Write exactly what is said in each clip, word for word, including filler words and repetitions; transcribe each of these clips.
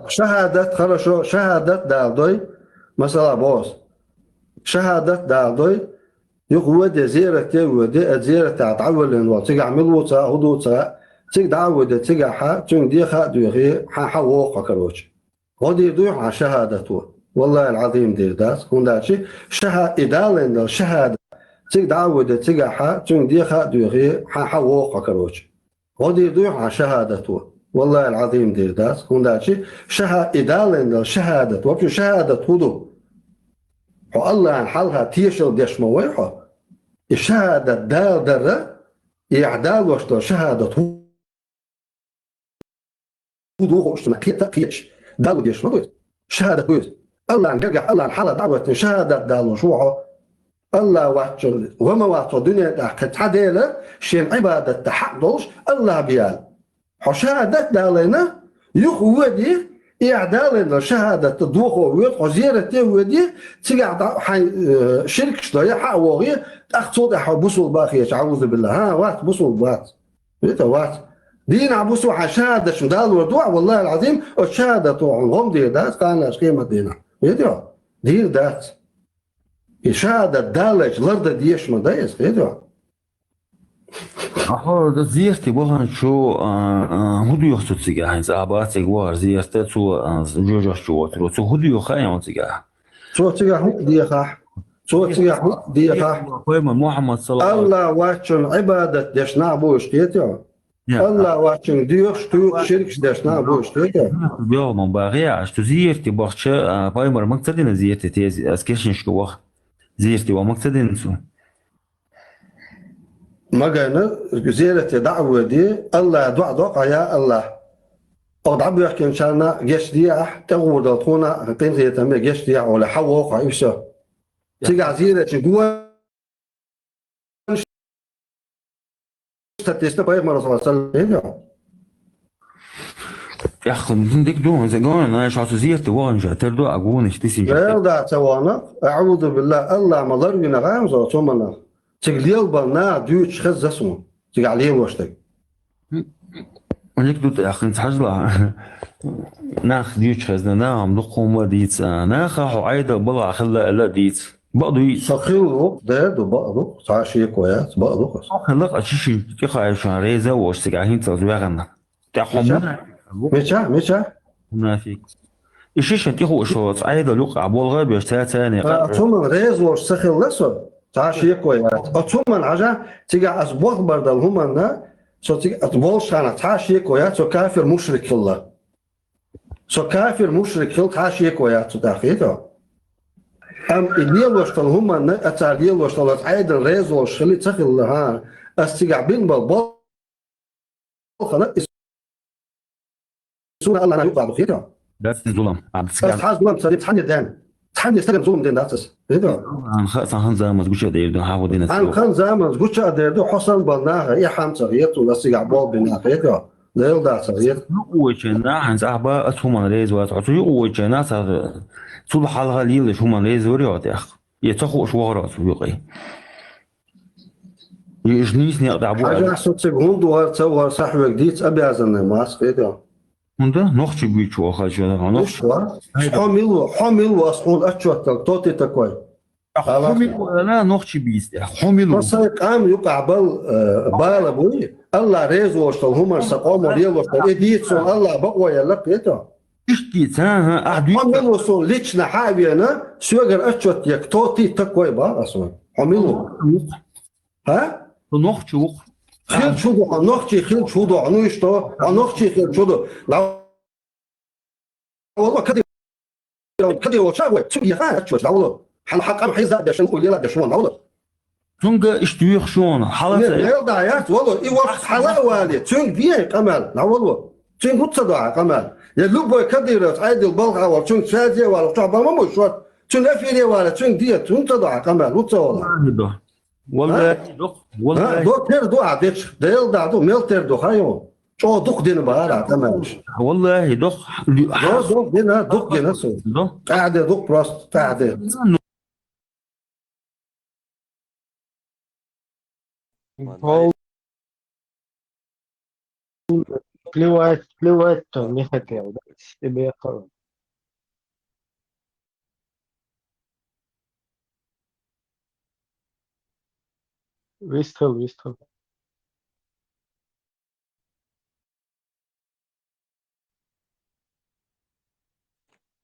ШахӀадат, хорошо, шахӀадат далдой, масала, бос. ШахӀадат далдой, юха воде, зерате воде, а зерата дӀаваллин вол, цигахь мила ву ца, хӀу ду ца, цига дӀа а воде, цигахь хьа, цуьнга деха а доьхе, хьан хьа вогӀу хьо, короче. Гьо дийр дуй хьан шахӀадат ву? Валлахьи аль-Ӏазим, дийр дац, хӀунда аьлча шахӀа-, и далайн дала шахӀадат, цига дӀа а воде, цигахь хьа, цуьнга деха а доьхе, хьан хьа вогӀу хьо, короче. Гьо дийр дуй хьан шахӀадат ву? Валлахьи аль-Ӏазим, дийр дац, хӀунда аьлча шахӀа-, и далайн дала шахӀадат, вообще шахӀадат хӀу ду? Хьо Аллахьан хьалха тешал деш ма вай хьо. И шахӀадат дала дара, и ахь далош дала шахӀадат хӀу хӀу ду хууш цунах кхета а кхеташ, дало деш ма ду иза. ШахӀадат ду иза. Аллахьан гергахь, Аллахьан хьалха дӀа а веттина, шахӀадат далош ву хьо. Аллахь вац цунна, ва ма вац хьо дуьнен тӀехь кхин цхьа Дела, шен Ӏибадатта хьакъ долуш, Аллахь бен. Хьо шахӀадат далийна, юха воде, и ахь далийна шахӀадатта дохо воьду, хьо зерате а воьде, цигахь дӀа хьайн, э, ширкаш дой, хьа а вогӀе, тӀаккха цул тӀаьхьа хьо бусулба хеташ, аӀузу биллахь. ХӀан, вац, бусулба вац. Вета вац. Дийнахь бусу хьан шахӀадаташ далор ду ахь, валлахьи аль-Ӏазим, оцу шахӀадато хьуна гӀо ма дийр дац, кхана аша къемат дийнахь. Вета? Дийр дац. И шахӀадат далайча лардан деш ма дай иза, вета? Ахьо, да зерате ваханчо, а, а, хӀу доьху цу цига хьайна, цӀа бац цига вахар зерате, цо, а, жоьжахчу воцуро. Цо хӀу доьху хаьий хьуна цигахь? Цо цигахь хӀу дехахь? Цо цигахь хӀу дехахь? Пайхамар Мухьаммад саллаллаху Аллахь вац цунна Ӏибадат деш нах бу уьш, кхетий хьо? Я. Аллахь вац цунна доьхуш, кхуьуш, ширкаш деш нах бу уьш, кхетий хьо? Доьху ма бахьа, аш цу зерате бахча, а, пайхамар мага ца дина зерате теза, ас кешнашка ваха. Зерате ваха мага ца дина цо. Магайна зерате дӀа а воьде, Аллахь доӀа до-кх, я Аллахь. Оха дӀабоьхкинчарна гечдехьа, тӀегӀур долу тхуна къинхетаме гечдехьа олий, хьа вогӀу хьо, и всё. Цигахь зерачу гонаш таттийсина пайхамар, саллаллаху Ӏалайхи ва саллам. ТӀаккха дика ду, хӀунда гонаш, хьо цу зерате ваханчохь тера ду а гонаш, тисинчохь. Дела да ца вахана, аӀузу биллахь, Аллахь ма ларвина гӀамзо цу манах. Цига лелабан наха дуьйцуш хеза суна. Цигахь лелош дерг. Малик ду тӀаккха, хӀинца хьажалахь. Нах дуьйцуш хезна, нахам дукха хӀума дийца. Наха хьо Ӏедал балхахь хилла аьлла а дийца. Бакъ дуй? Со хилла ву, дер ду, бакъ ду. Цхьа шеко яц, бакъ ду-кх аса. Со хилла-кх, ас ши шин тӀехаьшна реза а волуш цигахь хӀинцалц ваьхна. ТӀаккха хьо мича? Мунафикъ ву. Мича? Мича? Мунафикъ. И шишан тӀехуъуш оцу Ӏедал юкъахь болх а беш, цаьрца а некъа а. А, цу хӀуманна реза волуш ца хилла со, цхьа а шеко яц. Оцу хӀуманна хьажа, цигахь ас болх бар долу хӀуманна, со цига ас болуш ханахь цхьа а шеко яц, со кафир мушрик хилла. Со кафир мушрик хилла цхьа а шеко яц цу тӀехь, хетий хьо? Амма и лелош долу хӀуманна, аса лелош долу аса Ӏедал реза волуш хилла ца хилла, хӀа, ас цигахь бина болу болх хилла, и суна Аллахьна юкъахь ду, хетий хьо? Дац зулам. Ас цхьа зулам ца дина цхьанне а стагана. Цхьанне стагана зулам дина дац ас. Хетий хьо? Ан ха-, сан хан заманца гуча а дер ду, хьан хӀу дина. Ан хан заманца гуча а дер ду, хьо санна болу наха и хьам ца хета, ас цигахь болх бина, хетий хьо? Дела да ца хета. Юкъавечен нах хьайна цӀахь ба, ас хӀуманна реза вац. Хьо цу юкъавечен нах ца, цул хьалха лелаш хӀуманна реза варий хьо тӀаккха? Я ца хууш вахара цу юкъе? И иштта нийса некъа тӀехь бу аьлла. Хьажахь, со цига хӀунда вара, ца вара, са хьоьга дийца обязанный ма ас, хетий хьо? ХӀунда? Нохчий буьйцуш ваха хьо, нохчий. Хьо мила ву, хьо мила ву, ас хьуна отчет дала, кто ты такой? Хьо мила ву аьлла, нохчий бийца тӀехь. Хьо мила ву? Со сайн къам юкъахь бала, э, бала буй, Аллахь реза волуш долу хӀуманаш сан къомо лелош долу. И дийца суна Аллахь бакъо елла, хетий хьо? Иштта дийца, хӀа, ахь дуьйцу. Хьо мила ву суна лично хьа а вена, соьгара отчет де, кто ты такой, боху ас хьуна. Хьо мила ву? ХӀа? Со нохчи ву-кх. Хилча хӀун ду хьо, нохчи хилча хӀун ду хьо, ну и что? Хьо нохчи хилча хӀун ду? ДӀа вала, каде, каде волча а вай, цуьнга яха а чуьра, дӀа вала. Хьан хьан къам хьийза а деш, хьан уллела а деш, вон, дӀа вала. Цуьнга иштта вехаш вон, хьала ца. Нет, мел да яц, вала, и вахт хьала а вале, цуьнга де къамел, дӀа вала. Цуьнга хӀуца ца до хьан къамел. Я любой кадыровец, Ӏедал балха вала, цуьнга связе а вала, чохь бан ма бу шот. Цуьнга эфире а вала, цуьнга де, хӀуца ца до хьан къамел, хӀуца вала. Валлахи, доху. Валлахи. До тера ду ахь дечу. Дела да ду, мел тера ду, хьан ю? ЧӀогӀа дукха дина бара, тӀамаьлаш. Валлахи, доху. До, дукха дина, дукха дина со. До? ТӀаьхьа де, дукха просто, тӀаьхьа де. Ну. плевать, плевать-то не хотел, да? Тебе это. Выстрел, выстрел.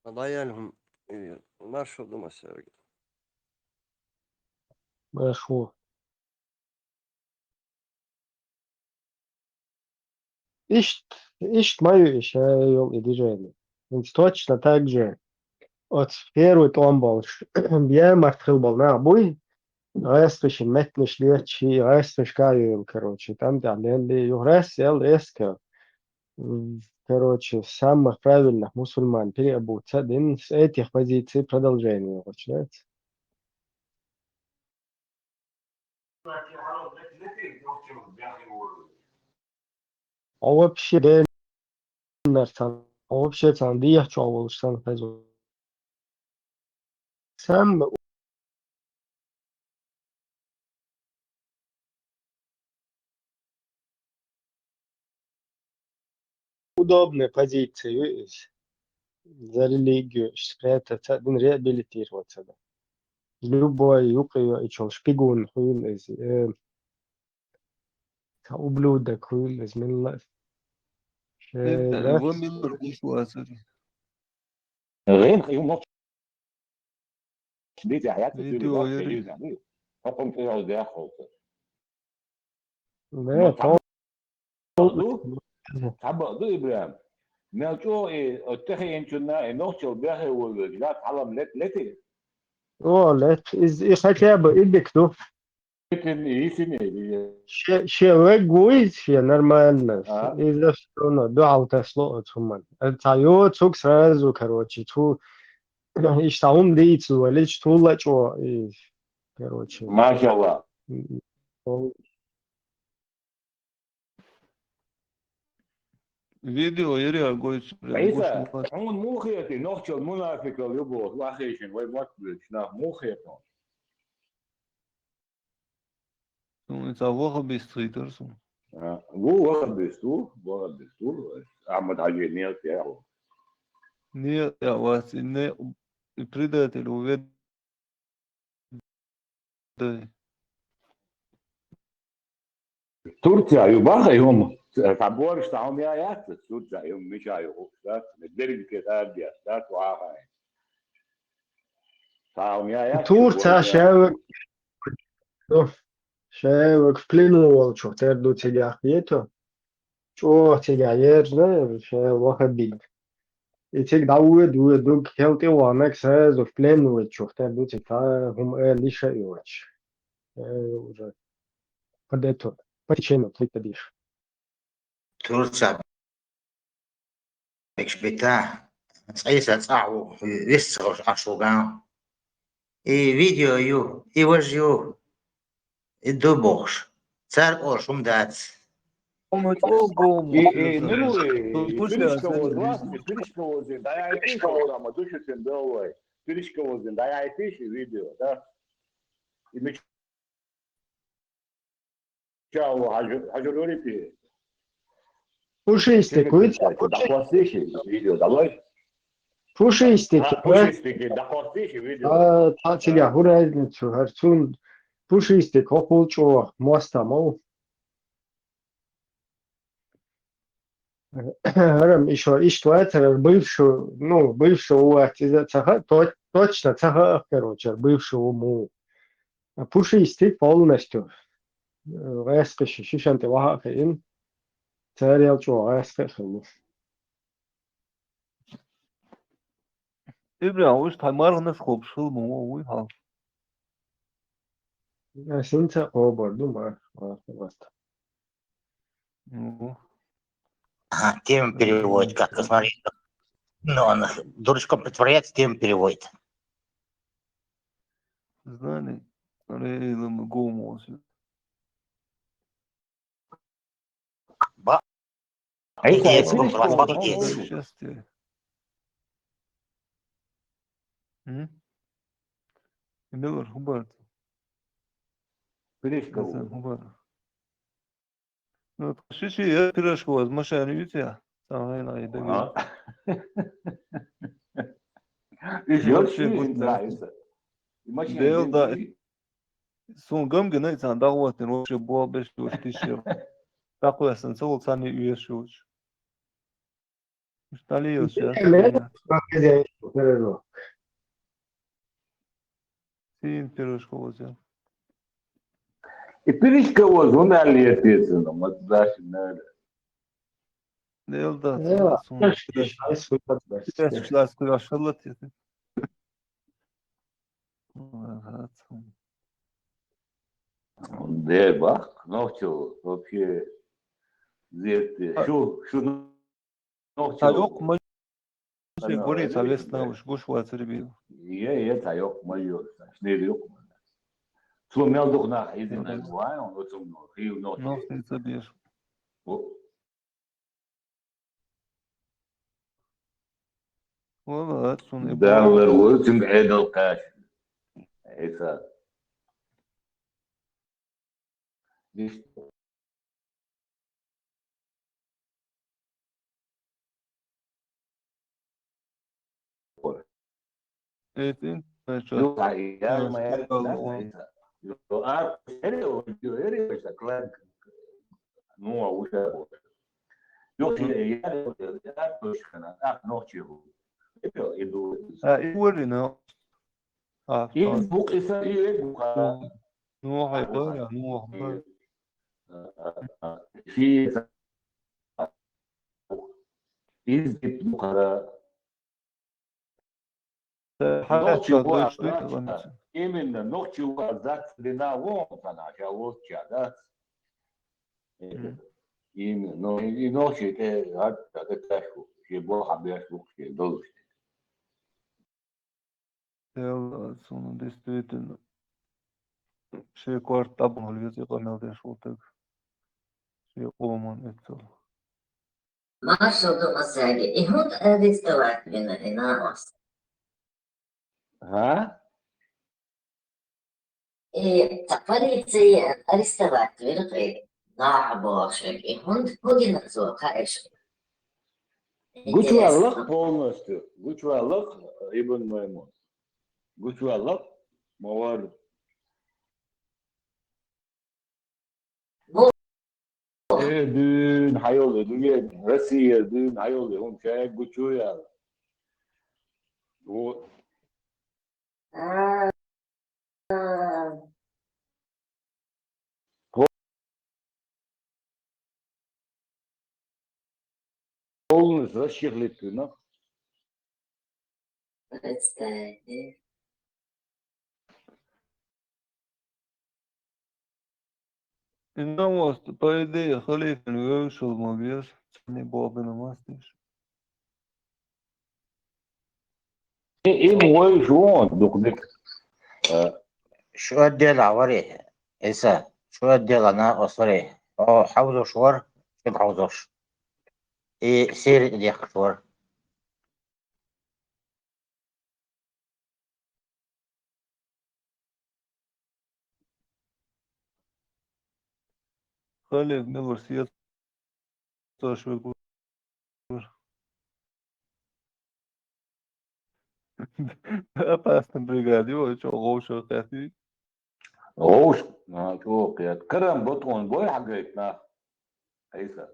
Ва даялхьум, э, маршо ду массаьрга. Маршо. Ишт, ишт ма ю и шайол и движение. ХӀинца точно так же. Оцу первый тӀом болуш, бен март хила болу нах буй, гӀаьсташна меттанаш леташ, гӀаьсташка а йойла, короче, тӀам тӀехь лелли, юха гӀаьсташ ел эска. М, короче, самых правильных мусульман переобуться дин, с этих позиций продолжение, получается. Хьо вообще деннар цхьаьна, хьо вообще цхьаьна дехьа чохь волуш санна хезна. Самый удобная позиция ю иза. За религию спрятаться, дин реабилитироваться, да. Любой юкъа йо и чул шпигун хуьлу иза. Э, Ца ублюдок хуьлу иза милла. Шера. Ва миллар гуш вацара. ГӀин хьайо нохча дийца хьаьтта. Видео юри. Хьо кхунна тӀехь дехьа холца. Не, ма, цхьа бакъ ду, цхьа бакъ ду, Ибрахим. Мел чӀогӀа и, оцу тӀехиъначунна и нохчалла бехе волавелча, хьалам лет, летий? О, лет. Иза, и хотя бы и дика ду. Шен, шен вег вуй, шен нормально. А? Иза всё равно дуьхьал тасло оцу хӀуманна. Цхьа йоцург сразу, короче, цу, иштта хӀума дийца валича, цул а чӀогӀа, и, короче. Машалла. Видео яра гойцу, Ӏийса, гуш ма вац. Хьуна муха хетий, нохчалла мунафикалла ю боху, вахийшина вай мотт буьйцуш нах муха хетий? Суна цхьа вахабист хийтара суна. А, ву вахабист, ву вахабист, ву. Ахьмад-Хьаьжи некъа тӀехь ву. Некъа тӀехь вац, и некъа, и предатель ву вед-, дай. Турция ю баха и хӀума. Цхьа борш цхьа хӀума я яц, Турция ю хӀума мича ю хӀума дац, берг ке сардеш дац, вахай. Турция шаьвиг, ну, шаьвиг в плену волчух тера ду цигахь, ето. ЧӀогӀа цигахь ерзна, ша вахабиг. И цига дӀавоьду, воьду, кхел тӀе ваханарг сразу в плен воьдучух тера ду цига, цхьа хӀума ала йиш а йоцуш. Э, уже под эту, по течению цига диш. Турция бекаш бита, цӀийса цӀахь ву, вист ца ховш Ӏаш ву ган. И видео ю, и важа ю, и ду бохуш. Цаьрга олуш хӀума дац. ХӀума чӀогӀа гума. И, и, ну, и, и пиришка возле, пиришка возле, даяйтиш, ма душицин белой. Пиришка возле, даяйтиш, и видео, да? И мича Чао, хьажу-, хьажур варий те? Пушистик, вуьйца? Дакъостийши видео, давай. Пушистик, а, да? Пушистик, дакъостийши видео. А, цхьа цига, а, хӀун разницу, хӀара цунна Пушистик, хӀокхул чӀогӀа, моста ма ву. ХӀара-м ишо, иштта вацара, бывший, ну, бывший ву вац иза ца хаьа, то-, точно ца хаьа, короче, бывший ву муха. А Пушистик полностью, э, гӀаьскхи ши-, шишан тӀе ваха а хиъна, царел чӀогӀа гӀаьскхи а хилла. Ибрахим, уьш тхайн марханаш кхобуш хила ма ву, вуй хьал. Ас хӀинца а кхобур ду марха, марха вац. Ну. Ага, тема переводит, как посмотреть. Ну, он дурачком притворяется, тема переводит. Знали, Рейла Гомос. Ба. Ай, ай, ай, ай, ай, ай. Сейчас тебе. М? Миллер, хӀун бара? Пиришка. Хасан, хӀун бара? Ну, ши-ши я пирожков из машины уьйцу я? Цхьа хӀинца и дагахь. Ага. Уьш йоцу вообще ши гуттар. Ма ши Дела да. Суна гам гина, и цхьана дагӀоттина, вообще болх беш йоцу тише. ДӀакхоьссина ца волу цхьанне оьшуш йоцуш. Уьш дӀалелаш яц. Сийна пирожков из. И пирожков из, хӀунда аьлла еццина, ма ца дашина ара. Дела да, Дела, суна пирожков. Пирожков ас кхуьйсуш хилла те. Ага, цхьа. Де бах, нохчо, вообще, зерте. Шу, шу нохчо. Цхьа йоккха ма ю, гури цхьа вест навуш, гуш вацари бийла. Е, е, цхьа йоккха ма ю, шнер йоккха ма ю. Цо мел дукха нах изина, ага, вай, он оцунга, хив нохчо. Нохчо ца беш. О. Вала, цунна и Далла боху. Лар ву, цуьнга Ӏедал кхаьчна. Иса. Иштта. Эцин, значит, ну, а я, э, моя, сказал да, он. Иса. Ю, а, эре, ю, эре, ю, эре, ю, эре, ю, ну, а уже вот. Ю, я, я, я, я, точно, а, нохчо. Иду, иду. А, и варина. А, из бу къиса, и ве бу къара. Ну, хай бара, ну, хай бара. Фи, из бу къара. Э, нохчо хьаьрча ву дойчу дуьйцу, а, именно, нохчо ву а зац дина вон хана, ша волча, да? Мгм. Именно, ну, и, и нохчо тӀе гӀад, тӀе каш ву, шен бохьа беш ву, шен долуш. Дела, суна действительно, шен корта тӀабахьа веза къамел деш волу стаг. Шен къоман эццал. Маршалла ду массаьрга, и хӀунда арестовать вина и накъост? ХӀа? И цхьа полици арестовать вира-кх и накъост бохуш верг, и хӀунда, хӀун гина цо, хаьа шуна? Гучуваьлла-кх полностью, гучуваьлла-кх Ибн Маймун. Гучуваьлла-кх, ма варра. Э, дуьйна хьайолу, дуьнен, Россия дуьйна хьайолу, хӀума шаьрга гучу яла. Вот. Полностью расчехлить вина. Представьте. И новость, по идее, халифин вевзаш ма веза, царна бобина мастиш. И, и вевзаш вон, дукха дика. Э, шу отделе вари, Иса, шу отделе накъост вари. О, хьовзош вар, шу хьовзош. И сири дехкаш вар. Халев милур сецо шуьгур. Опасный бригада, ю, чо гӀовшах кхетий? ГӀовш, а, чо кхет. Карам ботӀон бой хьагайт нах. Айса.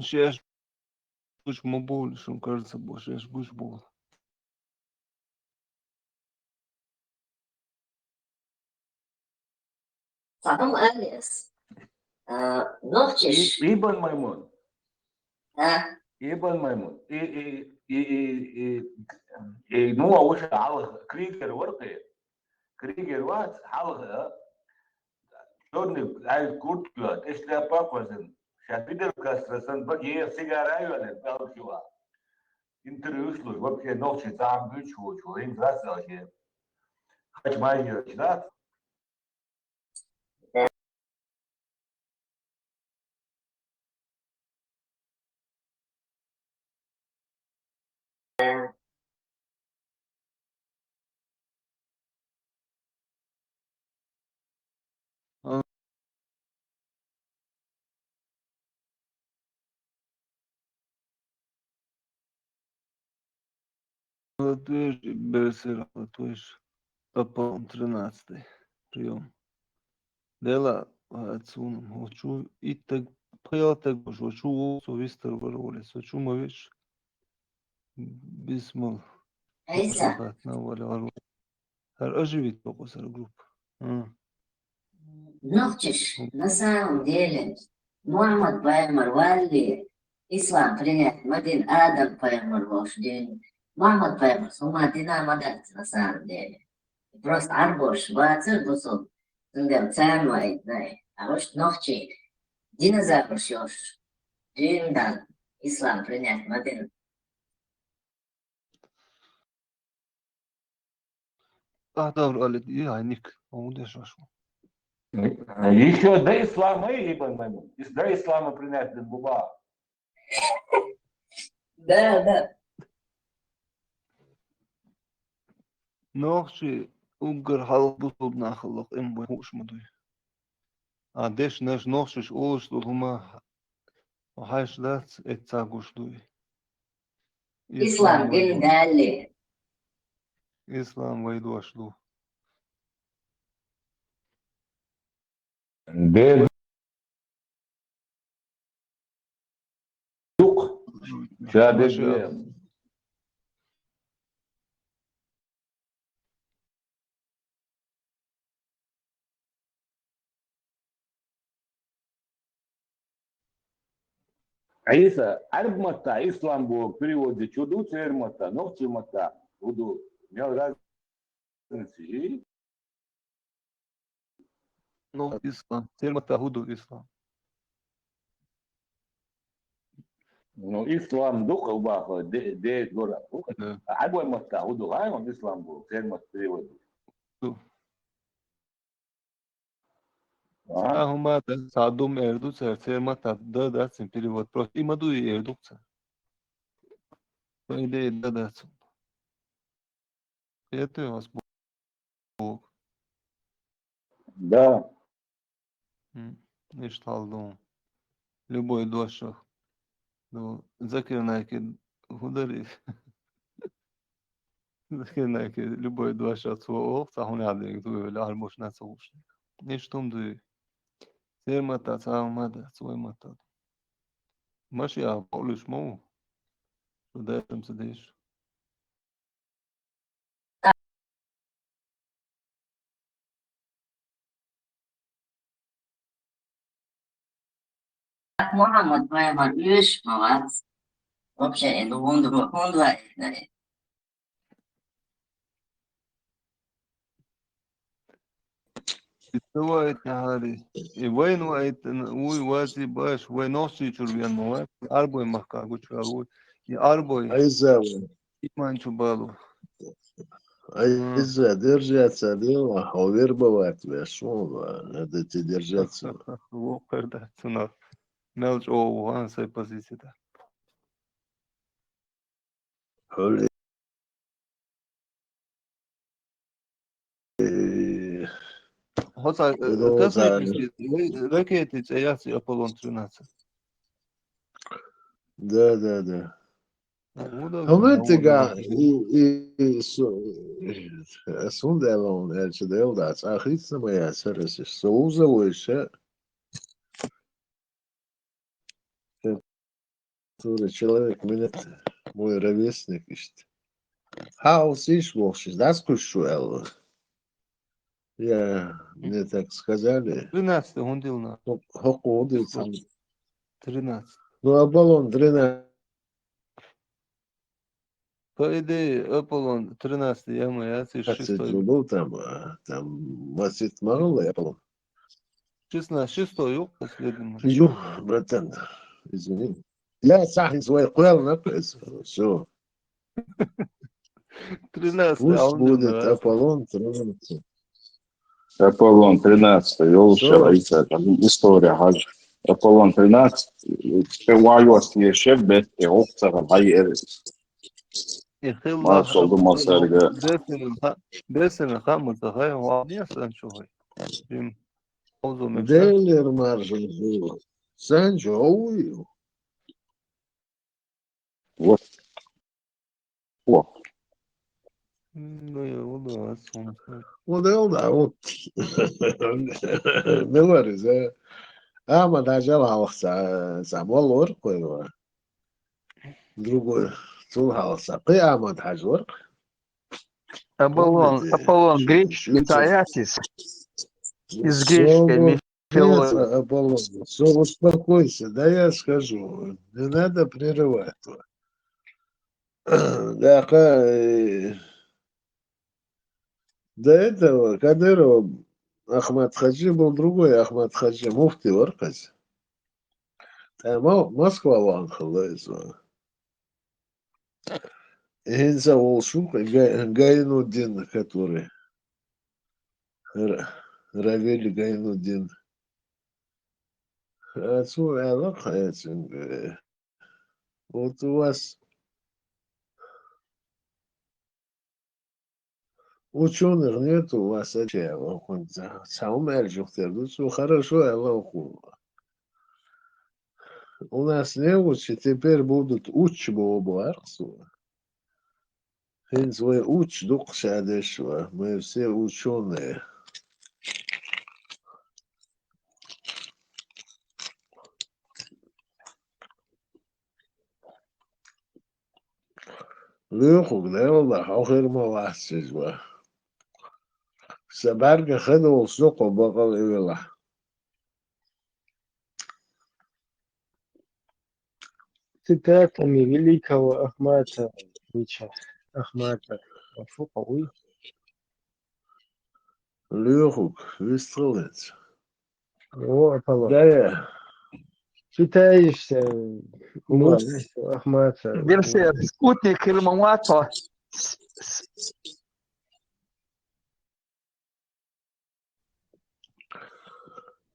Шаьш гуш ма бовлу, шун карца бо, шаьш гуш бовлу. Цхьа хӀума али ас. А, нохчаш. И-, Ибн Маймун. А? Ибн Маймун. И, и, и, и, и, и, ну, а уж хьалха Кригер вара кхе. Кригер вац, хьалха, чорный, ай, куртка, тӀе шляпа кхоьссина, ша Фидель Кастро санна, баге сигара а йоьллина, пӀелг чу а. Интервьюш луш, вообще нохчий цхьа а буьйцуш воцуш ву, хӀинца вац аьлла шен. Хача майжераш дац. Латвеш, Берсер, Латвеш. Аполлон тринадцатый. Приём. Дела, а, цунам, хочу и так, пхела так, хочу, о, со вистер варволес, хочу ма веш. Бисмал. Айса. Хатна валя варволес. Хар оживить только сар группа. А. Нохчиш, на самом деле, Мухаммад пайгамбар валли, ислам принять ма дин, Адам пайгамбар волуш дин. Мухаммад пайгамбар хӀума дина ма дац, на самом деле. Просто Ӏарбош бацар бусул, цундела царна ваиднай. А уж нохчи динозаврш йолуш дин дан, ислам принять ма дин. Ахтавр алит, и айник, умудеш вашу. Ещё до ислама, и Ибн Маймун. Ис-, до ислама принять дин буба. Да, да. Нохчи уггар хьалха бусулба нахаллах им бу хууш ма дуй. А дешнаш нохчиш олуш долу хӀума хьаьш дац, эцца гуш дуй. Ислам дин далли. Ислам вай дош ду. Де дукх. Ша де. Ӏийса, Ӏарб матта ислам боху переводчо ду, церан матта, нохчийн матта хӀу ду? Мел разница йий? Ну, ислам. Церан матта хӀу ду ислам? Ну, ислам ду, къалбаха, де-, де гора. Да. Ӏарбой матта хӀу ду? Хьай, он ислам бу, церан матта перевод. Ду. А? Цхьа хӀума дац, цхьа дум эр ду цара, церан матта да дац цуьнан перевод. Просто и ма дуй эр ду цара. По идее, да дац. Кхетий ас боху? Да. М, иштта хьал ду. Любой дошах. Ну, Закир Найки хӀу дарий? Закир Найки любой дошах цо оха, цхьа хӀун яхьа дерг ду, вели Ӏарбош нах ца хууш. Иштта хӀума дуй. Церан матта цхьа хӀума дац, вай матта ду. Машиах бакълуьйш ма ву. Шу дайшам ца деш. Мухаммад пайхамар уьш ма вац. Вообще, ну, хӀунда, хӀунда ваийтина? Иштта ваийтина хьари. И вайна ваийтина, вуй ваций баш, вай нохчий чуьра вен ма вац, Ӏарбой махка гучувала вуй. И Ӏарбой. Айза вай. Иман чу балу. Айза, держаться дела, хьо вербовать веш, надо тебе держаться. Вокхар да, цунах. Мел чӀогӀа ву хан сай позицията. Хьули. ХӀоца, э, космический, э, ракети цӀе яц и Аполлон тринадцать. Да, да, да. Ну, да, хӀунда да, тига да. И, и, и, су-, э, сунделон элча дел дац, а хитна ма яцара сиш. Со уза вайша. Который человек меня, мой ровесник, иштта. Хьа, оцу иш бохуш, дӀасакхуьйсуш ву аьлла. Я, мне так сказали. Тринадцатый хӀунда йилла? ХӀокху хӀун дийцина? Тринадцать. Ну, Аполлон тринадцать. По идее, Аполлон тринадцатый яма яц, и шестой. Был там, а, там масит махал Аполлон. Шестнадцать, шестой юкъ последний. Ю, братан, извини. Я сахин свой кхел на пес. Всё. Тринадцатый, пусть а он будет да. Аполлон тринадцать. Аполлон тринадцать, йолуш. Всё. Исака, история хьажа. Аполлон тринадцать, э, вайос не шеф, бет, э, ох, цагал, хай, э. И хилла, маршал ду масарга. Бесина ха-, бесина ха, ма ца хай, ва, не сан чу хай. Им, озу мешка. Делер маршал ду. Сан чу хай. Вот. О. Ну, я вот, да, солнце. Вот, да, да, вот. Мила вар из, а? Ахьмад-Хьажал хьалха цхьа, цхьа молла вар-кх вай. Другой, цул хьалха цхьа кхы Ахьмад-Хьажа вар-кх. Аполлон, помните? Аполлон, греческий, швейцар. Цхьа яц из? Из греческой мифологии. Нет, Аполлон, всё, успокойся, да я скажу, не надо прерывать. Да, ка-, э, до этого Кадырова Ахмад-Хаджи был другой Ахмад-Хаджи, муфти вар-кх из. Э, Мо-, Москва вахана хилла из. ХӀинца волуш ву-кх Га-, Гайнуддин, который. Ра-, Равиль Гайнуддин. А цо аьлла-кх хьайца цуьнга: «Вот у вас учёных нету, у вас», — аьлла, цхьа хӀума аьлча юхатера ду цо. «Хорошо», — аьлла хӀокхо. «У нас неучи, теперь будут учи», — боху боху-кх цо. ХӀинца вай учи ду-кх ша деш ван, мы все учёные. Лоьхург, Делан дуьхьа, хьо хир ма вац иза ван. Сан бӀаьргех хи долуш ду-кх хьо, бакъ а велахь. Цитатами великого Ахмата Ильича. Ахмата. Фу-кх вуй? Лоьхург, вистхила хӀинца. О, Аполлон. Да, я. Питаешься, ну, Ахмата. Версия, спутник хир ма вац хьо.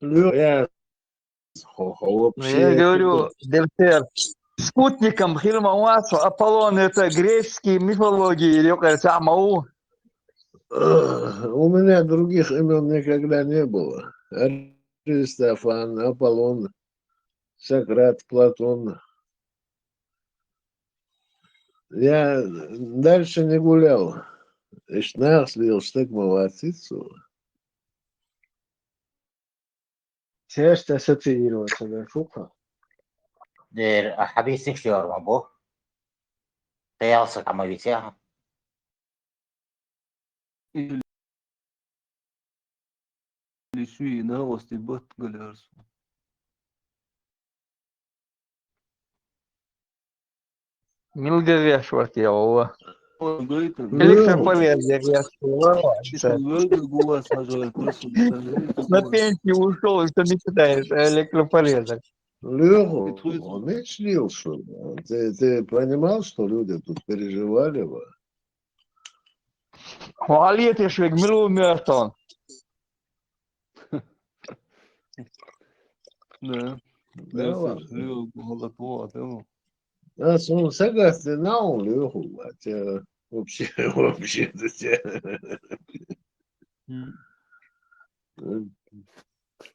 Лё-, я, хо-, хо-, вообще. Ну, я говорю, Дельфер, спутником хир ма вац хьо, Аполлон — это греческий мифологии или какая-то самая? Э, у меня других имён никогда не было. Аристофан, Аполлон, Сократ, Платон. Я дальше не гулял. Иштта нахаца лелаш стаг ма вац иза. Церца ассоциироваться дар фу-кх? Дера, а хьабийцинчу дера ма бу. Кхин ялх стаг ма виццехьа. Или шуьйна гӀости батт галярсу. Мила ган веш вара те, валла? Электропореза ган веш вара, валла. На пенсию ушёл, и всё, не читаешь, а электропореза. Лёха, он меч лил, что ли? Ты, ты понимал, что люди тут переживали бы? Хьо хьалеташ верг мила ву моьтту? Да. Да, ладно. Лёха, хьо ла тхо, а, да. Да, сон сагатдина хьуна, Лёха, вац, э, вообще, вообще, да, те. М.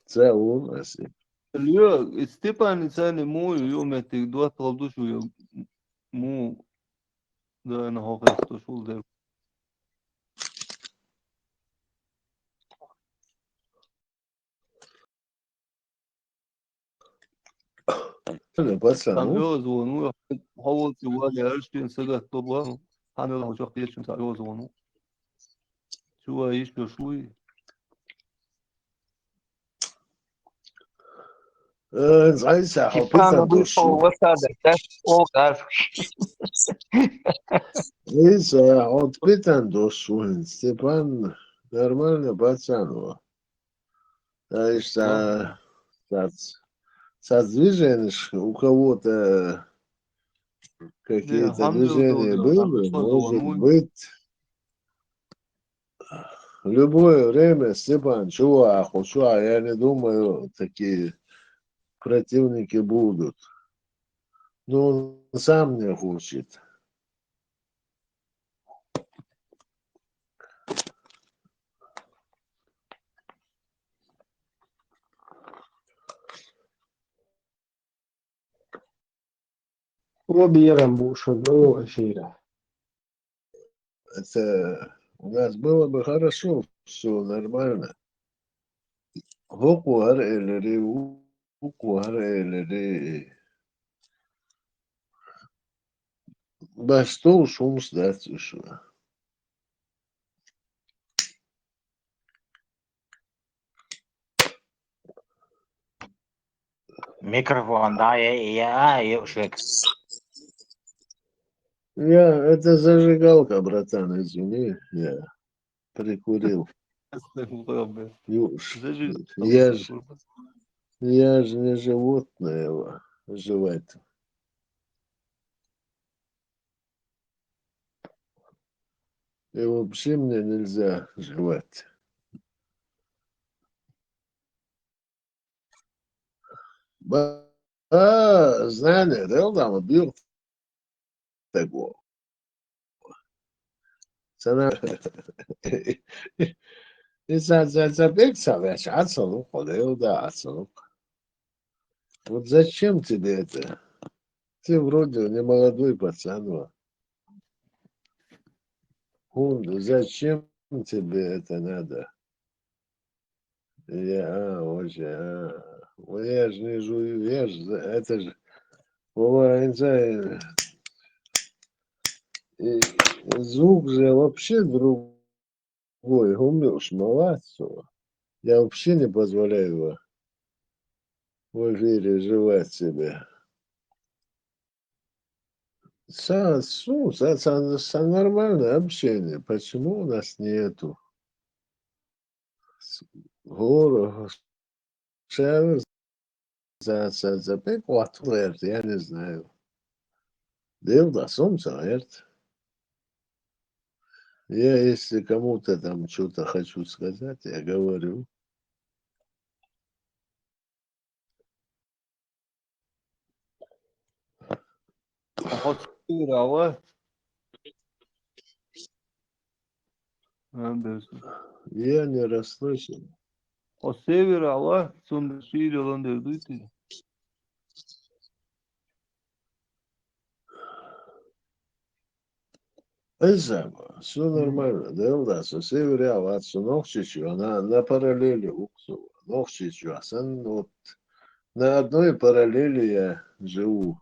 Ца вон аса. Лё, и Степан, и царни муй, ю меттиг доттагӀал ду шу, ю му, да, на хьо хесташ вул дер. Алло, пацан, там ну? Йоза вон, ну, хьо волчу валя, аьлла, шен сагатдо боху, хьан велахь чохь тешачун цхьа йоза вон, ну. Чу ван йиш йолуш вуй? Э, зайса, хьо питан дош. Зайса, хьо питан дош ву хӀинца, Степан, нормально пацан ву. Знаешь, да, цац-, цац движенеш у кого-то какие-то движения были, может быть, любое время, Степан, чувак, чувак, я не думаю, такие противники будут. Но он сам не хочет. Роберан бу шу ду эфира. это у нас было бы хорошо, всё нормально. ХӀокхо хӀара элира, хӀокхо хӀара элира. Баш товш хӀумнаш дац уж. Микрофон, да, я, я, я, шек. Я, это зажигалка, братан, извини, я прикурил. Ё-, зажигалка. Я ж, я ж не животное, жевать. И вообще мне нельзя жевать. Ба, а, знание, да, там, бил такого. Цана. И за, за, за бег ца вяч, ацалук, да, ацалук. Вот зачем тебе это? Ты вроде не молодой пацан, ва. Хун, зачем тебе это надо? Я, а, вообще, а. Ой, я ж не жую, я ж, это же, Вова, я не знаю, и звук же вообще другой, гумил шмалацу. Я вообще не позволяю в эфире жевать себе. Са, су, са, са, са нормальное общение. Почему у нас нету? С-, гора, шер, за, за, за пек ватрер, я не знаю. Дел да сум за, эрт. Я, если кому-то там что-то хочу сказать, я говорю. Хо север ала. А, дерсу. Я не расслышал. Хо север ала, сун шире лан дердуйти. Иза, всё нормально, да, да, со северя, вот, со Нохчичева, на, на параллели ухсу, Нохчичева, сан, вот, на одной параллели я живу.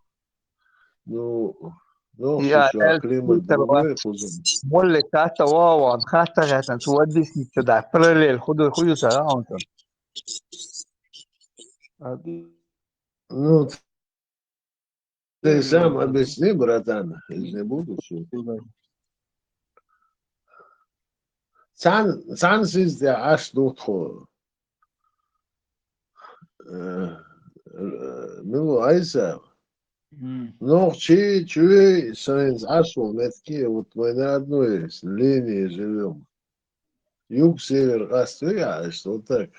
Ну, Нохчичева, климат другой, кузен. Молли ката ваван, ката гатан, ту объяснить да, параллель, худу, худу са, а он там. Ну, ты сам объясни, братан, из не буду слушать. Цан, цан сизде аш дутху. Э, э, милу айса. Нохчи, чуй, соинс аш вол метки, вот мы на одной линии живём. Юг-север, ас, вот так.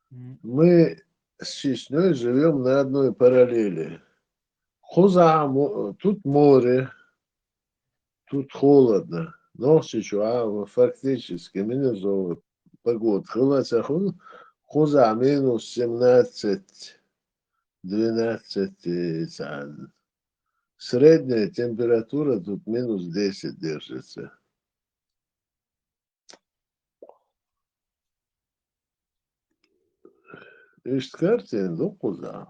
Мы с Чечнёй живём на одной параллели. Хуза мо-, тут море, тут холодно. Нохчичу, а, фактически, минусовый погода. Хуласа хун, хуза минус семнадцать, двенадцать, э, ца-, средняя температура тут минус десять держится. Ишт картина дуккуза.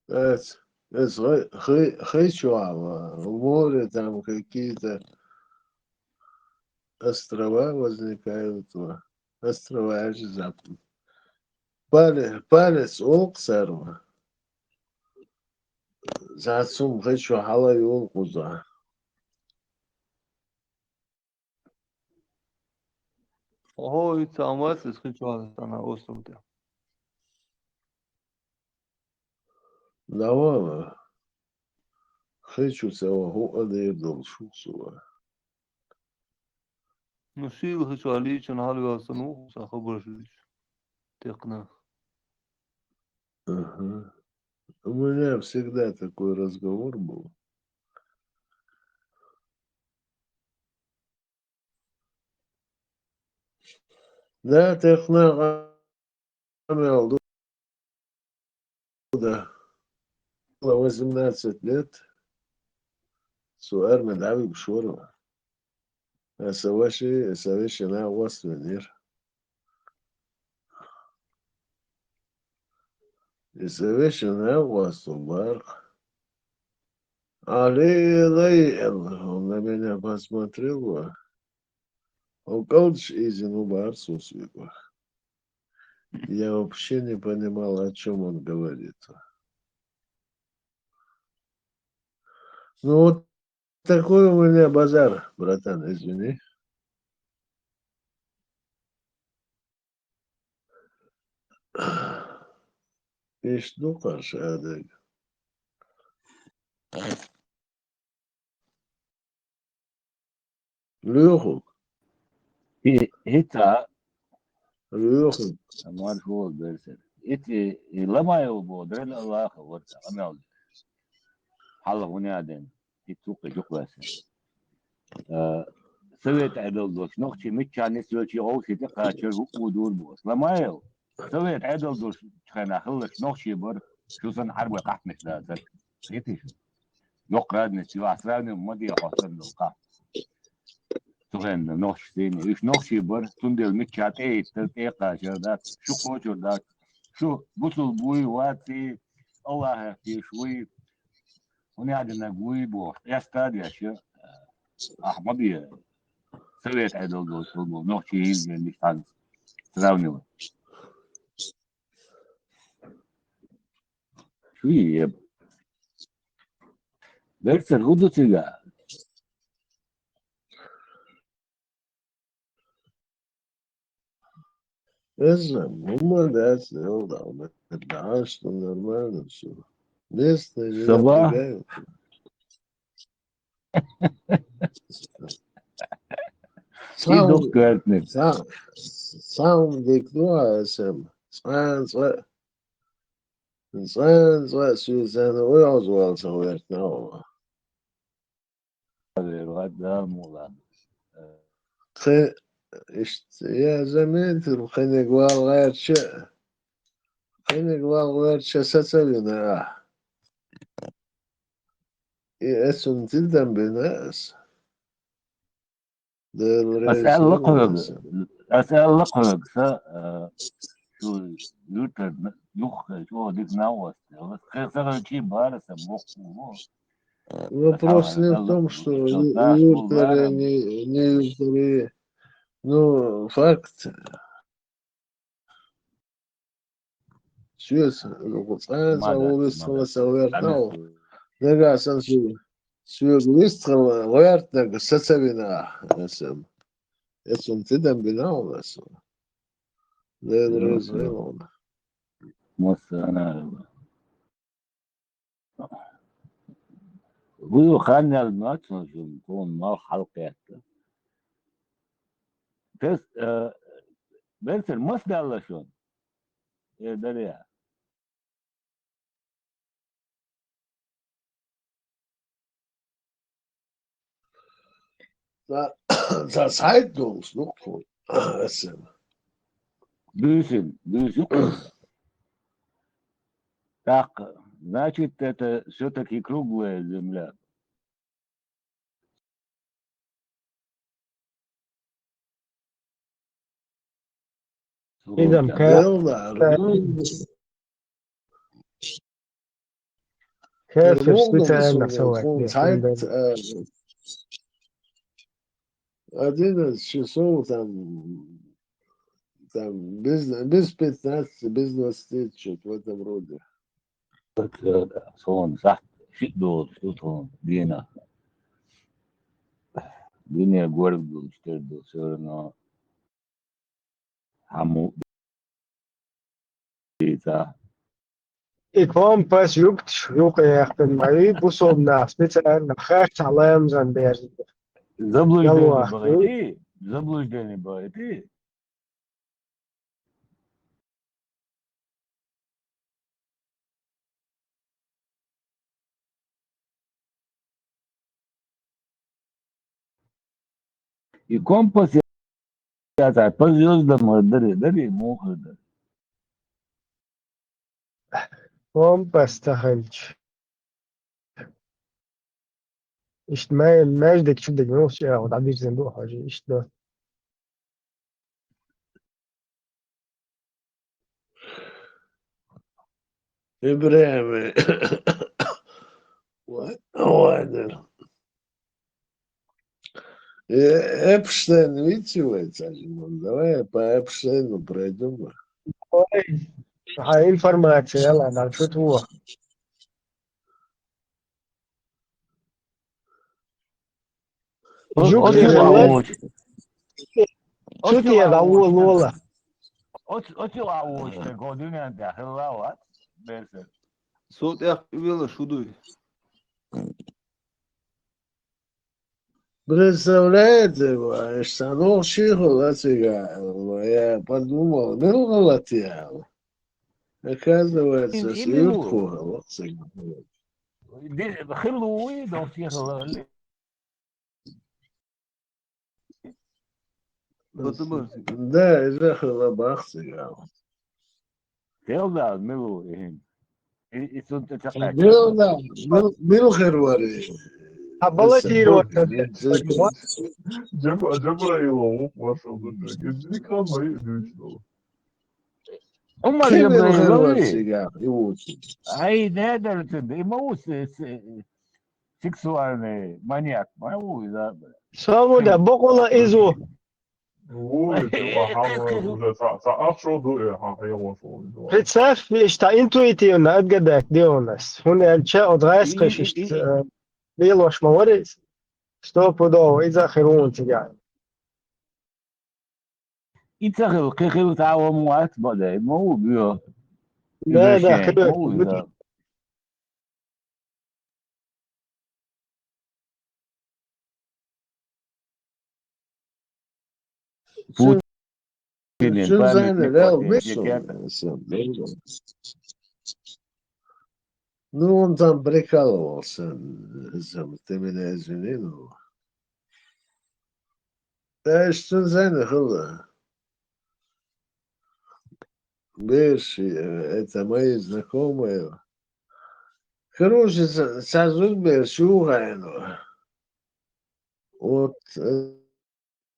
Эс, эс хы-, хы-, хычуала, в море там какие-то острова возникают, ва. Острова же зап-, пале-, палец олк сарма. Зацум хычу халай олк уза. Ого, ица амац, эс хычуала сана остров те. Давала. Хычу цава ху адыр дол шуксула. Ну, шил хычу аличан халваса, ну, са хабар шуч. Текна. Ага. У меня всегда такой разговор был. Да, текна мел ду, да. Было восемнадцать лет. Со арме дӀавигаш вара. Аса ваши, аса вешина гӀоственира. И са вешина гӀоству баркъ. Али лай эл, он на меня посмотрел, ва. Он калдыш изину барсус вигу. Я вообще не понимал, о чём он говорит. Ну, вот такой у меня базар, братан, извини. Иштта ду къарша а дерг. Лоьхуг. И, хӀета? Лоьхуг. Амар фу берсер. Ити, и Ломаев бо, дрен Аллаха варта, амял. Хьалха вуня ден. И цукъе жукъ ваьсса. Э, Совет Ӏедал долуш нохчий мичча нисвелчи гӀовши тӀекхачар хӀуъу дур бу. Ломаев, Совет Ӏедал долуш хенахь хилларш нохчий бара, шу санна Ӏарбой къахьмаш дацара. Хетий шу? Йоккха разница ю, ахь сравнивать ма де хьо санна долу къа. Цу хенна нохчий сийна. Уьш нохчий бара, цундела мичча тӀе а йиттара, тӀе а кхачара дац, шу кхочур дац. Шу бусулба вуй, ваций, Аллахах тешаш вуй, хӀун яьдинарг вуй бохуш, къеста а деш, ахь ма бе, Совет Ӏедал долчул бу, нохчий хӀинца бен диш цхьаьна сравнивать. Шу еб. Берцар хӀун ду цига? Иза, хӀумма дац, Дела дала, да, что нормально всё. Местные не Саба? Напрягают. И Сам, духкартник. Сам, сам дикнуа эсэм. Цкъа, цкъа, цкъа, цкъа, суьйцана, ой, оз вал сан вертна. Вер вац Дала мукъ лахь. Кхин, иштта, я заметил, кхиниг вал гӀертача, кхиниг вал гӀертача са ца вина ахь. И эцунна тидам бина ас. Дела Ас реза аьлла хилла кхуьнга, аса. Ас аьлла кхуьнга, сан, а, шу юьртара юххе чӀогӀа дика нах вац. Кхин сагӀа чи бара сан боккху. Вопрос не в том, что ю-, юртара, не, не юртара. Ну, факт. Соьца, цкъа, цкъа ву вистхила сан вертахь. Нагахь санна соьга, соьга вистхила гӀертанарг са ца вина ахь, аса. Эцунна тидам бина ахь, аса. Дела реза хила хьуна. Массарна. Вуй, хан яьлла ма ца шуна, тхуна малх хьалакхетта. Тес, э, Берцар, маса даьлла шуна? Э, дарья. Ца, ца сайт долуш ду кху, аса. Буьйсин, буьйсин. Так, значит, это всё-таки круглая земля. Идем, Дела дала. Кхерсуш специально совать. Цхьайтта, э, одиннадцать часов там, там без, без пятнадцати, без двадцати, что-то в этом роде. Так, э, сон сахьт шиъ долуш ду тхуна дийнахь. Дуьне горга долуш тера ду, всё равно. Хьан мукъа дийца? И компас юкташ юкъа яхтан ма ю, бусалба нах специально харц а ламазан берза. Заблуждение бахи, ити? Заблуждение бахи, ити? И компас яцахь, по звёздам хӀара даре, даре, муха хӀара дара. Компас ца хилча. Иштта ма-, маьждиг чу дигна, ну, чӀегӀо дӀабирзина ду хьожа, иштта ду. ИбрахӀим. Вай, вай, дер. Э, Эпштейн видите вы, Цалимон? Давай по Эпштейну пройдём. Ой, а информация, ладно, что твоя? Жук оци хилла. Ваучи. Цу тӀе да ло-, лола. Оци, оци ваучи, годинан да хилла вац, берсер. Со тӀех вела шу дуй. Представляете, ва, иш ца нох шихула цига, я подумал, мел гӀалат я. Оказывается, ин, ин сирху гӀалат цига. Ди-, хилуй, дов шихула. Да, иза хила бахцига. Делда, милу, ихин. И, и сунта чакай. Делда, мил, мил хир вари. А балатир вари. Джаб-, Джабраилов, ваша душа. Гидзикан мои душно. Умар Джабраилов. Ай, не, да, ты, и маус, э, с-, э, сексуальный маньяк, ма ву иза. Савуда, бокъула изу. Ву, это, уже ца-, ца ахчо ду, э, ха, я вошел. Представь, иштта интуитивно отгадать делалось. ХӀунда аьлча, оцу гӀайскхаша иштта, э, лелош ма вара иза. Стопудово, иза хир ву цигахь. И ца хила, кхин хила цхьа а ван вац, бадай, ма ву буьйху. Да, да, хила. Путин, цуьнан зайна памятник реал вису. Ну, он там прикалывался. Ты меня извини, но. Да, цуьнан зайна хила. Берш, э, это мои знакомые. Короче, ца-, цхьа зудберш чу ву хайна. Вот, э,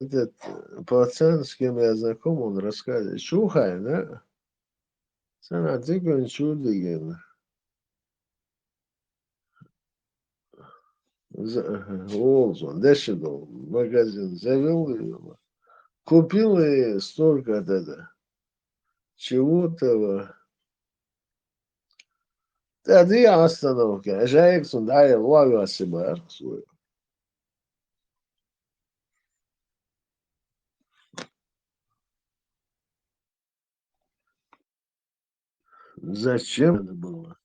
этот, э, пацан, с кем я знаком, он рассказывает. Чу ву хайна? Цхьана дикан чу дигина. Олзун, деши дол, магазин завел её. Купил ей столько тогда чего-то. Тогда я остановка, а жаек сун, да, я ловил себе свою. Зачем это было?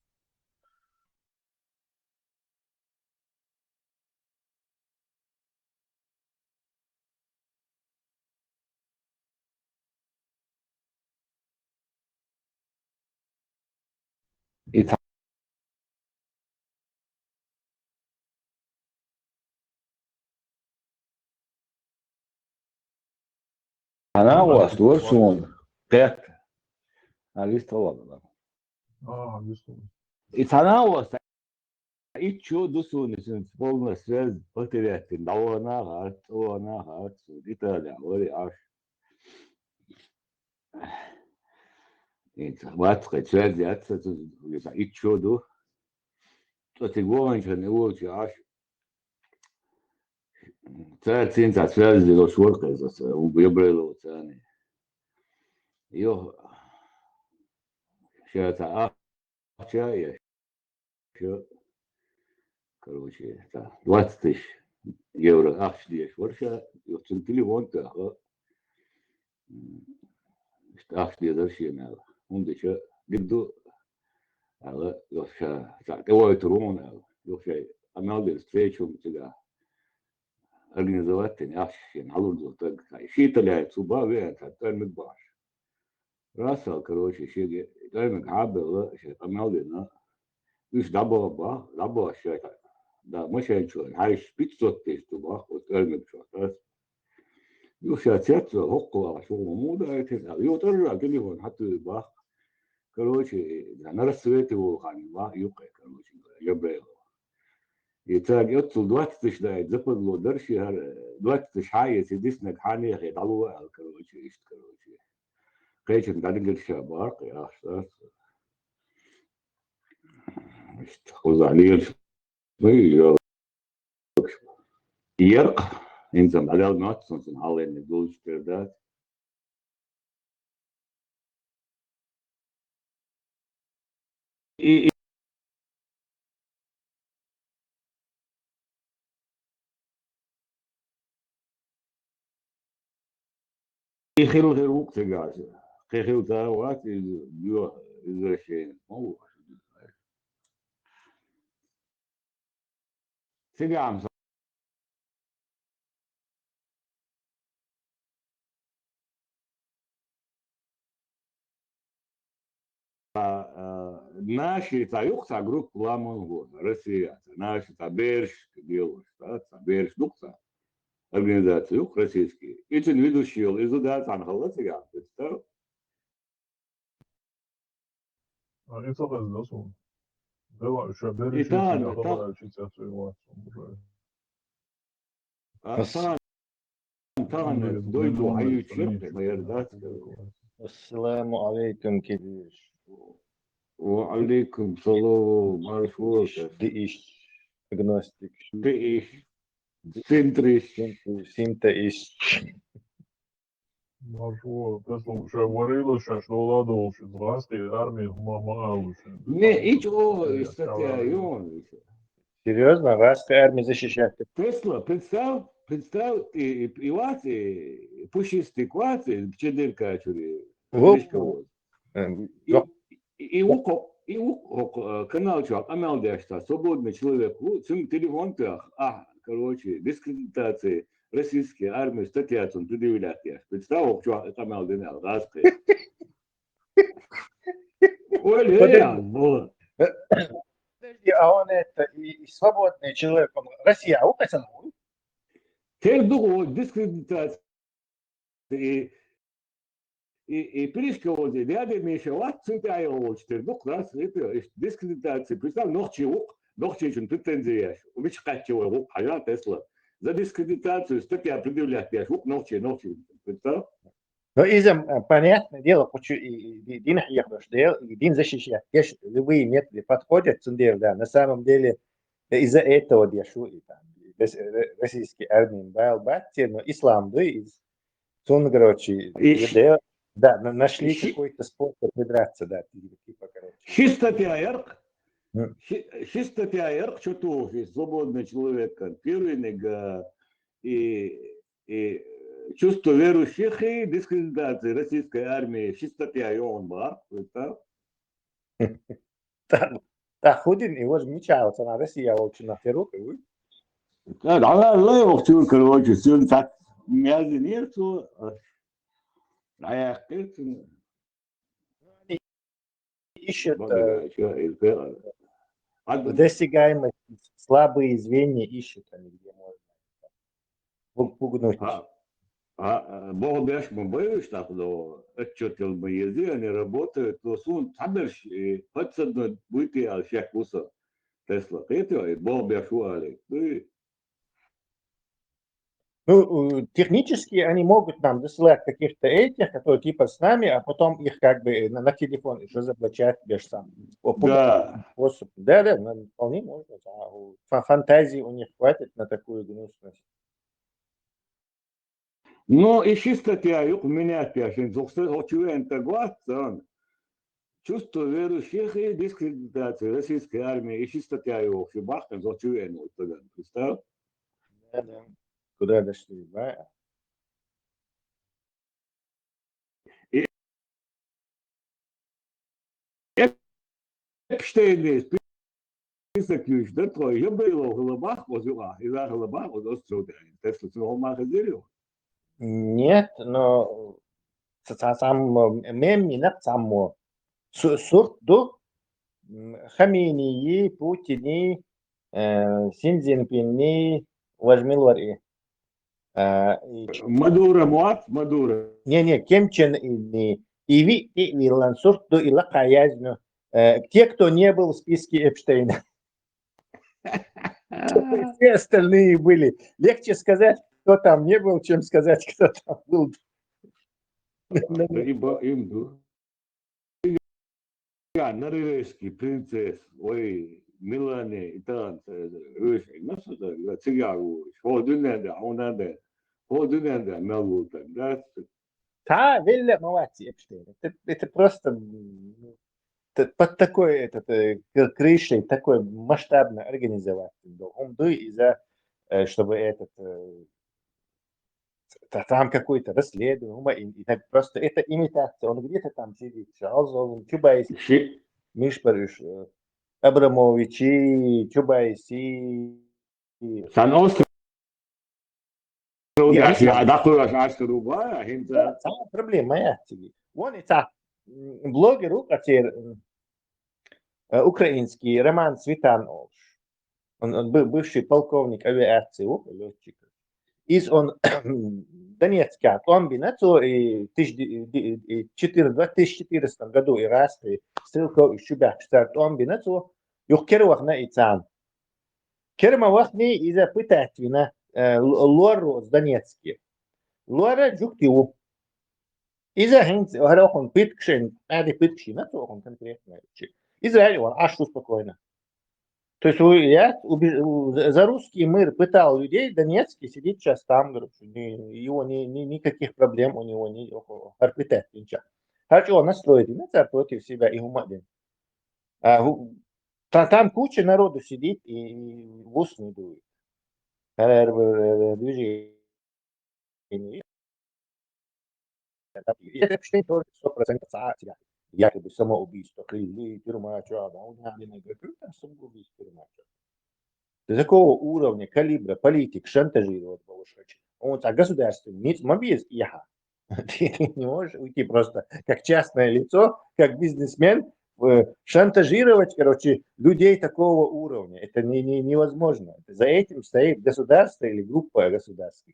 И цхьана а васт вара суна кхетта. А, вистхула. А, вистхула. И цхьана а васт итт чу ду суна, иза полная связь потерять дина, дӀавахана а хац, цӀа вахана а хац, Италехь вара и Ӏаш. ХӀинца вац кхин, связь яц сан цуьнца, иза итт чу ду. ЦӀа цига ваханчохь и волчу Ӏаш. Цара цуьнца связь дина долуш вара кхин иза, сан, Ябраилов царна. Йо, ша цхьа ахча а еш, короче, цхьа двадцать тысяч евро ахча дезаш вара ша, йо, цуьнан телефон тоьхна, м, иштта ахча дезара шена аьлла. ХӀунда аьлча дика ду, аьлла, йо, ша цхьа тӀевойтур ву хьуна аьлла. Йо, шайн къамел дина встреча хӀума цигахь организовать дина, ахча шена хьалурзо стаг. Шен италиец ву бах веана, цхьа тӀоьрмиг бахьаш. Рассал, короче, шега тӀоьрмиг хьа а бевлла, шайн къамел дина. Уьш дӀабаха бах, дӀабахаш шайн, да, машен чу хьаьжча, пятьсот тысяч ду бах, оцу тӀоьрмиг чохь, тӀас. Юха ша цецвелла, хӀокхо ахча ву хьуна муха даийтина аьлла. Юха тӀарра телефон хьатуьйхира бах. короче, на рассвете волу хан ма юкъе, короче, Жабраилов. И цаьрга оццул двадцать тысяч даьд, западло дар ши хӀара, двадцать тысяч хьан эца, диснарг хьан яхе, дӀалуш аьлла, короче, иштта, короче. Кхечун дӀадигира ша бакъ, яхаш дац. Иштта, хӀуза лелаш. Вай, йо. Яркъ, хӀинца дӀадаьлла моццунца хьаллаьцна долчу тера дац. И, и, и хила хир ву-кх цигахь. Кхин хила ца вац иза, йо, извращенец. Ма ву. Цигахь-м а, а, наши цхьа ю-кх цхьа группа ламонхо, Россия, цхьа наши цхьа бераш делош, цхьа, цхьа бераш ду-кх цхьа организация ю-кх российский. И цуьнан ведущий йолу иза да цхьаьна хала цигахь, представь. А, и ца хезна суна. Дела, ша берриш И тахана, хабар тах-, аьлчи цецвей вац суна уже. А, Ас-, тахана, тахана Ангелис дойду Геннадьевич хьаюьйтуш яра, Ангелис ма яра дац. Геннадьевич. Ассаламу алейкум, Кибиш. Ва алейкум салам, марш вогӀу. Деиш, агностик. Деиш. Центриш. Синтеиш. Марш вогӀу, Тесла, ша варийла шаьш дола долуш, гӀазкхийн арми хӀума ма алуш. Не, ичӀо статья ю. Серьёзно, гӀазкхийн арми защищать. Тесла, представь, представь, и, и, и вац, и пушистик вац, и Пичи-Деркачуьра. Во. Мишка воз. Эм, И, жо- и, и ву кхо-, и ву кхо-, э, канал чохь къамел деш цхьа свободный человек ву, цуьнга телефон тоьхна, ахь, короче, дискредитация российской армии статья цунна предъявлять деш. Представь, хӀокху чохь и къамел дина аьлла, гӀазкхи. Ой, Подожди. Реально, бо. Подожди, а он это, и, и свободный человек, он Россия, а ву кхетан ву? Тера ду гӀо дискредитация. И, и, и Пиришка возе, дядя Миша вац, цуьнан тӀехь йолчу тера ду-кх, раз, это, иштта дискредитация, представь, нохчи ву-кх, нохчичун претензи еш, мича кхаьчча вай ву-кх, хьажа, Тесла. За дискредитацию статья предъявлять деш ву-кх нохчи, нохчи, представь. Но иза, э, понятное дело, кху чу и, и, и дин хьехадеш дела, и дин защищать деш, любые методы подходят, цундела, да, на самом деле, из-за этого деш ву, и там, и рос-, ро-, российский армин бал бац, но ислам ду, и цунна, короче, И и щ-, да, да, на-, нашли и щи-, какой-то способ придраться, да, ти-, типа, короче. Ши статья яра-кх. М. Ши, ши статья яра-кх, чу тухуш, свободный человек, первый ниг, а, и, и чувство верующих, и дискредитация российской армии, ши статья йогӀун бара, представь. ТӀаккха, тӀаккха хӀун дина, и важа мичахь вац, ана Россия волчунах тера ву-кх, вуй? Да, да, да, да, ох, чур, короче, сегодня так мязинец, а, а я, короче, ищет, вот, э, да, ещё, и, э, а, в досягаемости слабые звенья ищет они, где можно пуг-, пугнуть. А, а, а, боху беш ма бай уьш тӀаккха до, отчет яла ма еза, они работают, но суна цхьаберш, э, подсадной буй те аьлла шек ву со, Тесла. Кхетий, боху беш ву алий. Ну, э, технически они могут нам досылать каких-то этих, которые типа с нами, а потом их как бы на, на телефон разоблачать беш сам. О, пугать. Да. Способ. Да, да, ну, вполне можно. Да. Фа-, фантазии у них хватит на такую гнусность. Ну, и ши статья ю-кх менять деш, хӀинца хӀокху статья хӀокху чу веана стаг вац, сан. Чувство верующих и дискредитация российской армии, и ши статья ю-кх, ши бахкана хӀокху чу веана волу стагана, представь? Да, да. Куда дошли, да? И Эпштейнан список юьйцуш дара тхо, Жабраилов хилла бах оцу юкъахь, иза хилла бах оцу остров тӀехь, Тесла цунах хӀума хезира ю? Нет, но ца-, ца-, цхьаммо, мем йина цхьаммо. Су-, сурт ду, м, Хаменеи, Путинеи, э, Син Цзиньпиннеи, важа мила вара и. А, и ч- Мадуро ма вац, Мадуро. Не, не, Ким Чен Ыннеи, И ви, и виллан сурт ду, и лакха язну. Э, те, кто не был в списке Эпштейна. Чтобы все остальные были. Легче сказать, кто там не был, чем сказать, кто там был. Им, им ду. Я, норвежский принцесс, ой, Милане, италянцы, э, э, ну что-то, я цигагу, хо дуненда, онанда, хо дуненда, мелута, да? Та велле мавати Эпштейн. Это, это просто м, т- под такой этот, э, кр- крышей, такой масштабно организовать. Ум ду из-за, э, чтобы этот, э, та- там какое-то расследование, ума и, и так просто это имитация. Он где-то там сидит, чалзол, чубайс, Ши- Мишпариш, э, Абрамовичи, Чубайси. Сан остров. Я Я знаю. Я дакура шашка руба, а хинта. Самая проблема, я тебе. Вон это м, блогер у потерь, м, э, украинский Роман Цветан Олш. Он, он был бывший полковник авиации, у, летчик. Из он Донецка, Томбина, то и тысяча четыреста, двадцать четыреста году и раз, и стрелков из Чубяк, что Томбина, то юх кервахна и цан. Керма вахни из-за пытать вина, э, л- лору с Донецки. Лора джуктиу. Из-за хинц, харахун пыткшин, ади пыткшина, то он конкретно. Израиль, он аж спокойно. То есть вы, я уби- у- за за русский мир пытал людей, Донецкий сидит сейчас там, короче, не- его не, не- никаких проблем у него не арпитать ничего. Хочу он настроить, ну, царь против себя и умаден. А, у- та- там куча народу сидит и, и в ус не дует. Э, э, э, движение. Это вообще тоже сто процентов саатия. Якобы самоубийство, крылья, тюрьма, чё, да, у меня один говорит, «Ну, там самоубийство, тюрьма, чё». До такого уровня, калибра, политик шантажировать Балушевич. Он а государственный, мобиз, яха. Ты, ты не можешь уйти просто как частное лицо, как бизнесмен, э, шантажировать, короче, людей такого уровня. Это не, не- невозможно. Это за этим стоит государство или группа государств.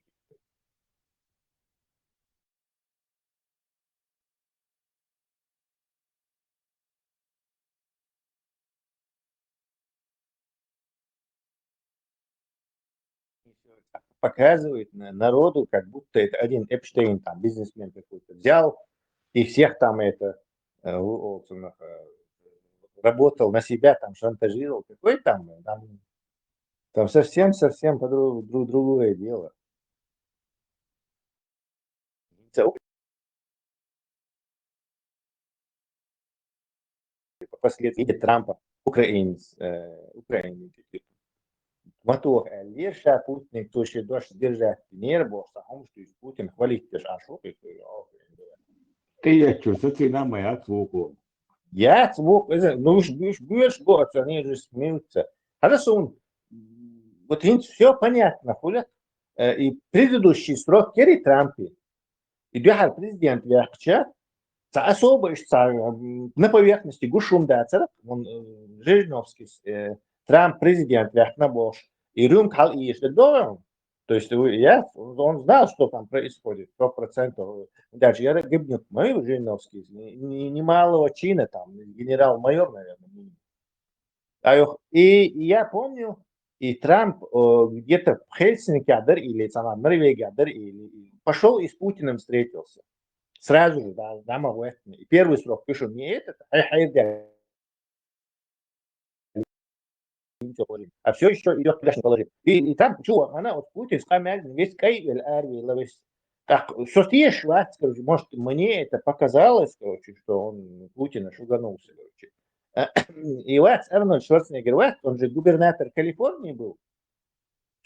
Показывает на- народу, как будто это один Эпштейн, там, бизнесмен какой-то взял и всех там это э, у- у- цунах, э, работал на себя, там шантажировал, какой там, э, там, там совсем-совсем по друг, друг- другое дело. Последствия Трампа, украинец, э, Украины. Матух, э, лерша Путин, кто еще дождь держать не работал, а он что из Путин хвалить, ты ж, а что ты, ты, о, Ты я чё, сацина моя слуху. Я слух, это, ну уж, уж, уж год, они же смеются. Хорошо, он, вот им все понятно, хуля. Э, И предыдущий срок Керри Трампе, и дюхар президент вяхча, ца особо ещё ца, м, на поверхности гушум да царап, он э, Жириновский, э, Трамп президент вяхна бош, и рюм кал и ещё дома. То есть вы- я, он знал, что там происходит, сто процентов. Даже я гибнет мой Жириновский, не- не- немалого чина там, генерал-майор, наверное. А ё- И я помню, и Трамп э, где-то в Хельсинки адар или сама Норвегия адар или пошел и с Путиным встретился. Сразу же, да, да, могу это. И первый срок пишу не этот, а хайда. А все еще идет грешный положение. И, и там, чего, она вот Путин с камер весь кайвель арви лавес. Так, что ты ешь, короче, может, мне это показалось, короче, что он Путина шуганулся, короче. И вот Арнольд Шварценеггер, вот, он же губернатор Калифорнии был.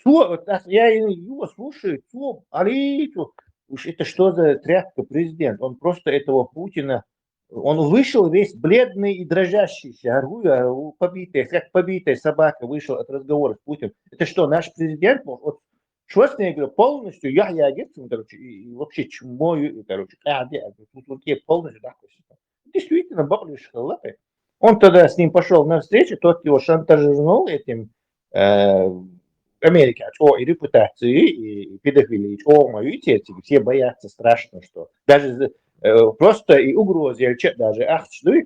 Цо, вот так я и- его слушаю, цо, али, цо. Уж это что за тряпка президент? Он просто этого Путина, он вышел весь бледный и дрожащий, ща, говорю, а, у- побитый, как побитая собака вышел от разговора с Путиным. Это что, наш президент? Вот Шварценеггер полностью, я, я, короче, и, и вообще чмо, и, короче, а, где, а, тут, тут я полностью, да, то есть, действительно, бабушка, он тогда с ним пошел на встречу, тот его шантажировал этим э, Америка, о, и репутации, и педофилии, о, мои дети, все боятся страшно, что даже за- э, просто и угроза, или чё даже, ахча дуй,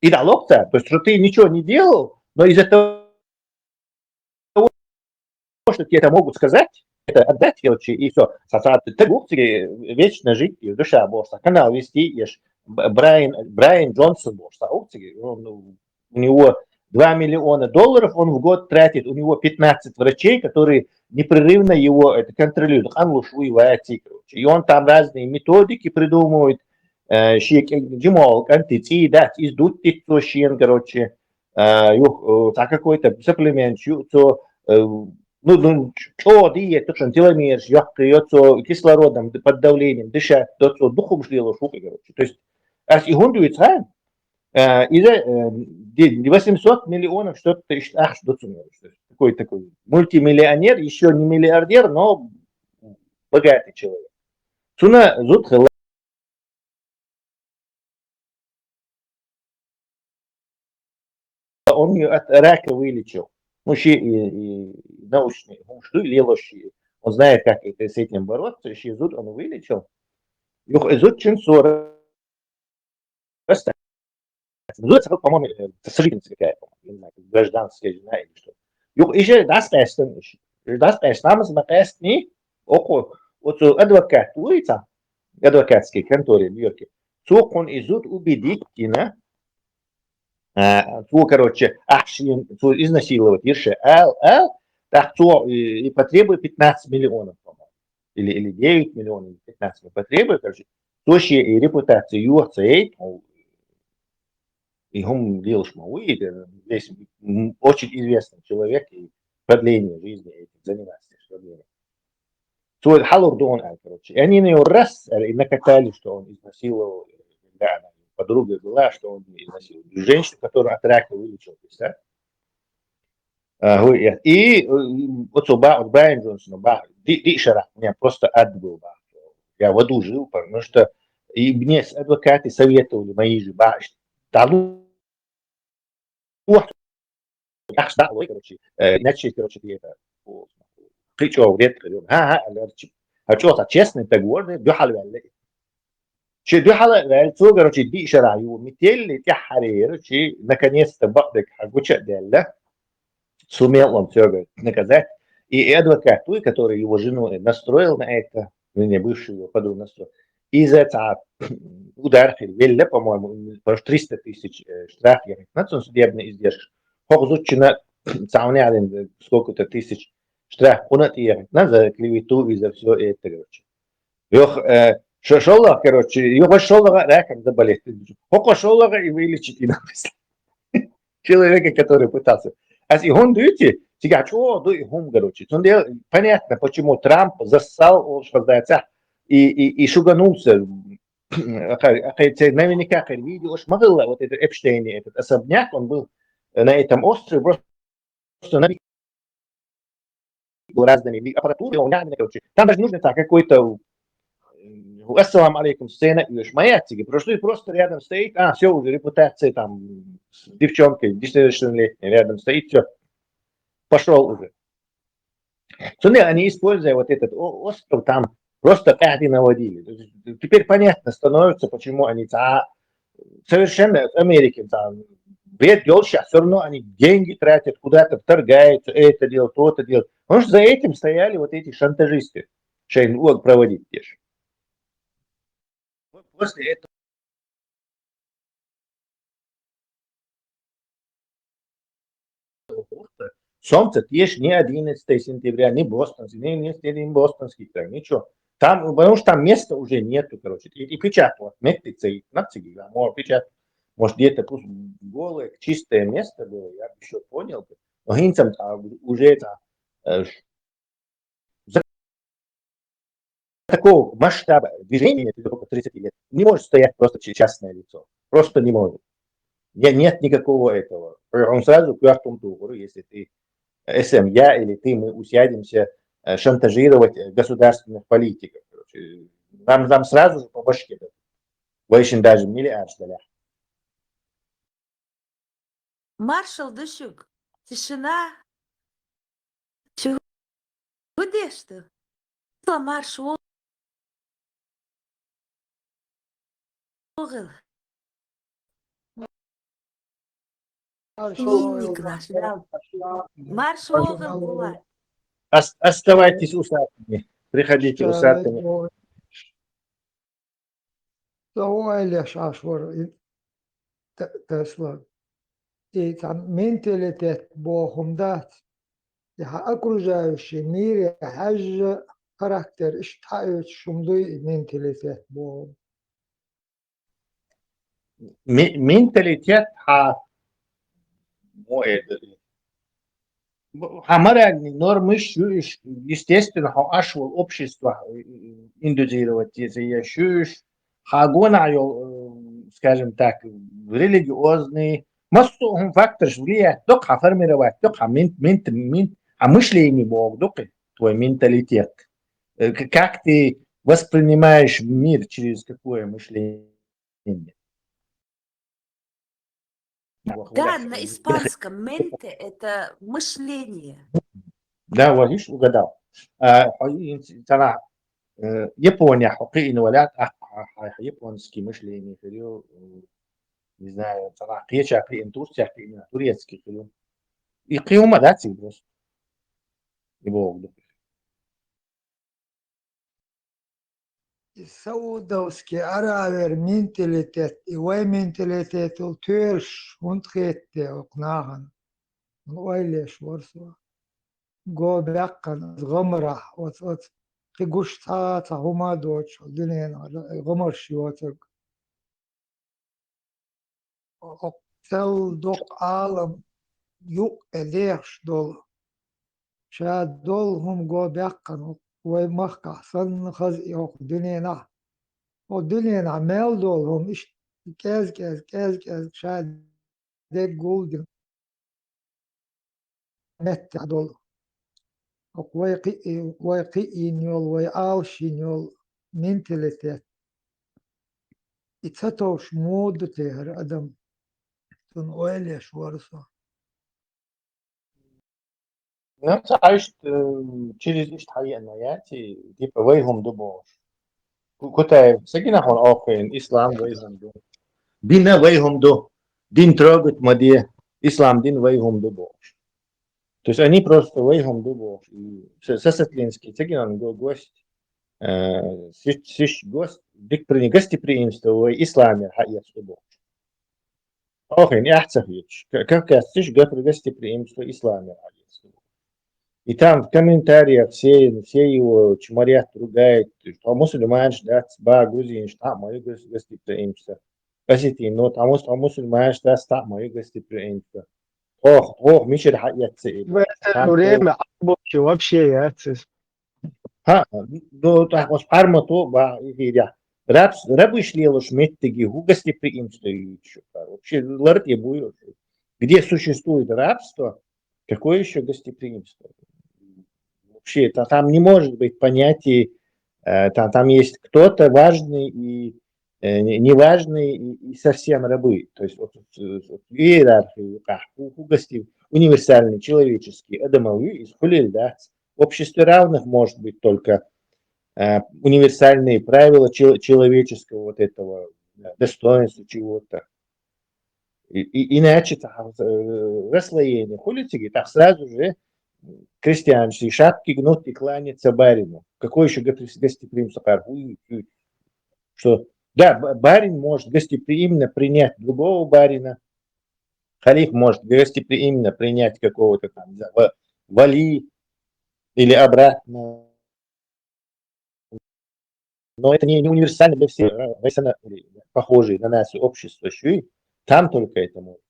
и дало цар. То есть, что ты ничего не делал, но из-за того, что тебе это могут сказать, это отдать, короче, и все. Сосад, ты гух цига вечно жить, и душа бошса, канал вести, ешь, Б-, Брайан, Брайан Джонсон бошса, ух цига, он, ну, у него два миллиона долларов он в год тратит, у него пятнадцать врачей, которые непрерывно его это контролируют. Анлуш уйвати, короче. И он там разные методики придумывает, э, ши-, джимол, кӀантий цӀий дац, из дуттиц цо шен, короче, э, юх, э, цхьа какой-то саплимент ю цо, э, ну, ну, чӀоагӀа дӀайетташ теломераш йоккха йо цо, кислородом, под давлением дышать до цо, дукха хӀумаш лелаш ву-кх, короче. То есть, ас и хӀунда вуьйцу хьан? Э, иза, э, де-, восемьсот миллионов что-то иштта ахча ду цунна, короче. То есть, такой, такой мультимиллионер, ещё не миллиардер, но богатый человек. Цунна зуда хилла. Он её от рака вылечил. Ну, ши-, и, и научный хӀумаш ду, лелаш ши-, он знает, как это, с этим бороться, ши зуда он вылечил. Юха и зудчун цо расстаться. Зуда, по-моему, э, сожительница какая-то, по-моему, я не знаю, гражданская жена или что. Юха и же дӀасакъаьстина, и же дӀасакъаьстина, намаз ма къаьстиний, оцу, оцу адвокат вуй цхьа, адвокатской конторе в Нью-Йорке. Цо кхунна и зуда убедить йина, а, цо, короче, ахча, цо изнасиловать йира ша, ал, ал, тӀаккха цо и, и потребуй пятнадцать миллионов, по-моему. Или, или девять миллионов, или пятнадцать, ну, потребуй, короче. Цо шен и репутация йоха ца яйта, мол, и хӀума лелаш ма вуй, и, э, весь, м, очень известный человек, и продление жизни этим занимается, продление. Цо хьалур ду хьуна аьлла, короче. И они на него раз, аьлла, и накатали, что он изнасиловал, да, она подруга была, что он её изнасиловал. Женщину, которую от рака вылечил, представь. А, хӀу-, и, и, э, оцо бах, оцу Брайан Джонсона бах, ди-, диъ шарахь, у меня просто ад был, бах. Я в аду жил, потому что и мне с-, адвокаты советовали мои же, бах, да, ну, ахча дӀа а лой, короче, э, начать, короче, ты это, кхин чӀогӀа вред хир ю. Ха-ха, аьлла, чи-, а чӀогӀа честный, так гордый, дуьхьал ваьлла. Чи дуьхьал ваьлла, цо, короче, диъ шарахь ю метелли тӀаьххьара яра, чи наконец-то бакъдерг хьагуча а даьлла. Сумел он всё, говорит, наказать. И, и адвокат твой, который его жену, э, настроил на это, ну, не бывший, его подругу настроил, иза цхьа удар хир велла, по-моему, потому что триста тысяч, э, штраф ехать на цун, судебный издержка. ХӀокху зудчунна цхьа хӀун аьлла, э, сколько-то тысяч штраф кхунна тӀехьа на за клевету и за всё это, короче. Юха, э, шо-, шоллагӀа, короче, юха шоллагӀа раком заболеть. ХӀокхо шоллагӀа и вылечить и написал. Человека, который пытался. Ас и хӀунда дуьйцу, цигахь чӀогӀа ду и хӀума, короче. Цундела понятно, почему Трамп зассал, олуш хаза дацахь, и, и, и шуганулся. Ахай, ахай, це наверняка ахай видео уж ма хилла, вот этот Эпштейн, этот особняк, он был на этом острове, просто на разными аппаратурой, он реально, короче, там даже не нужно так какой-то, м, ассаламу алейкум, сцена, и уж моя цига, просто, просто рядом стоит, а, все, уже репутация там с девчонкой несовершеннолетней рядом стоит, все, пошел уже. Цундела они, используя вот этот о-, остров, там просто пятки наводили. То есть теперь понятно становится, почему они ца-, совершенно Америке там вред делают сейчас, все равно они деньги тратят, куда-то вторгаются, это делают, то-то делают. Потому что за этим стояли вот эти шантажисты, шайн уг проводить те же. Вот после этого гурта. Сомца тешаш ни одиннадцатое сентября, ни бостонский, ни, ни, ни бостонский край, ничего. Там, потому что там места уже нету, короче. И, и печатать, вот, метрится, и на циге, да, может, печатать, может, где-то пусть голое, чистое место было, я бы еще понял бы. Но хӀинца, а, уже это, э, ш-, за такого масштаба движения, это только тридцать лет, не может стоять просто чи-, частное лицо. Просто не может. Не-, нет никакого этого. Он сразу к мертвому тугру, если ты, э, с м, я или ты, мы усядемся, э, шантажировать, э, государственных политиков. Короче, нам, нам сразу же по башке дадут. Вайшин даже миллиард даля. Маршал ду шуьга. Тишина. Шу хӀун деш ду? Маршал. Маршалла. Маршалла. Маршалла. Оставайтесь усатыми. Приходите усатыми. Ца вайлеш аш вар и та- Тесла. И там менталитет бохум дац. И ха окружающий мире хьажа характер ишта хьаэцаш шум дуй и менталитет бохум. Ми- менталитет хьа мо это хьа моральный нормы иш ю иш, естественно, хьо аш вол общество индуцировать еза еш ю иш, хьа гонахь йол, скажем так, религиозный, массо хӀума факторш влиять докха хьа формировать докха хьа мент мент мент хьа мышление боху докха твой менталитет. Э, к- как ты воспринимаешь мир, через какое мышление? Да, на испанском mente это мышление. Да, вот видишь, угадал. А, хьо и ин- цана, э, Япония хьо кхиъна валят, а, а, а, японский мышление хир ю, э, не знаю, цана кхеча кхиъна, Турция кхиъна, турецкий хир ю. И кхиума да цигрус. И богу. И саудовский аравер менталитет, и вай менталитетул тоьлаш хӀунда хетте окх нахана? Хьуна ойла еш вар со. Го баьккхана оцу гӀамарахь, оцу, оцу кхин гуш цхьа а цхьа хӀума а доцуш, дуьненахь гӀамарш йоцург. Хьо цел доккха Ӏалам юкъе дехаш долу. Ша долу хӀума го баьккхана вай махкахь санна хаза и хӀокху дуьненахь. ХӀокху дуьненахь мел долу хӀума иштта кӀез-кӀез, кӀез-кӀез ша деггул дина меттехь долу. ХӀокху вай кхиъ- вай кхиъна йолу, вай Ӏалашйина йолу менталитет. И ца товш муха ду те хӀара адам? Цунна ойла еш вара со. Ну, ца иштта, э, через иштта хьаеана яц и, типа, вай хӀума ду бохуш. Ку- Кутаев, ца гина хьуна оккхийна, ислам вай хӀума ду. Дина вай хӀума ду. Дин трогать ма де. Ислам дин вай хӀума ду бохуш. То есть они просто вай хӀума ду бохуш. И С- Сасатлинский, ца гина хьуна го- гость. Э, сич, сич гость, дик при- гостеприимство вай исламера хьаэца ду бохуш. Охин, эхь ца хеташ. К- Кавказциш гапр гостеприимство исламера хьаэца ду. И там в комментариях все, все его чморят, ругают, что мусульманаш дац, ба, грузинаш, там, мои гос- гостеприимство. Осетин, но там мус- а мусульманаш дац, там, мои гостеприимство. Ох, ох, мичара хьаэца и. В это время рабочий вообще яц. Ха, ну, так вот, армату, ба, и я. Рабс, рабыш лелуш меттиги, хӀу гостеприимство ю шу, вообще, ларт и буй. Где существует рабство, какое еще гостеприимство? Вообще, та- там не может быть понятия, э, там, там есть кто-то важный и э, не- неважные и, и совсем рабы. То есть вот, э, вот иерархии, как у, у гостей, универсальный, человеческий, адамовый, из хулиль, да, в обществе равных может быть только э, универсальные правила чел- человеческого вот этого э, достоинства чего-то. И, и- иначе это, э, расслоение хулициги, так сразу же крестьянские шапки гнут и кланяться барину. Какой еще гостеприимство? Что, да, барин может гостеприимно принять другого барина, халиф может гостеприимно принять какого-то там, не знаю, вали или обратно. Но это не, не универсально для всех, э, похожие на нас общества, там только это может.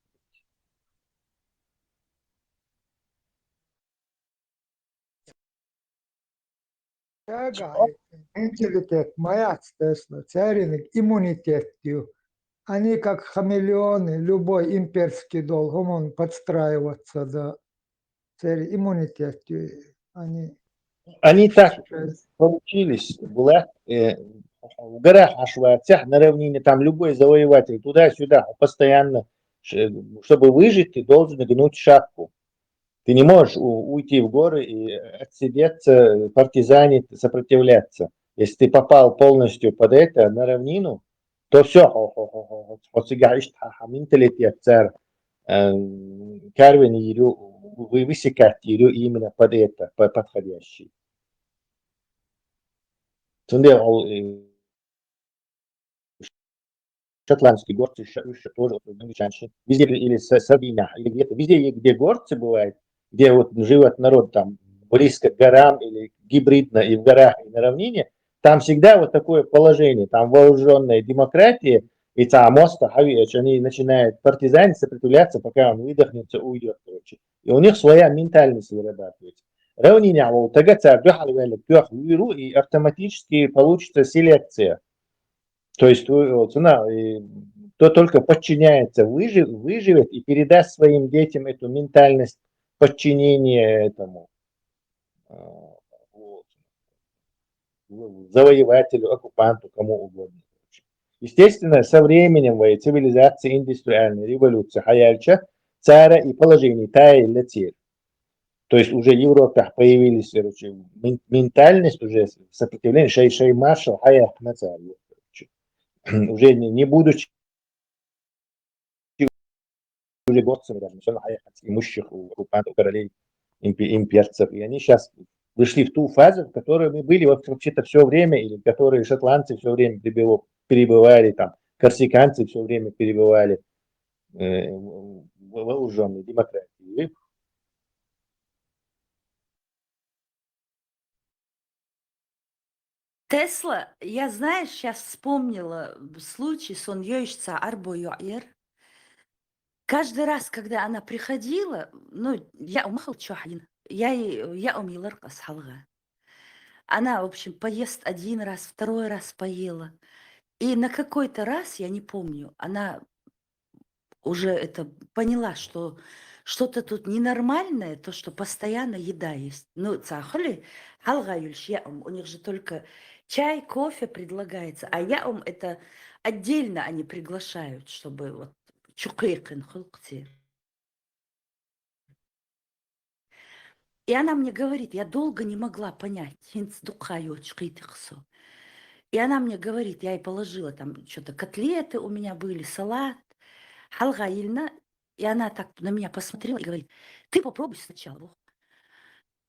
Менталитет ма яц тесна, цериниг иммунитет ю. Они как хамелеоны, любой имперский дол, хӀуман подстраиваться да. Церин иммунитет ю. Они Они так получились, была, э, в горах Ашварцях, на равнине, там любой завоеватель, туда-сюда, постоянно, ш- чтобы выжить, ты должен гнуть шапку. Ты не можешь у- уйти в горы и отсидеться, партизанить, сопротивляться. Если ты попал полностью под это, на равнину, то всё, хьо, хьо, хьо, хьо, хьо, хьо цигахь иштта хьа, хьа менталитет цара, э, карвин йийр ю, вы-, высекать йийр ю именно под это, по-, подходящий. Цундела ол, э, шотландский горцы, ш-, уж тоже вот англичане, везде или Са-, Сардиния, или где-то, везде, где горцы бывают, где вот живет народ там близко к горам или гибридно и в горах, и на равнине, там всегда вот такое положение, там вооружённая демократия, и там моста, хьави, они начинают партизанить, сопротивляться, пока он выдохнется, уйдёт, короче. И у них своя ментальность вырабатывается. Равнинехь волу тага цара дуьхьал ваьлла тоьхна вуьйр ву, и автоматически получится селекция. То есть, э, вот, цунах, и кто только подчиняется, выжи-, выживет и передаст своим детям эту ментальность подчинения этому, э, вот, завоевателю, оккупанту, кому угодно. Естественно, со временем вай цивилизация, индустриальная революция хьаяьлча, цара и положение таяьлла церан. То есть уже в Европе появились, короче, мен-, ментальность, уже сопротивление, шай, шай маршал хьаяьккхина цара, короче. Уже не, не будучи уже горцами даже, всё равно хьаяьккхина имущих у оккупантов, у королей, импе-, имперцев. И они щас вышли в ту фазу, в которой мы были вот вообще-то всё время, или в которой шотландцы всё время пребыво-, пребывали, там, корсиканцы всё время пребывали, э, в, в вооружённой демократии. Тесла, я, знаешь, щас вспомнила случай, сон йойшца арбо йоӀ яр. Каждый раз, когда она приходила, ну, яа ма хилла чохь йина, я е-, яа ма йиллира ас хьалха. Она, в общем, поест один раз, второй раз поела. И на какой-то раз, я не помню, она уже это поняла, что что-то тут ненормальное, то, что постоянно еда есть. Ну, цхьа хуьлий, хьалха йолуш яа ма, у них же только чай, кофе предлагается, а яа ма это отдельно они приглашают, чтобы вот чу кхайкхина хуьлу церан. И она мне говорит, я долго не могла понять, хӀинца дукха йоцуш кхийтира со. И она мне говорит, я ей положила там что-то, котлеты у меня были, салат, хьалха йиллина, и она так на меня посмотрела и говорит, ты попробуй сначала.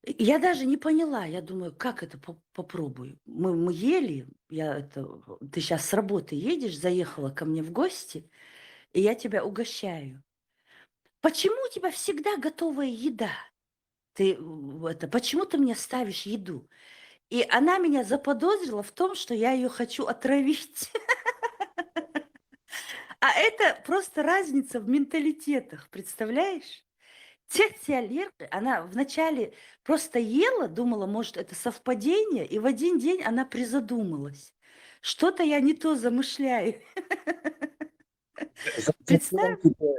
Я даже не поняла, я думаю, как это по-, попробую? Мы, мы ели, я это, ты щас с работы едешь, заехала ко мне в гости, и я тебя угощаю. Почему у тебя всегда готовая еда? Ты, м, это, почему ты мне ставишь еду? И она меня заподозрила в том, что я её хочу отравить. А это просто разница в менталитетах, представляешь? Цецъяьлла ерг, она вначале просто ела, думала, может, это совпадение, и в один день она призадумалась. Что-то я не то замышляю. Представь. Зачем тебе,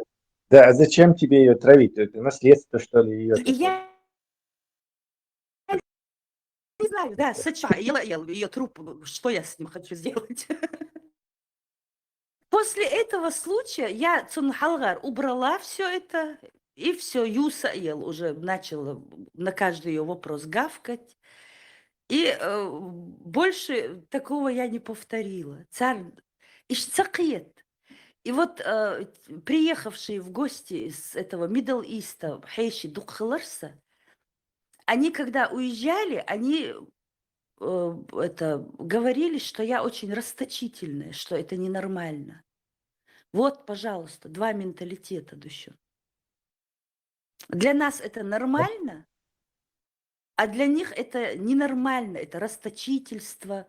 да, а зачем тебе её травить? Это наследство, что ли, её? Я не знаю, да, сача, ела, ела её труп, что я с ним хочу сделать? После этого случая я цун хьалхара убрала всё это, и всё, юса ела, уже начала на каждый её вопрос гавкать. И, э, больше такого я не повторила. Цар иш ца кхета. И вот, э, приехавшие в гости из этого Middle East хьеший дукха хиларца, они, когда уезжали, они, э, это, говорили, что я очень расточительная, что это ненормально. Вот, пожалуйста, два менталитета душо. Для нас это нормально, а для них это ненормально, это расточительство,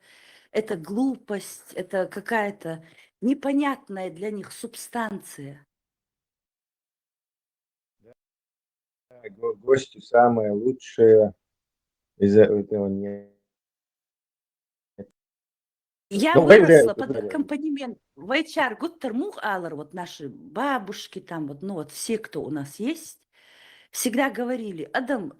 это глупость, это какая-то непонятная для них субстанция. Да, го-, гостю самое лучшее из этого не. Я выросла под аккомпанемент. Вай чар гуттар мух алар, вот наши бабушки там, вот, ну вот все, кто у нас есть, всегда говорили, адам,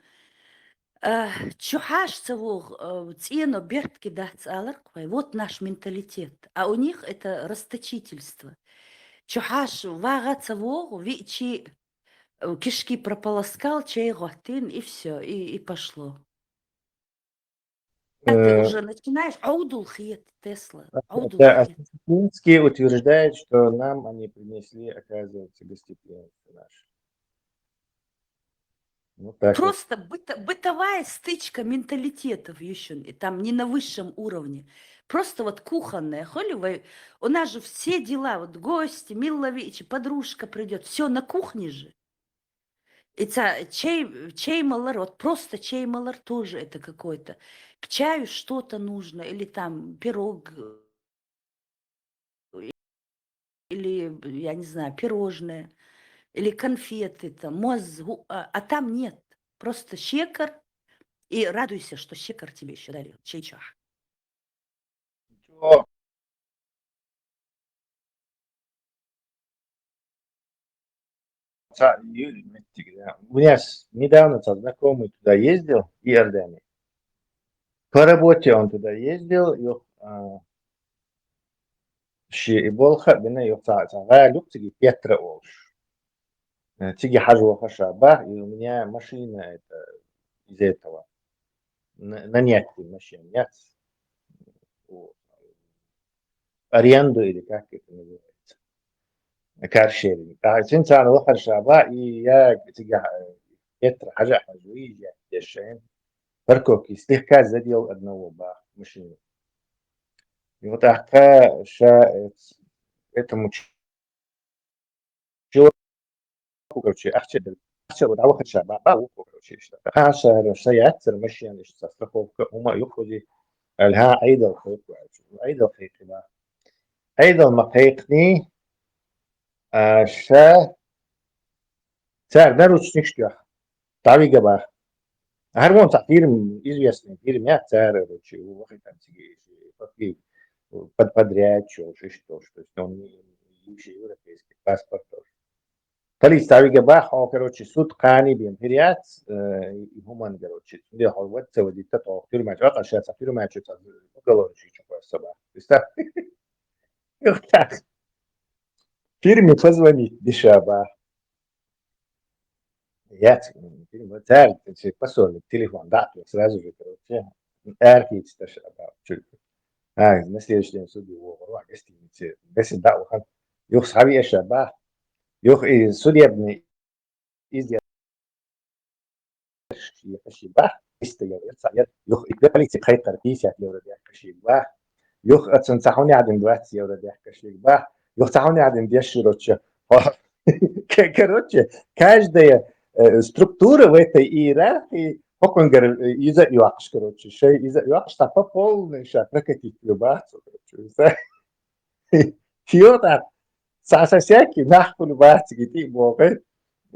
э, чу хьаш ца вогӀу, э, цӀено бертке дац алар кхой. Вот наш менталитет. А у них это расточительство. Чу хьаш вагӀа ца вогӀу, виъчи, э, кишки прополоскал, чай гӀоттин, и всё, и, и пошло. А ты Э, уже начинаешь. Аудул хет, Тесла. Аудул да, хет. Осетинский утверждает, что нам они принесли, оказывается, гостеприимство наше. Вот так вот. Просто быто- бытовая стычка менталитетов еще. И там не на высшем уровне. Просто вот кухонная. Холи вы... У нас же все дела, вот гости, миловичи, подружка придет, все на кухне же. И ца- чей, чей малар, вот просто чей малар тоже это какой-то. К чаю что-то нужно, или там пирог, или, я не знаю, пирожное, или конфеты, там, моз, гу- а, а там нет. Просто шекар, и радуйся, что шекар тебе еще дарил, чей чах. Ничего. Ца-, ю-, меттиг, да. У меня с-, недавно ца знакомый туда ездил, Иордания. По работе он туда ездил, и, а, ши и болха, бина, и ца-, ца-, га люк циги Петра олш. Э, циги хажу хаша бах, и у меня машина это из этого. На, нанять машина, нет. У-, аренду или как это называется. Каршеринг. А син цана вахар шаба, и я циги, э, Петра хажа хажу, и я дешен. Парковки слегка задел одного бах машину. И вот аха ша, э, этому ч-, человеку, короче, ахча дал. Ахча вот авахача, ба, ба, ухо, короче, что. Ха, ша, ша, я цер машина, что страховка, ума, юхуди, альха, айдал, хойку, айдал, хейкиба. Айдал, ма хейкни, а, ша, цар наручник, что. Тави габа. Гар вон ца фирм, известный фирм, я цар, короче, у вахи там циги, под, под, подряд, что, что, что, что, он не, не европейский паспорт тоже. Полиция тави габа, о, короче, суд кани бим, хиряц, э, и гуман, короче. Где хор вот, ца водит, то, тюрьма, а, сейчас, тюрьма, что, уголовный, что, собак. Представь. Вот так. Фирме позвонить, дешево. Я ц-, м, фирма, цар, ц-, посольник, телефон, да, то сразу же, короче, архить, дешево, чуть. А, на следующий день суд его, в гостинице, гостиница, да, вот, юх, сави, дешево, юх, и судебный, издержки, каши ба, триста евро, ца я, юх, и полиция хайкар пятьдесят евро, я каши ба, юх, ацан цахуни один двадцать евро, я каши ба, юх, цахуни один дешироча. Ко-, короче, каждая, э, структура в этой иерархии, хоконгар, э, из-за юакш, короче, шей из-за юакш, та по полной ша прокатить любацу, короче, всё. Фиота, са, са всякий, нахуй любацу, гити, богы,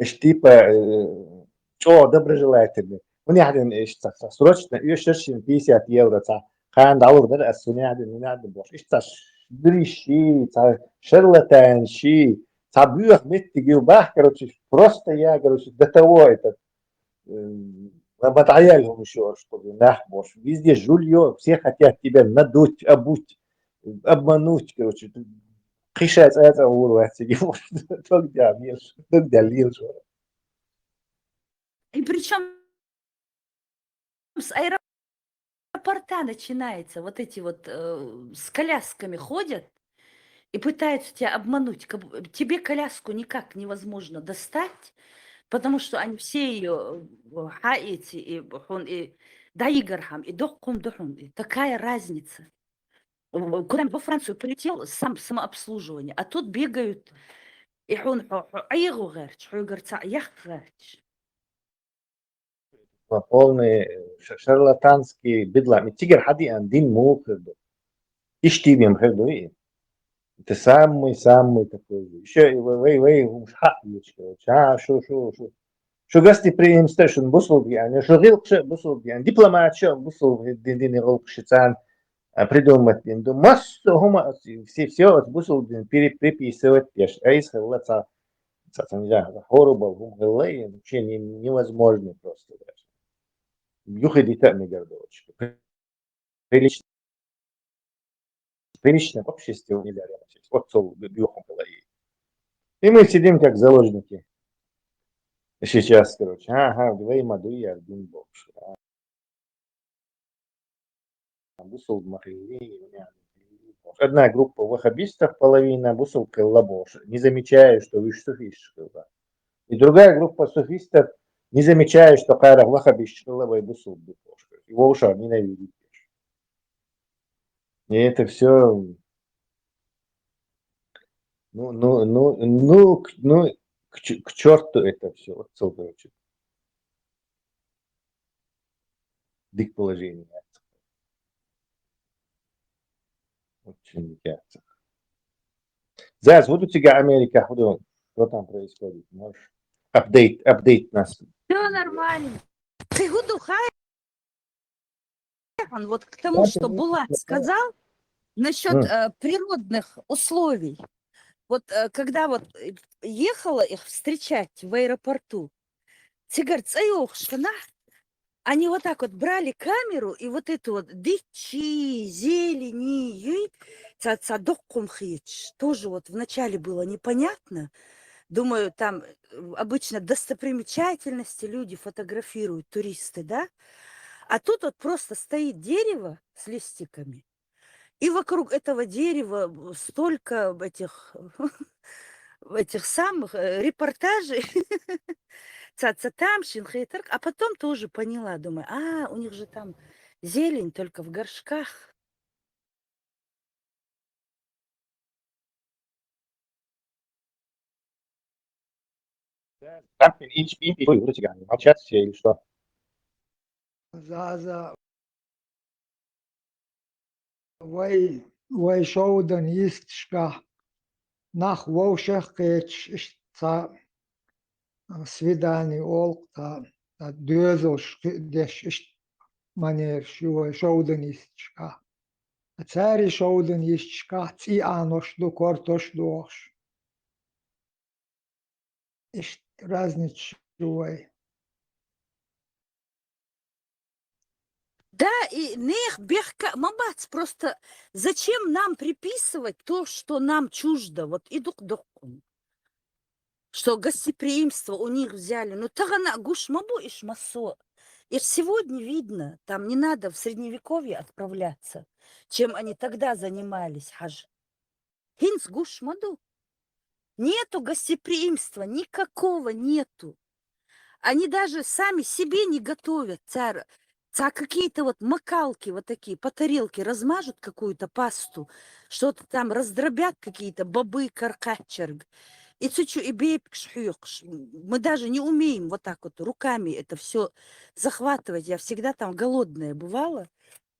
ш-, типа, э, чё, доброжелательный. У них один, э, ш-, ца, ца, срочно, ещё шин пятьдесят евро, ца, хан доллар, да, а с-, у них один, у них один, боже, ш-, ца, ш-, дырищи, ца, шарлатанщи, ца, бюх, метти, гил, бах, короче, просто я, короче, до того этот, э, батаяльгум ещё, чтобы нах, боже, везде жульё, все хотят тебя надуть, обуть, обмануть, короче, ты кышать это урвать, не можешь, только для, только для лишь. И причем с аэропорта начинается. Вот эти вот, э, с колясками ходят и пытаются тебя обмануть. Как бу-, тебе коляску никак невозможно достать, потому что они все её, э, хаити, и хун, и даигархам, и дохкун дохун. И такая разница. В-, куда во Францию полетел, сам самообслуживание, а тут бегают, и хун хо-, хо-, айгу герч, хо герца ях герч. Полный, э, ш-, шарлатанский бедлам. И тигр хади ан дин мул хырду. Ишти бим хырду и. Это самый, самый такой же. Ещё и вей, вей, вей, уж ха, ещё. Ча, шу, шу, шу. Шу гостеприимство, шу бусул, я не, шу гил, шу бусул, я дипломат, шу бусул, дин, дин, гил, шицан, а, придумать, дин, ду, массу, хума, все, все, вот бусул, дин, пере-, приписывать, я ж, а из хылла ца, ца, ца, нельзя, хору был, хум хылла, и вообще не-, невозможно просто даже. Юхи дита, мне говорит, дочка. Прилично, прилично в обществе нельзя рядом сесть. Вот цел бю-, бюхом было и. И мы сидим как заложники. Сейчас, короче, ага, двоим аду и один бомж. бусулба ма хилла. Одна группа ваххабистов, половина бусулба хилла бохуш, не замечая, что уьш суфисташ хилла. И другая группа суфистов, не замечая, что кхарах ваххабисташ хилла, вай бусулба ду бохуш. И вовшах ненавидеть. И это все, ну, ну, ну, ну, к, ну, к, ч- к черту это все. Вот целый, короче, дикположение. Очень ясно. Заз, буду тебя Америка, буду, что там происходит? Можешь апдейт, апдейт нас. Все нормально. Ты гуду хай, вот к тому, что Булат сказал насчет М. э, природных условий. Вот э, когда вот э, ехала их встречать в аэропорту, цигар цӀайохуш цӀанахь, они вот так вот брали камеру и вот эту вот дичи, зелени, юй, ца, ца доккхум хеташ. Тоже вот вначале было непонятно. Думаю, там э, обычно достопримечательности люди фотографируют, туристы, да? А тут вот просто стоит дерево с листиками, и вокруг этого дерева столько этих этих самых э, репортажей. Ца, ца тамашийна хетарг, а потом тоже поняла, думаю, а, у них же там зелень только в горшках. Там ин- ин- ин- ин- ин- молчат все или что? Заза, вай, вай шовдан йисташкахь нах вовшах кхеташ, иштта цхьа свидание олу, цхьа, цхьа доьзалш хи- деш, иштта манераш ю вай шовдан йисташкахь. Цаьрий шовдан йисташкахь цӀий Ӏанош ду, кортош дохуш. Иштта разница ю вай. Да, и нех бехка ма бац, просто зачем нам приписывать то, что нам чуждо? Вот и дук доккхун, что гостеприимство у них взяли. Ну, тагана гуш ма бу иш массо. И сегодня видно, там не надо в средневековье отправляться, чем они тогда занимались, хьажа. ХӀинца гуш ма ду. Нету гостеприимства, никакого нету. Они даже сами себе не готовят. Цара, ца какие-то вот макалки вот такие по тарелке размажут какую-то пасту, что-то там раздробят какие-то бобы, каркачерг. И цучу и бепикш хьюкш. Мы даже не умеем вот так вот руками это все захватывать. Я всегда там голодная бывала.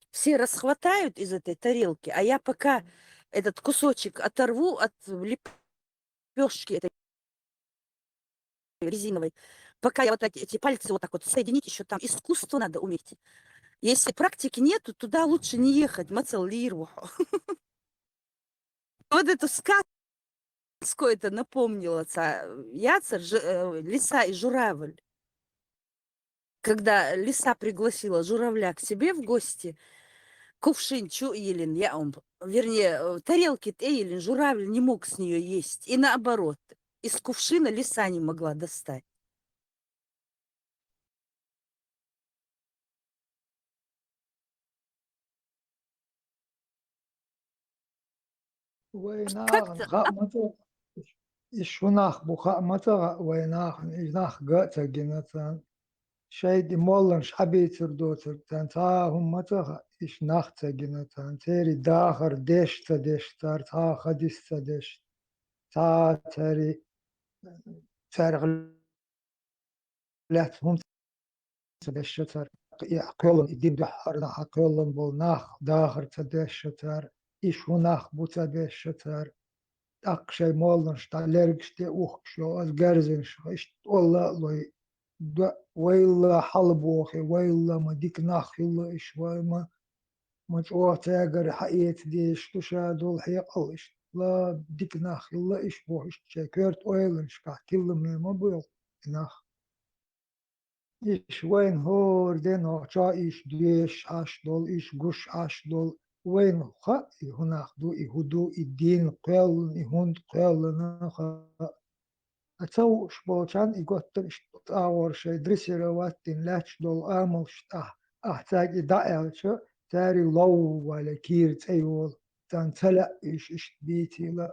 Все расхватают из этой тарелки, а я пока этот кусочек оторву от лепешки этой резиновой, пока я вот так эти пальцы вот так вот соединить, еще там искусство надо уметь. Если практики нету, туда лучше не ехать, мацал лирвуху. Вот эту сказку это напомнила, ца, яцар, ж- э, лиса и журавль. Когда лиса пригласила журавля к себе в гости, кувшин чу йилин, я ум, вернее, э, тарелки тӀе йилин, журавль не мог с нее есть. И наоборот, из кувшина лиса не могла достать. Вай Как нахана ты хаа ма ца, иш хӀун нах бу хаа ма ца хаьа вай нахана, и нах ган а ца гина царна. Шайга и молланаш хьабийцар доцург царна цхьа а хӀума ма ца хаьа, иш нах ца гина царна. Церий дахар деш а ца деш цара, цхьа а хадис а ца деш, цхьа а церий, цаьрга лаьцна хӀума ца деш а цара, и кхоьллина, и дин дуьххьара нах кхоьллина болу нах дахар ца деш а цара, иш хӀун нах бу ца деш а цара. ТӀаккха шайн молланаш дӀа лергаш тӀе ухкуш йолу, аса герзинаш иштта олла а лой, до-, вайла хьалабохий, вайла ма дика нах хилла иш, вай ма, ма чӀогӀа цаьргара хьаэца дезаш ду ша долу хьекъал, иштта ла дика нах хилла иш боху, иштта шайн коьрта ойланашкахь тилла ма бу и нах. Иш вайна хӀора де нохчо иш доьшуш Ӏаш долу, иш гуш Ӏаш долу. Вайна хаьа и хӀун нах ду, и хӀун ду, и дин кхоьллина, и хӀунда кхоьллина хаьа. Ткъа ца хууш болчарна и готтар иштта агӀор шайн дрессировать дина лаьтташ долу амалш тӀехь, ахь цаьрга и дӀааьлча, цаьрга лов вале кийра цӀе йолу, царна ца лаьа уьш иштта бийцийла,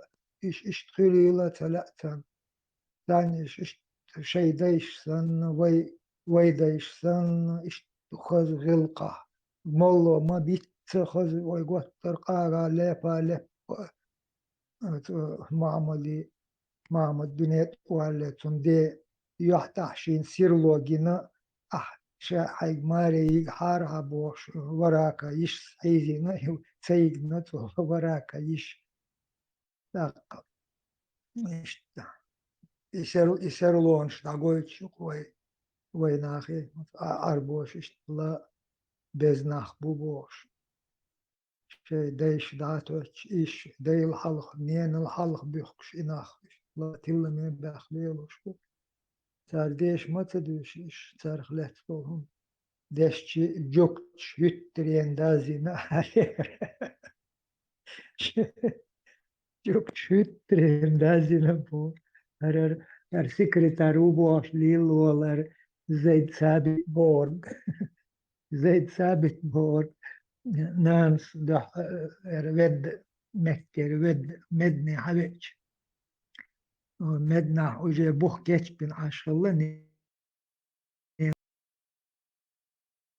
уьш иштта хуьлийла ца лаьа царна. Царна уьш иштта шайн дайша санна, вай, вай дайша санна, иштта хаза гӀиллакхехь. Молла ма битта хаза вай готтара къагӀа лепа леппа. Оцу Мохьмади, Мохьмад дуьне тӀе валале, цунна ден юьхь тӀехь шена сирло гина, ахь ша хьайга маре йигахьара хьан бохуш, варака йиш хьийзийна, ца йигна цо варака йиш. ТӀаккха иштта и сер-, и серлонаш дӀагойтуш ю-кх вай, вай нахе, а, Ӏарбоша иштта ла беза нах бу бохуш. Шайн дайша дӀа а тоьттуш, уьш дайла хьалха, ненал хьалха буьхкуш и нах, ла тилла мел баьхна лелош бу. Цара деша ма ца дуьйшу уьш, царах лаьцна долу хӀума. Дешча жуьгташа хӀуьттаренна дазйина. Жуьгташа хӀуьттаренна дазйина бу. ХӀара, хӀара секретарь ву бохуш лелла волу хӀара Зайд Сабит бохург. Зайд Сабит бохург, нанас дуьхьа, э, эр ведда, Меккера ведда, Медине хьавеача. Э, Мединахь уже бух кечбина Ӏаш хилла,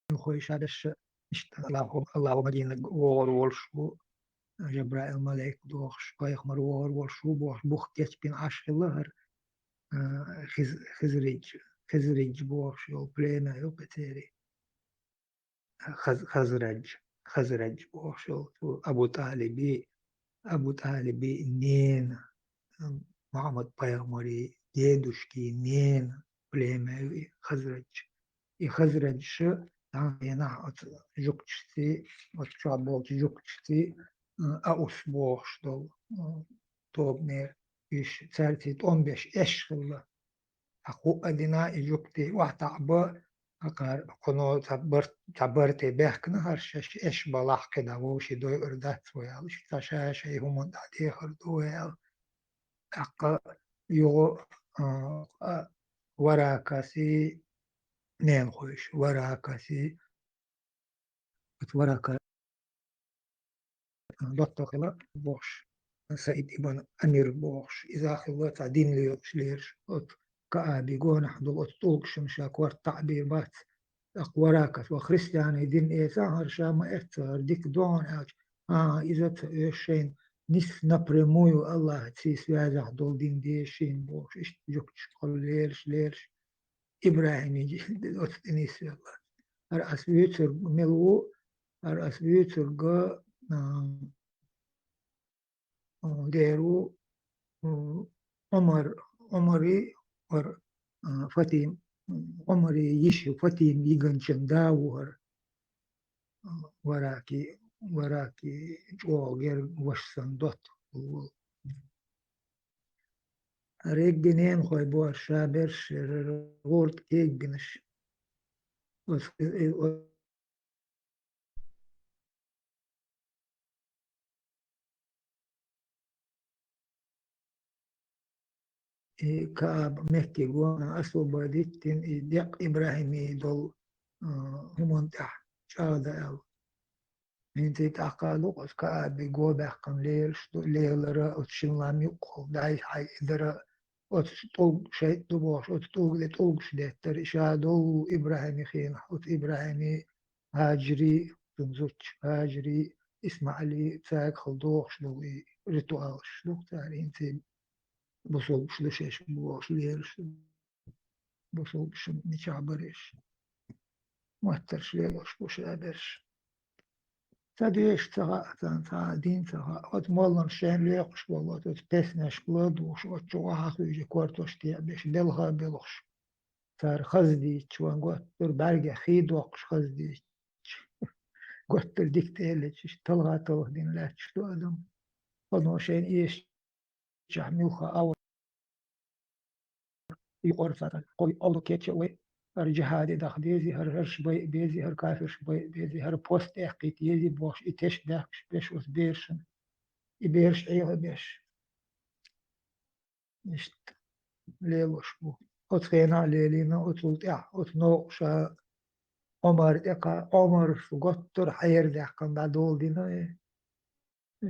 ненахой ша дешша, иштта Аллаху, Аллаху Мадинаг вогӀур волуш ву, Жабраил малайк дохуш, пайхамар вогӀур волуш ву бохуш, бух кечбина Ӏаш хилла хӀара, э, Хиз-, Хизридж, Хизридж бохуш йолу племя ю кхин церан. Хаз-, Хазрадж, Хазрадж бохуш йолу цу Абу ТӀалиби, Абу ТӀалиби нена, м, Мухьаммад пайхамари дедушки нена племя ю и Хазрадж. И Хазраджаша цхьана хенахь оцу жуьгташций, оцу чохь болчу жуьгташций, м, Аус бохуш долу, м, тобанера, уьш цаьрций тӀом беш эш хилла. Ткъа хӀуъа дина и жуьгтий охьатаӀаба, акхар кхуно цхьа бар-, цхьа барте баьхкина хӀара шаьш эш балахь кхидӀа вовший дойур дац вай аьлла, иштта ша шайн хӀуманна тӀехь дехар ду вай аьлла. ТӀаккха юха, а, а, Варакаси, ненахойша, Варакаси, оцу Варака доттагӀа хилла бохуш, Саид ибн Амир бохуш, иза хилла цхьа дин лоьхуш лелаш, оцу Кааби гонахь долу оцу тӀулгашна ша корта таӀбийр бац. ТӀаккха Варакас, ва христианийн дин эца хӀара ша ма эццахьара дика догӀу аьлча, а, иза ца оьшу шайна, нисса напрямую Аллахьций связехь долу дин деза шена бохуш, иштта жуьгташкахула лелаш, лелаш. ИбрахӀимий оцу тӀе нисвелла. ХӀара ас вуьйцург мила ву, хӀара ас вуьйцург, а, а, дер ву, м, Ӏумар, Ӏумари, хӀара, а, Фатим, Ӏумари йиш ю, Фатим йиганчин да ву хӀара. Вараки, Вараки чӀогӀа герга ваша санна доттагӀа волу. Регги ненахой бохуш ша берш, гӀурт кегбинаш. Оцу, э, э, и Кааб Мекки гонах освободить дина, и декъ ИбрахӀимий долу, а, хӀуманна тӀехь чӀагӀда аьлла. ХӀинца и тӀаккха а ду-кх оцу Кааби го баьккхина лелаш ду, лелара оцу шин лам юккъехула дӀай-хьай и дара, оцу тӀулг шайтӀа ду бохуш, оцу тӀулга тӀе тӀулгаш деттара, и ша долу ИбрахӀими хенахь, оцу ИбрахӀими, Хьаджари, цуьнан зудчо Хьаджари, ИсмаӀали, цаьргахула дохуш долу и ритуалаш ду-кх цара, хӀинца и бусулбаш ду шаьш бохуш лелаш ду. Бусулбашна мичахь бара уьш? Моттарш лелош бу ша берш. Ца доьшуш ца хаьа, царна цхьа а дин ца хаьа. Оцу молланаш шайна лоькхуш болу, оцу, оцу песнешка ладугӀуш, оцу чу охьа а хуьйжий, кортош теӀа беш, белха а белхаш. Цара хаза дийцча, вайн готтур бӀаьргех хий доккхуш хаза дийцча. Готтур дика тӀе а лечиш, талха а талхадина лаьтташ ду адам. Хьо шайна эшачохь муьлхха а вара юкъара цхьа кхо алло кеча а вай, хӀара жихьаде даха дезий, хӀара хӀорш байа безий, хӀара кафирш байа безий, хӀара пост эккхийта езий бохуш, и теш даьхкаш беш оцу берашна, и бераш Ӏеха а беш. Иштта лелош бу. Оцу хенахь а лелийна, оцул тӀаьхьа, оцу новкъа ша Ӏумар тӀекха-, Ӏумараш готтар хьердаьккхина дӀадоладина, э,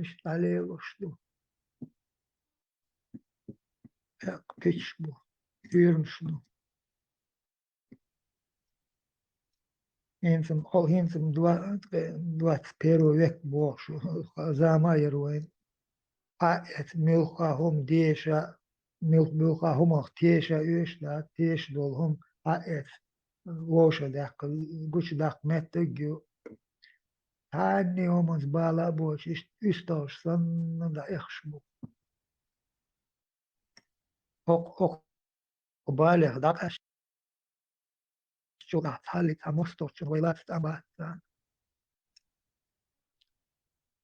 иштта дӀалелаш ду. ТӀаккха пичаш бу, тюрьмаш ду. ХӀинца-м, хӀо-, хӀинца-м два-, двадцать первый век бохуш, зама а яра вайн. Хьаэца, муьлхха хӀума деша, муьлх-, муьлхха хӀумах теша оьшуш дац, теша долу хӀума хьаэца, вовшахдаккха, гучудаккха меттиг а ю. Цхьанне хӀуманца бала а боцуш, иштта уьстагӀаш санна дӀаэхаш бу. ХӀокху, хӀокху балех дӀакъаьсташ чу нах цхьаллица цхьа мостагӀчун вай лаца тӀам бац царна.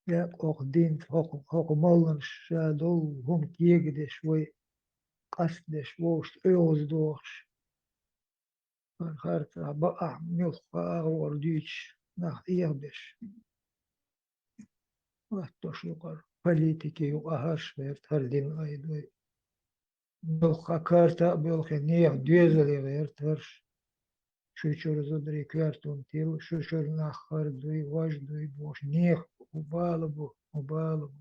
Я хӀокху динца, хӀокху, хӀокху молланаш ша долу хӀума кегадеш вай, къастадеш, вовшашца оьгӀаздохуш. Вайн харцахь бакъахь муьлхха агӀор дуьйцуш, нах эгӀабеш. Латтош юкъара, политике юкъа хӀорш гӀерта хӀара дин айдой. Муьлхха карта а боьлхе, нехан доьзале гӀерта хӀорш. Шу чуьра зударий коьртанна тилла, шу чуьра нах хӀара дуй, важа дуй бохуш, нехан хӀун бала бу, хӀун бала бу.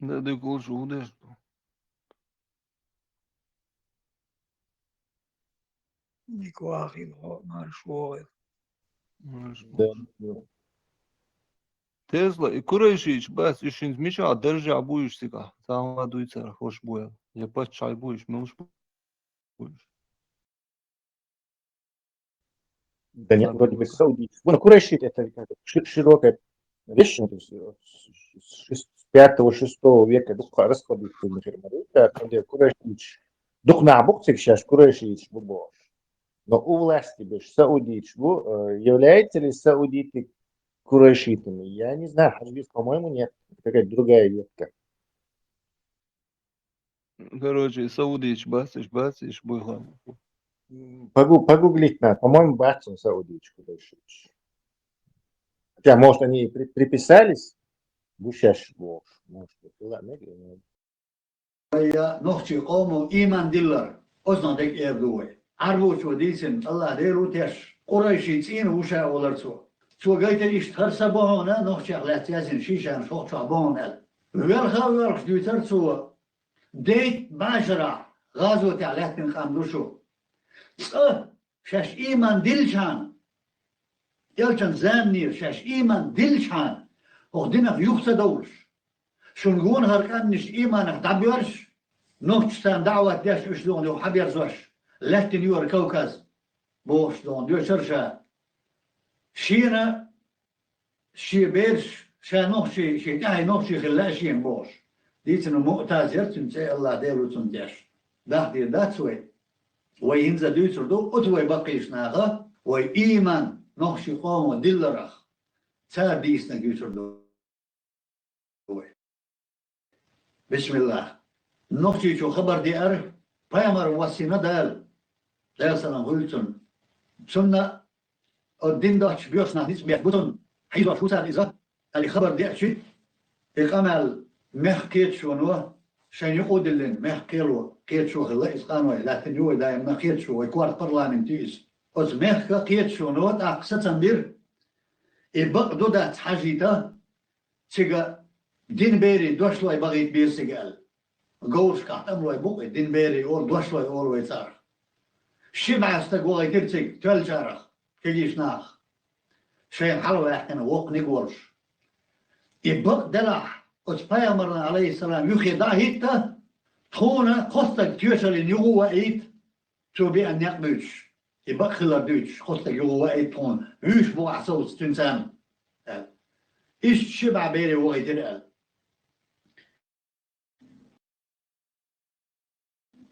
Да, декъалш хӀун деш ду? Ник вахийла хьо, марш вогӀийла. Марш вогӀийла. Тесла, и курайшийча бац, уьш хӀинца мичахь даржехь бу уьш цигахь? Цхьа хӀума дуй цара, хӀорш бу аьлла. Я паччахьий бу уьш, муьлш бу уьш? Да нет, вроде бы саудиты. Ну, курайшиты это как бы ши-, широкая вещь, ну, то есть, э, с, с, с пятого, шестого века дукха расходуется, например, да, там, где курайшиты, дукха нах бу цига шаьш курайшиты бу бохуш. Но у власти беш саудиты бу, э, являются ли саудиты курайшитами? Я не знаю, хьажбис, по-моему, нет. Это какая-то другая ветка. Короче, саудиты бац, уьш бац, уьш буй хьан. М, погу-, погуглить надо. По-моему, бац уьш саудиты курайшиты. Хотя, может, они и при-, приписались, бу шаьш бохуш, может быть. Ладно, не. Вай нохчий къомо иман диллар, оцунах дерг эр ду вай. Ӏарбочо дийцина, Аллах Дела ву теш, курайший цӀийнан ву ша олар цо. Цо гайтира иштта хӀара са бу хьуна, нохчех лаьцна яздина шийшанаш хӀокху чохь бу хьуна аьлла. Велха а воьлхуш дуьйцура цо, дейтта бӀешарахь гӀазотехь лаьттина къам ду шу. Цкъа шаьш иман диллачхьана, элчан заманера шаьш иман диллачхьана, хӀокху динах юха ца довлуш, шуна гонахара къаьмнаш иманах дӀабоьрзуш, нохчашца даӀват деш, уьш догӀна юха хьаберзош, лаьттина ю хӀара Кавказ, бохуш догӀна доьшура ша. Шена шен бераш, ша нохчий, шен тӀаьхье нохчий хила лаьа шена бохуш. Дийцина МуӀтаз яра цуьнан цӀе, Аллах Дела ву цунна теш. Дахдийр дац вай. Вай хӀинца дуьйцур ду, оцу вай баккхийчу наха, вай ийман нохчий къомо дилларах, цара дийцинарг дуьйцур ду вай. Бисмиллах. Нохчийчо хабар деара, пайхамар воссийна Дала, Делан салам хуьлда цунна. Цунна оцу дин доцчу боьрша нах ницкъ беш бу цунна, хьийзош ву царна иза, аьлла хабар деача, и къамел мехкан кхеташоно шайна юкъа а диллина, мехкан кхело кхеташо хилла иза къаной, лаьттина ю вай даимна кхеташо, вай корта парламент ю иза. Оцу мехкан кхеташоно тӀаккха сацам бира, и бакъ ду дац хьажийта, цига дин берийн дошлой бахийта беза цига аьлла. Говрашкахь тӀамлой бу-кх и дин берийн олу, дошлой олу вай царах. Ши бӀе стаг вахийтира цига, тоьллачарах, кегийчу нахах. Шайна хьалаваьккхина воккханиг а волуш. И бакъ делахь, оцу пайхамарна, Ӏалайхиссалам, юххе дӀа а хӀитта, тхуна кхо стаг тоьшаллина юха а ваийта, цо беана некъ буьйцуш, и бакъ хилар дуьйцуш, кхо стаг юха а ваийта тхуна, вуьйш бу ахь совца цуьнца аьлла. Иштта ши бӀе бере вахийтира аьлла.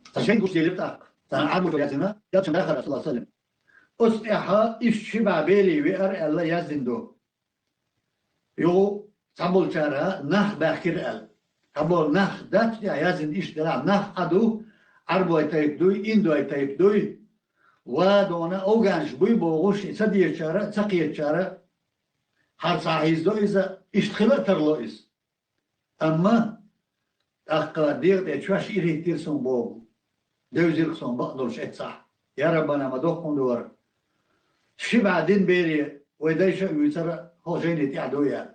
Ткъа шайна гучуделира тӀаккха. Царна Ӏарбочо яздина, элчан дахар, саллаллаху Ӏалайхи ва саллам. Оцу тӀехь иштта ши бӀе берийн веара аьлла яздина ду. Юха цхьаболчара нах баьхкира аьлла. Цхьаболу нах дац тӀехь яздина иштта делахь, нах Ӏа ду, Ӏарбой тайпа дуй, индой тайпа дуй. Ва дона, афганаш буй бохуш, и ца дезачара а, ца кхетачара а, хьарцахь хьийзадо иза, иштта хила а тарло иза. Амма тӀаккха дегӀа тӀе чоьш ирхӀиттира суна боху, девзира-кх суна бакъдолуш эццахь. Я Раббана, ма доккха хӀума ду хӀара. Ши бӀаь дин бере вай дайша а вуьйцура хӀокху жайни тӀехь ду аьлла.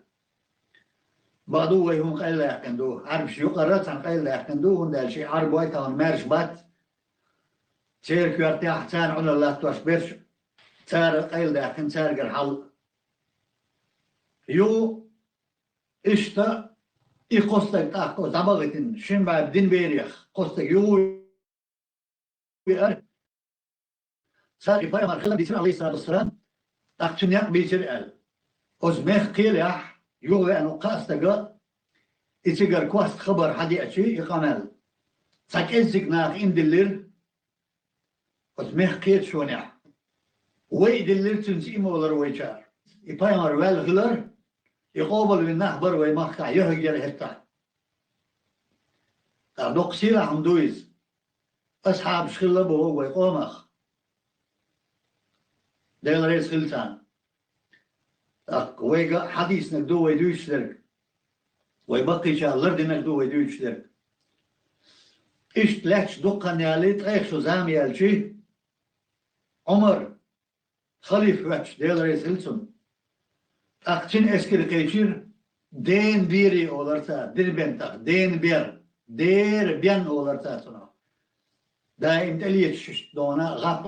Бакъду, вай хӀума къайладаьккхина ду. Ӏарбаш юкъара цхьаьна къайладаьккхина ду, хӀунда аьлча и Ӏарбой тахана маьрша бац. Церан коьртехь царна Ӏуналла латтош берш цара къайладаьккхина, цаьргара хьал. Юха иштта и кхо стаг тӀаккха оцу дӀабахийтина, шин бӀаьрг дин берех кхо стаг юха веара. Цара и пайхамар хилар дийцира, алейхиссалату вассалам, тӀаккха цуьнан некъ бийцира аьлла. Оцу мехкан кхелехь юхавеана ву кхаа стага, и цигара кост хабар хьадеачи и къамел. Цхьа кӀеззиг наха иман диллира оцу мехкан кхеташонехь. Вай а диллира цуьнца иман олар вайчара. И пайхамар ваьлла хилар, и къобалвина нах бара вай махкахь, яхӀуьгара хӀетахь. ТӀаккха доккха сийлахь хӀума ду иза. Асхьабаш хилла боху вай къомах. Дела реза хила царна. ТӀаккха вайга хьадийцинарг ду вай дуьйцуш дерг. Вай баккхийчара лардинарг ду вай дуьйцуш дерг. Иштта лаьтташ дукха хан яьлча, ткъех шо зама яьлча, Ӏумар, халифа хӀоьттича, Дела реза хила цунна. ТӀаккха цуьнан эскар кхечира, Дербент олар цара, Дербентах, Дербент, Дербент олар цара цунах. Даим тӀелеташ иштта дона, гӀап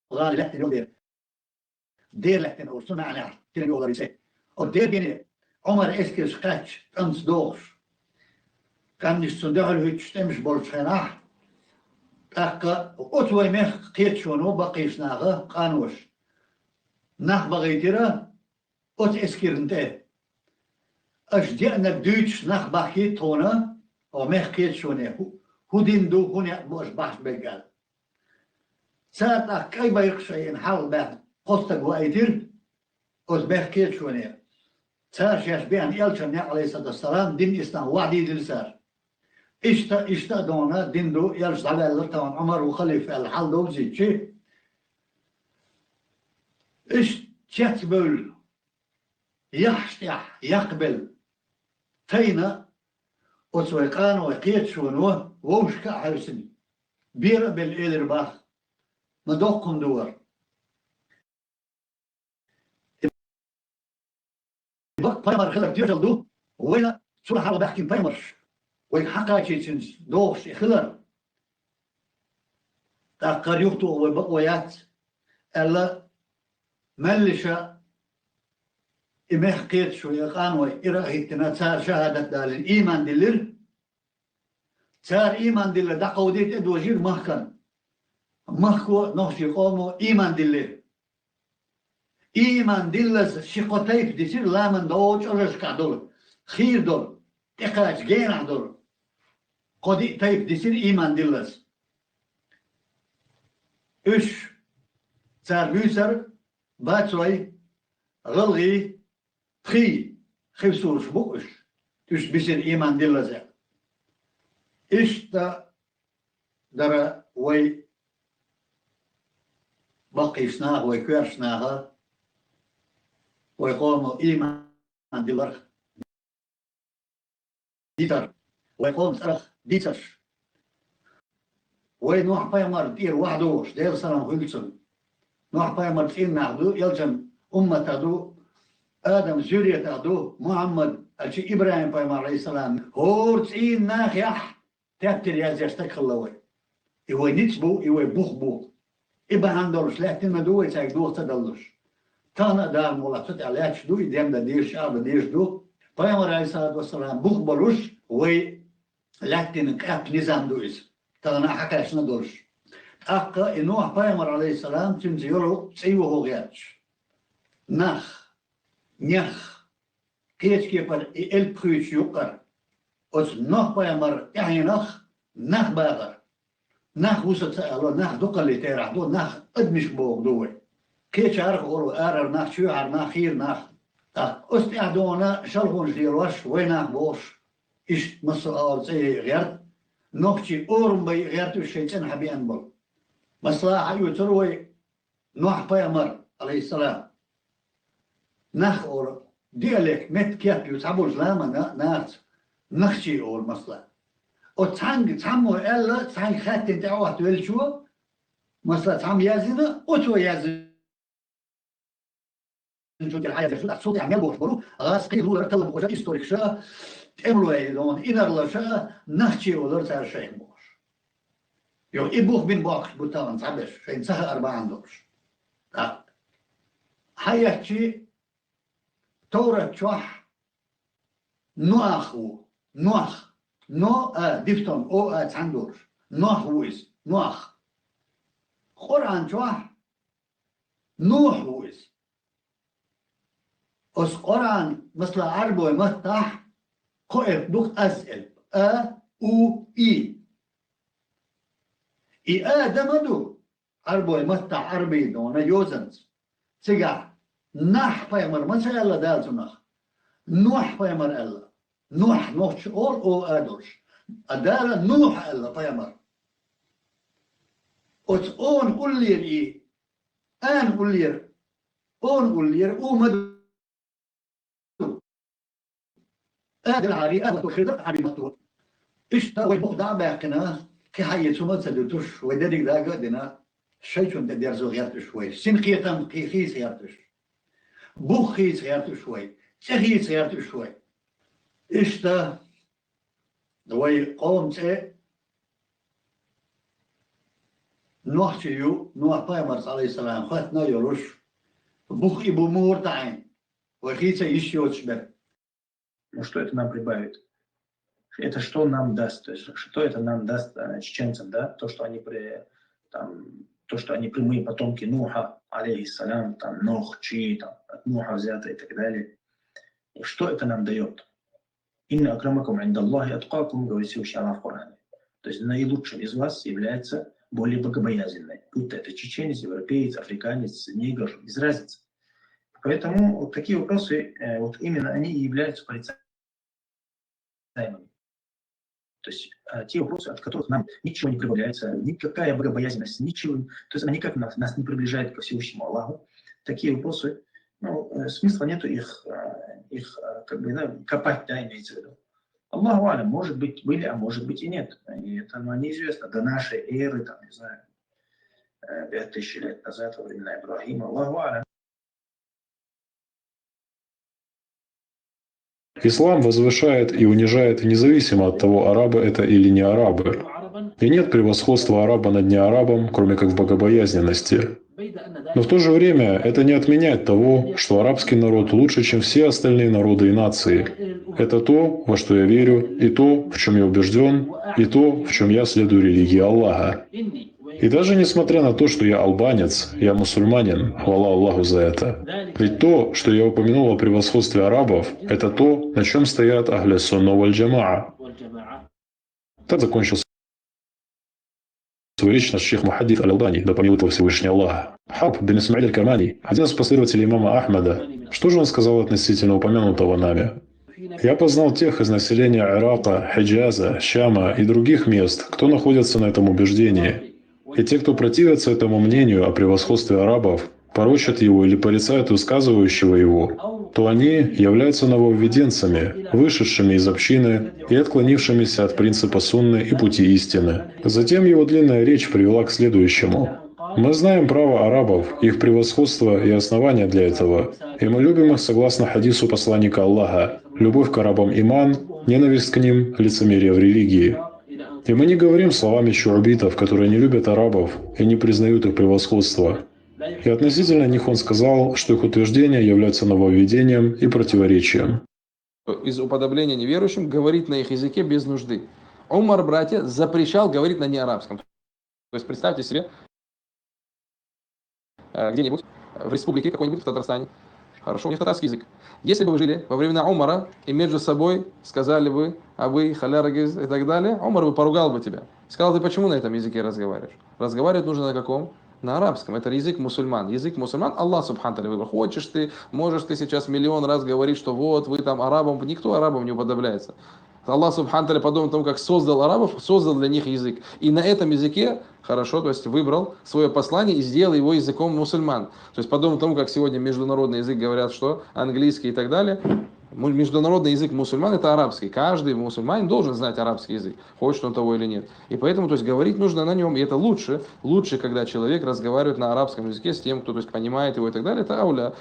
гӀала лаьттина йолу дера. Дера лаьттина олуш, цу маьӀнехь тилина йолу цӀе. Оцу Дербенте Ӏумар эскарш кхаьчча, тӀамца дохуш, къаьмнаш цунна дуьхьал хӀуьттуш тӀемаш болчу хенахь, тӀаккха оцу вай мехкан кхеташоно баккхийчу наха къаноша нах бахийтира оцу эскарна тӀе. Аша деанарг дуьйцуш нах бахкийта тхуна, хӀокху мехкан кхеташоне, хӀу-, хӀун дин ду, хӀун некъ бу аша бахьаш берг аьлла. Цара тӀаккха кӀай байракхаш айина хьалха баьхна кхо стаг ваийтира оцу мехкан кхеташоне. Цара шаьш беана элчанна, алейхиссалату вассалам, дин ислам ваӀда дилира цара. Иштта, иштта а дона, дин ду, элча дӀаваьлларг тахана Ӏумар ву халифа аьлла хьал довзийчи, иштта цецбевлла, яххьаш тӀехь яккхабелла, тайна оцу вай къаной кхеташоно вовшашка а хьаьвсина, бера а белла элира боху: «Ма доккха хӀума ду хӀара». Бакъ пайхамар хилар тоьшалла ду, вайна цунна хьалха баьхкина пайхамарш, вайга хьакхачийчинца догӀуш и хилар. ТӀаккха хӀара юхатуху вай бакъо яц, аьлла, меллаша и мехкан кхеташо, и къаной ира а хӀиттина, цара шахӀадат далийна, ийман диллира. Цара ийман дилла дӀакховдийта тӀедожийра махкана. Махко а, нохчийн къомо а ийман диллира. Ийман диллаза ши-кхо тайпа дисира ламан догӀу чӀожашкахь долу, хийра долу, тӀекхача генахь долу. Кхо-диъ тайпа дисира ийман диллаза. Уьш, цара буьйцура бацой, гӀалгӀай, тхий, хевсураш бу уьш. Уьш бисира ийман диллаза. Иштта дара вай баккхийчу наха, вай коьртачу наха, вай къомо ийман диларх дитар, вай къоман цӀарах дийцарш. Вай Нохь-пайхамар тӀера вахьа догӀуш, Делан салам хуьлда цунна. Нохь-пайхамар цӀийнах ду, элчан умматах ду, Адам зуьретах ду, Мухьаммад, аьлча ИбрахӀим-пайхамар, алейхиссалам. ХӀора цӀийнан нахехь тептар язъеш стаг хилла вай. И вай ницкъ бу, и вай бух бу. И бахьана долуш лаьттина ма ду вай цаьрга духу ца даллуш. Тахана а Дала мукъалахь цу тӀехь лаьтташ ду, и дем дан дезаш, чӀагӀдан дезаш ду. Пайхамар, алейхиссалату вассалам, бух болуш, вай лаьттина къепе низам ду иза. Тахана а хьакхаьчна долуш. ТӀаккха и Нохь-пайхамар, алейхиссалам, цуьнца йолу цӀе юхо гӀерташ. Нах, нех, кхечу кепара и элп хуьйцуш юккъара. Оцу Нохь-пайхамар тӀаьхьенах нах бахар. Нах ву со ца ало, нах дукхаллин терахь ду, нах адамаш боху ду вай. Кхечарах олу арара нах, чоьхьара нах, хийра нах. ТӀаккха оцу тӀаьхьа дуьйна шалхонаш лелош, вай нах бохуш, иштта массо а олу цӀе яйа гӀерта, нохчий орам байа гӀерта уьш шайн цӀена хьабеана болу. Масала, хьаоьцура вай Нохь-пайхамар, алейхиссалам. Нах олу, диалект, меттан кеп ю цхьаболчу ламанан нахаца, нахчий олу, масала. Оцу цхьаьнга цхьаммо аьлла, цхьаьнга хаьттина тӀеӀотта веллачо, Масала, цхьамма яздина, оцо яздина чу тӀера хьаяздеш, цул тӀехьа мел болуш болу гӀазкхий лулара талла бохуша историкаша, тӀемалой, инарлаша, нохчий олура цара шайх бохуш. Йо, и бух бина боккхуш бу тахана цхьаберш, шайна ца хаара бахьана долуш. ТӀаккха хьаэцчи, Товрат чохь Ноах ву. Нох. Но, а, дифтонг, о, а, цхьаьна долуш. Нох ву иза. Нох. Къуръан чохь Нух ву иза. Оцу Къуръан, масала, Ӏарбой маттахь кхо элп ду, аз элп. А, У, И. И Адам а ду, Ӏарбой маттахь, Ӏарбий дона йозанца. Цигахь Нах пайхамар ма ца аьлла Дала цунах. Нух пайхамар аьлла. Нух, нохча олу, о, а долуш. А Дала Нух аьлла пайхамар. Оцу он уллера и, ан уллера, он уллера у ма ду. Ан делахьара и а хир дара Ӏарбий матто. Иштта вай бух дӀа а баьккхина, кхин хьаэца хӀума а ца дуьтуш, вай дерриг дага а дина, шайчунна тӀе дерзо гӀерташ вай. Синкхетам кхин хийца гӀерташ. Бух хийца гӀерташ вай. ЦӀе хийца гӀерташ вай. Иштта вай къоман цӀе Нохчий ю, Нух пайхамарца, алейхиссалам, хаттина а йолуш, бух и бу муха таӀийна, вай хийца йиш йоцуш бер. Ну, что это нам прибавит? Это что нам даст? То есть, что это нам даст, э, чеченцам, да? То, что они при-, там, то, что они прямые потомки Нуха, алейхиссалам, там, Нох, Чи, там, от Нуха взято и так далее. И что это нам дает? «Инна акрамакум индаллахи аткакум», говорит Всевышний Аллах в Коране. То есть наилучшим из вас является более богобоязненный. Будь то это чеченец, европеец, африканец, негр, без разницы. Поэтому вот такие вопросы, э, вот именно они и являются порицаемыми. То есть, э, те вопросы, от которых нам ничего не прибавляется, никакая богобоязненность, ничего, то есть они как нас, нас не приближают ко Всевышнему Аллаху. Такие вопросы, ну, э, смысла нету их, э, их, э, как бы, да, копать, да, имеется в виду. Аллаху алям, может быть, были, а может быть и нет. И это нам неизвестно. До нашей эры, там, не знаю, э, пять тысяч лет назад, во времена Ибрахима. Аллаху алям. Ислам возвышает и унижает независимо от того, арабы это или не арабы. И нет превосходства араба над неарабом, кроме как в богобоязненности. Но в то же время это не отменяет того, что арабский народ лучше, чем все остальные народы и нации. Это то, во что я верю, и то, в чем я убежден, и то, в чем я следую религии Аллаха. И даже несмотря на то, что я албанец, я мусульманин, хвала Аллаху за это. Ведь то, что я упомянул о превосходстве арабов, это то, на чем стоят Ахля Сунна валь Джамаа. Так закончил свою речь наш шейх Мухаддис Аль-Албани, да помилует его Всевышний Аллах. Хаб бин Исмаиль Аль-Кармани, один из последователей имама Ахмада. Что же он сказал относительно упомянутого нами? Я познал тех из населения Ирака, Хиджаза, Шама и других мест, кто находится на этом убеждении. И те, кто противятся этому мнению о превосходстве арабов, порочат его или порицают высказывающего его, то они являются нововведенцами, вышедшими из общины и отклонившимися от принципа сунны и пути истины. Затем его длинная речь привела к следующему. Мы знаем право арабов, их превосходство и основания для этого, и мы любим их согласно хадису посланника Аллаха: любовь к арабам иман, ненависть к ним — лицемерие в религии. И мы не говорим словами шуабитов, которые не любят арабов и не признают их превосходство. И относительно них он сказал, что их утверждения являются нововведением и противоречием. Из уподобления неверующим говорить на их языке без нужды. Умар, братья, запрещал говорить на неарабском. То есть представьте себе, э, где-нибудь в республике какой-нибудь в Татарстане. Хорошо, у них татарский язык. Если бы вы жили во времена Умара и между собой сказали бы «абы», «халяргиз» и так далее, Умар бы поругал бы тебя. Сказал: «Ты почему на этом языке разговариваешь? Разговаривать нужно на каком? На арабском. Это язык мусульман. Язык мусульман Аллах субхану ва тааля выбрал. Хочешь ты, можешь ты сейчас миллион раз говорить, что вот, вы там арабам». Никто арабам не уподобляется. Аллах субхану ва тааля, подобно тому, как создал арабов, создал для них язык. И на этом языке, хорошо, то есть выбрал свое послание и сделал его языком мусульман. То есть подобно тому, как сегодня международный язык говорят, что английский и так далее, Му-, международный язык мусульман — это арабский. Каждый мусульманин должен знать арабский язык, хочет он того или нет. И поэтому, то есть, говорить нужно на нем, и это лучше. Лучше, когда человек разговаривает на арабском языке с тем, кто, то есть, понимает его и так далее, это ауля.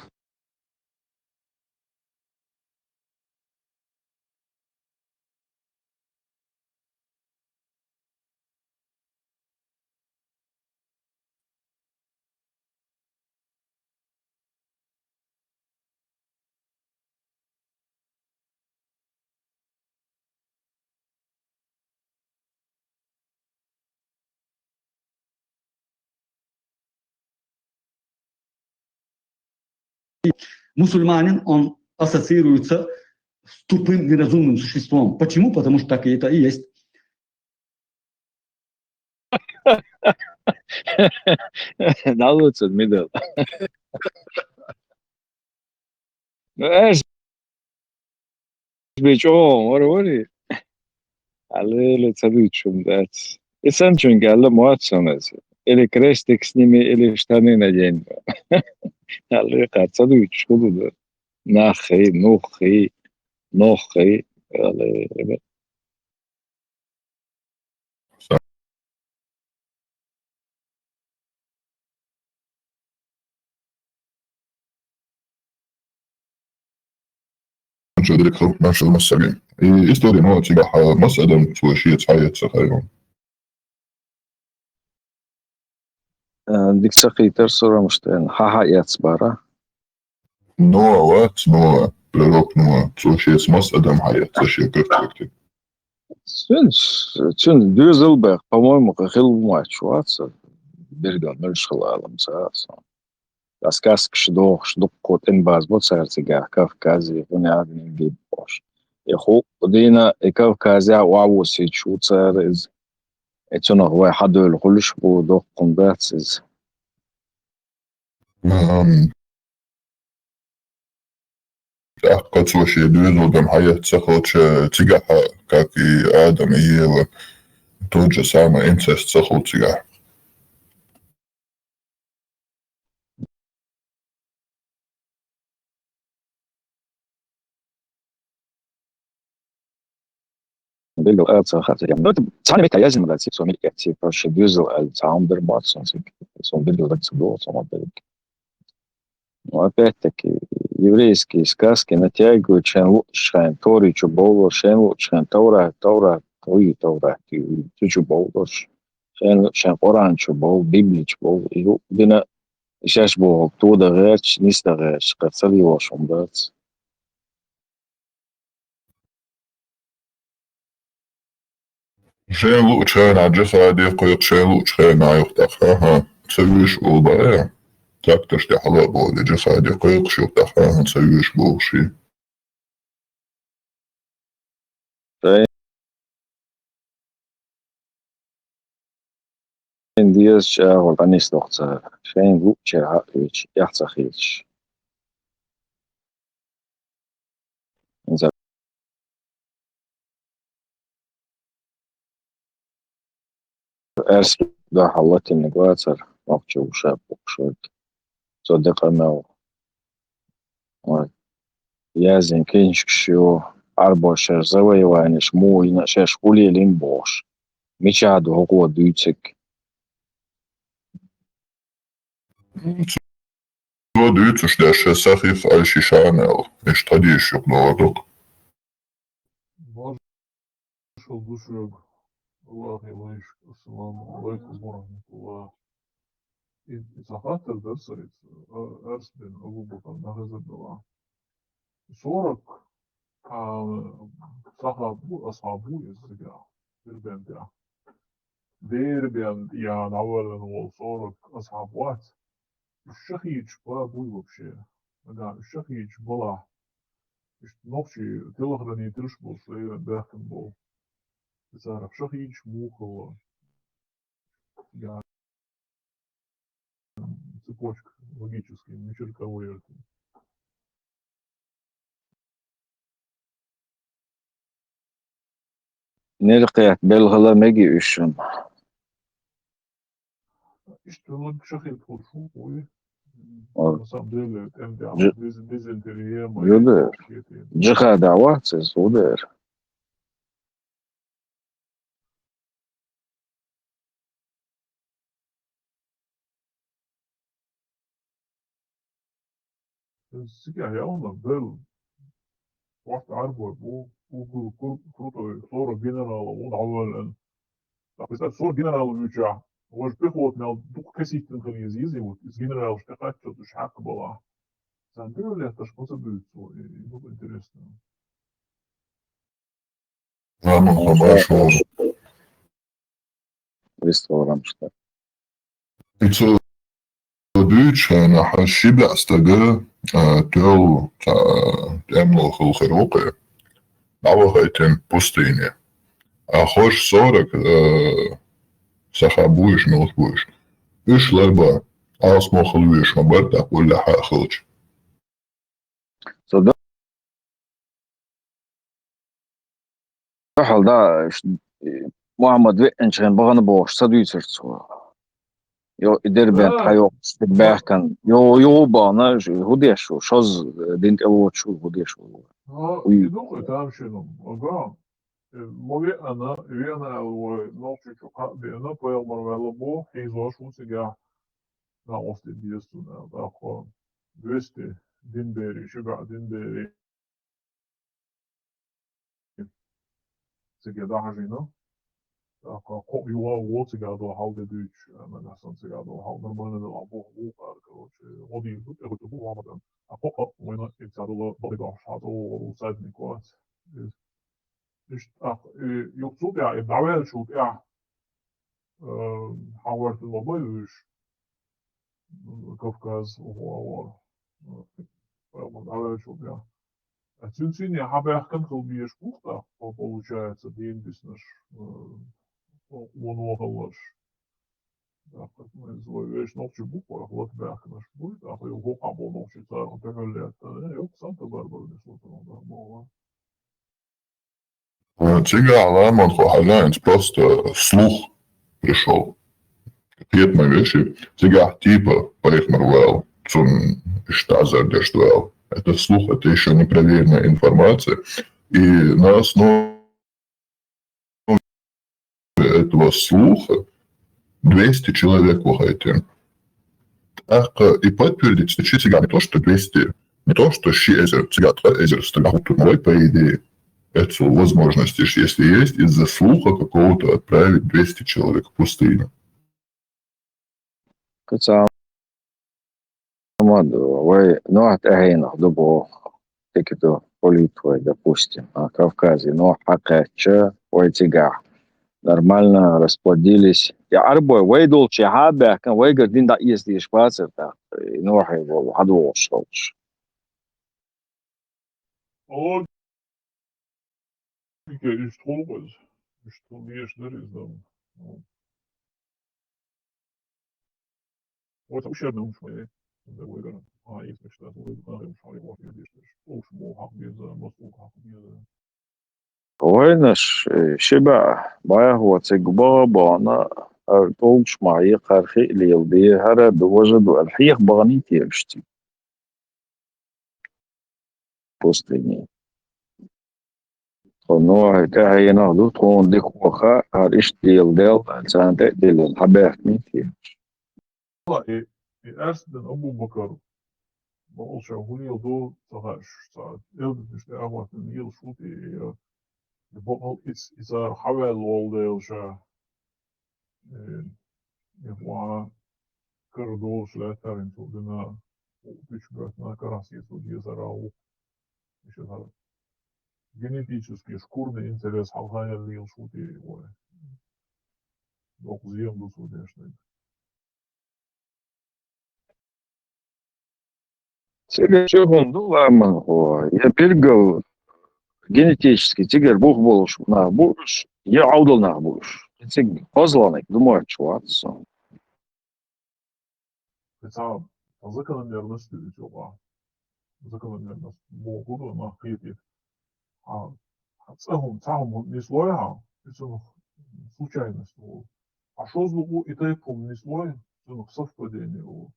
Мусульманин, он ассоциируется с тупым, неразумным существом. Почему? Потому что так и это и есть. Налуцун мидал. Ну, эш бичо, вар вари. Алло, ца дуйчун дац. Исан чун галла муатсанас. Или крестик сними, или штаны надень. Алло, ца дуйчун да. Нахи, нухи, нохи. Алло. Жодерик халкъ нашал масалин. И история мо цигахьа масъадам цо шеца хьаэца хайру. Э, дика ца хийтар сурамаш тӀен. Хьа-хьа эцбара. Ноа вац, Ноа, пророк Ноа. Цо шеца масъадам хьаэца шен картокти. Цуьнца, цуьнца доьзал баьхка, по-моему, хила мач вац, биргал муьлш хила алам ца аса. Ас каскаш дохуш, дуккхо тӀен база бо цара цигахь, Кавказе, гӀуни адамийн гиб бохуш. И ху дийна, и Кавказе охьавоссийчу ву цара иза. И цунах вай хьадевлла хуьлуш бу, доккхун дац иза. Ам, тӀаккха цо шен доьзалдам хьаэццахалча, цигахьа, как и Адам, и Ева, тот же самый инцест ца хул цигахь. Билгал а ца хатта. Ну, это цхьана метта яздина ма дац, со милли эцци, короче, доьзал аьлла, цхьа хӀума дара бац сон цига. Сон билгал дац ца догӀу, сон ма билгал. Ну, опять-таки, еврейские сказки натягивают, шайн луъучу хенахь Тори чу бовло, шайн луъучу хенахь Таврат, Таврат, ой, Таврат, ой, цу чу бовло, шайн луъучу хенахь Къуръан чу бовло, Библи чу бовло, и луъ дина, и шаьш бохург тодан гӀерташ, нисдан гӀерташ, кхин ца лелош хӀума дац. Шайн луъучу хенахь джихаде кхойкху, шайн луъучу хенахь юха тӀаккха, хӀан-хӀа, ца вуьйш волу бара, тракторш тӀе хьала а боху, джихаде кхойкхуш юха тӀаккха, хӀан-хӀа, ца вуьйш боху ши. Шайн дезачу агӀор къанийсдоккху цара, шайна луъучара хьаъ хеташ, эхь ца хеташ. Иза аьрс дуьхьал латиниг вацара, нохчо вуша бохуш верг. Цо декъа мел. Ой. Яздина книжкаш ю, Ӏарбоша шаьш завоеванеш муха йина, шаьш хӀун лелийна бохуш. Мичахь ду хӀокхо дуьйцург? Цо дуьйцуш деш, шен сахьихь Аль-Шишан аьлла, иштта хьадисаш юкъа догӀу дукха. Маршалла ду шуьга, Аллахе вайшка, ассаламу алайкум ва рахматуллах. И, и цхьа хаттар дара сан, а, Арсбин Абу Бакар, нах хезар дала. Сорок, а, сахьаб бу, асхьаб бу иза цигахь, Дербентехь. Дербент яхьа дӀавоьллина волу сорок асхьаб вац. Уьш шахидаш ба буй вообще? Нагахь уьш шахидаш балахь, уьш нохчий телохранителаш болуш леррина баьхкина болу. И царах шахидаш муха хилла? Я, цепочка логический, мичара каваяртина. Нелхетта белхала меги уьш шуна. Иштта лаг шахид хуьлуш ву, вуй. На самом деле, тӀем тӀехь дизен-, дизентерия ма ю дер. Джихада вац иза, ю дер. Цигахь ялна бел вахт арбой бу, угу кру-, крутой, сорок генералов ву дӀавоьллина. Так, представь, сорок генералов вуьйчахь, важа пехота мел дукха касийтина хила еза, еза вот, из генералаш тӀекхаччалц уьш хьакхабала. Царна тӀе летташ, маца буьйцу, и, и бу интересно. Раман Хабашов. Вистхурамашта. И цо дуьйцу шайна, хьан ши баьа стага, а, тоьлла, цхьа, тӀемло хила хир ву кхин. ДӀавахийтина пустыне. А хӀорш сорок, а, саха буйш, муьлш буйш. Уьш ларба, алсмо хила вуьйш ма бара, тӀаккха уллехь а хилча. Со дуьхьал да, ш-, Мухьаммад веанчохь бахана бохуш, ца дуьйцура цо. Йо, и Дербент хьайоккхуш, баьхкина. Йо, йо, бахана, ш-, хӀун деш ву, шозза дин тӀе воцуш ву, хӀун деш ву. Ой. И ду-кх и тамашийна, ага. Э, ма веана, веана аьлла вай, нохчийчу кхаъ беана, пайхамар ваьлла бу, хьийзош ву цигахь, накъостий деза цунна аьлла. ТӀаккха двести динберий, ши баьа динберий цига дӀахьажийна. ТӀаккха кхо юха а ву цигахь долу хьал де дуьйцуш, нагахь санна цигахь долу хьал нормально делахь боху вукхара, короче, гӀо дийр ду, тӀехуьттур бу Мухьаммадан. А кхо а вайна иццахь долу бакъдерг ахча хьан тӀе вогӀур ву садник вац. Иштта, тӀаккха, и, юха цул тӀаьхьа, и дӀаваьллачул тӀаьхьа, э, хьан гӀоьртина ма бай уьш, Кавказ, охьа а вара, э, дӀаваьллачул тӀаьхьа. А цуьнан сийне хьан баьхкина хила безаш бу-кх тӀаккха, по-, получается, дийна биснарш, э, вон вахалларш. ТӀаккха иза вай вешан нохчий бу-кх, вайх лата баьхкинарш буй, тӀаккха юха хӀокху а болу нохчий царах дуьхьал лаьттара, э, юха санна тӀе барбар нисло цунах дан боху. Э, цигахь ламан хьо хьажа, просто слух пришёл. Кхетам беш, цигахь типа пайхамар ваьлла, цунна иштта азар деш ваьлла. Это слух, это ещё не проверенная информация. И на основе этого слуха двести человек вахийтина. ТӀаккха и подтвердить стучи цигахь не то, что двести, не то, что ши эзар, цигахь ткъа эзар стаг хӀуттур ма вай, по идее. Это возможность, если есть, из-за слуха какого-то отправить двести человек в пустыню. Кхин цхьа хӀума ду, вай Нохь тӀаьхьенах ду боху, тикиду политвай, допустим, а, Кавказе Нохь хьакхаьчча, вай цигахь нормально расплодились. Я Ӏарбой, вай долчу хьан а баьхкина, вайгара дин дӀаэца дезаш бацара тӀаккха, и Нохье волу хьадогӀуш долчу. Логика иштта хуьлу иза. Иштта хуьлу, дезаш дара иза дан. Вай ца ушерна хӀумаш ма яй. Вайгара. А, иза иштта, вай ца хӀумаш хьале вахь дезаш дара. Уьш мо хьакха беза, мас уг хьакха беза. Вайнаш, э, ши баьа, баьхо цига баха бахана, хӀара тӀулгаш ма хьекха, хӀара хи а лелабе, хӀара а ду, важа а ду аьлла, хьеха баханий те уьш цига? Пустыне. Тхо Нохье тӀаьхьенах ду, тхуна дика ваха, хӀара иштта леладелла, царна тӀе а диллина, хьабаьхкиний те? И, и Аьрсидин Абу-Бакар, бакъал ша хӀун леладо ца хаьа, ша ца, элдаташ тӀе а хӀоттина лелаш ву те, и, и бакъал иц-, и цара хьаваьлла волу дела ша, э, и хӀун кара долуш лаьттара цу дина, гучубоьттина карахь сецо дезара ву. Иштта хӀара генетически шкурный интерес хьалха яьлла лелаш ву те вай. Доккха зен ду цо дешнарг. Цигара чу хӀума ду, ламанхо, я билггал генетически цигара бух болуш нах бу уьш, я Ӏовдал нах бу уьш. Цига хозланиг ду мойтуш вац со. Кхин цхьа закономерность ю иза юкъа. Закономерность бохург нах кхетийта. Хьан, хьан цӀа хӀума, цхьа хӀума нислой хьан, и цунах случайность ву. Хьан шозлагӀа и тайпа хӀума нислой, цунах совпадение ву.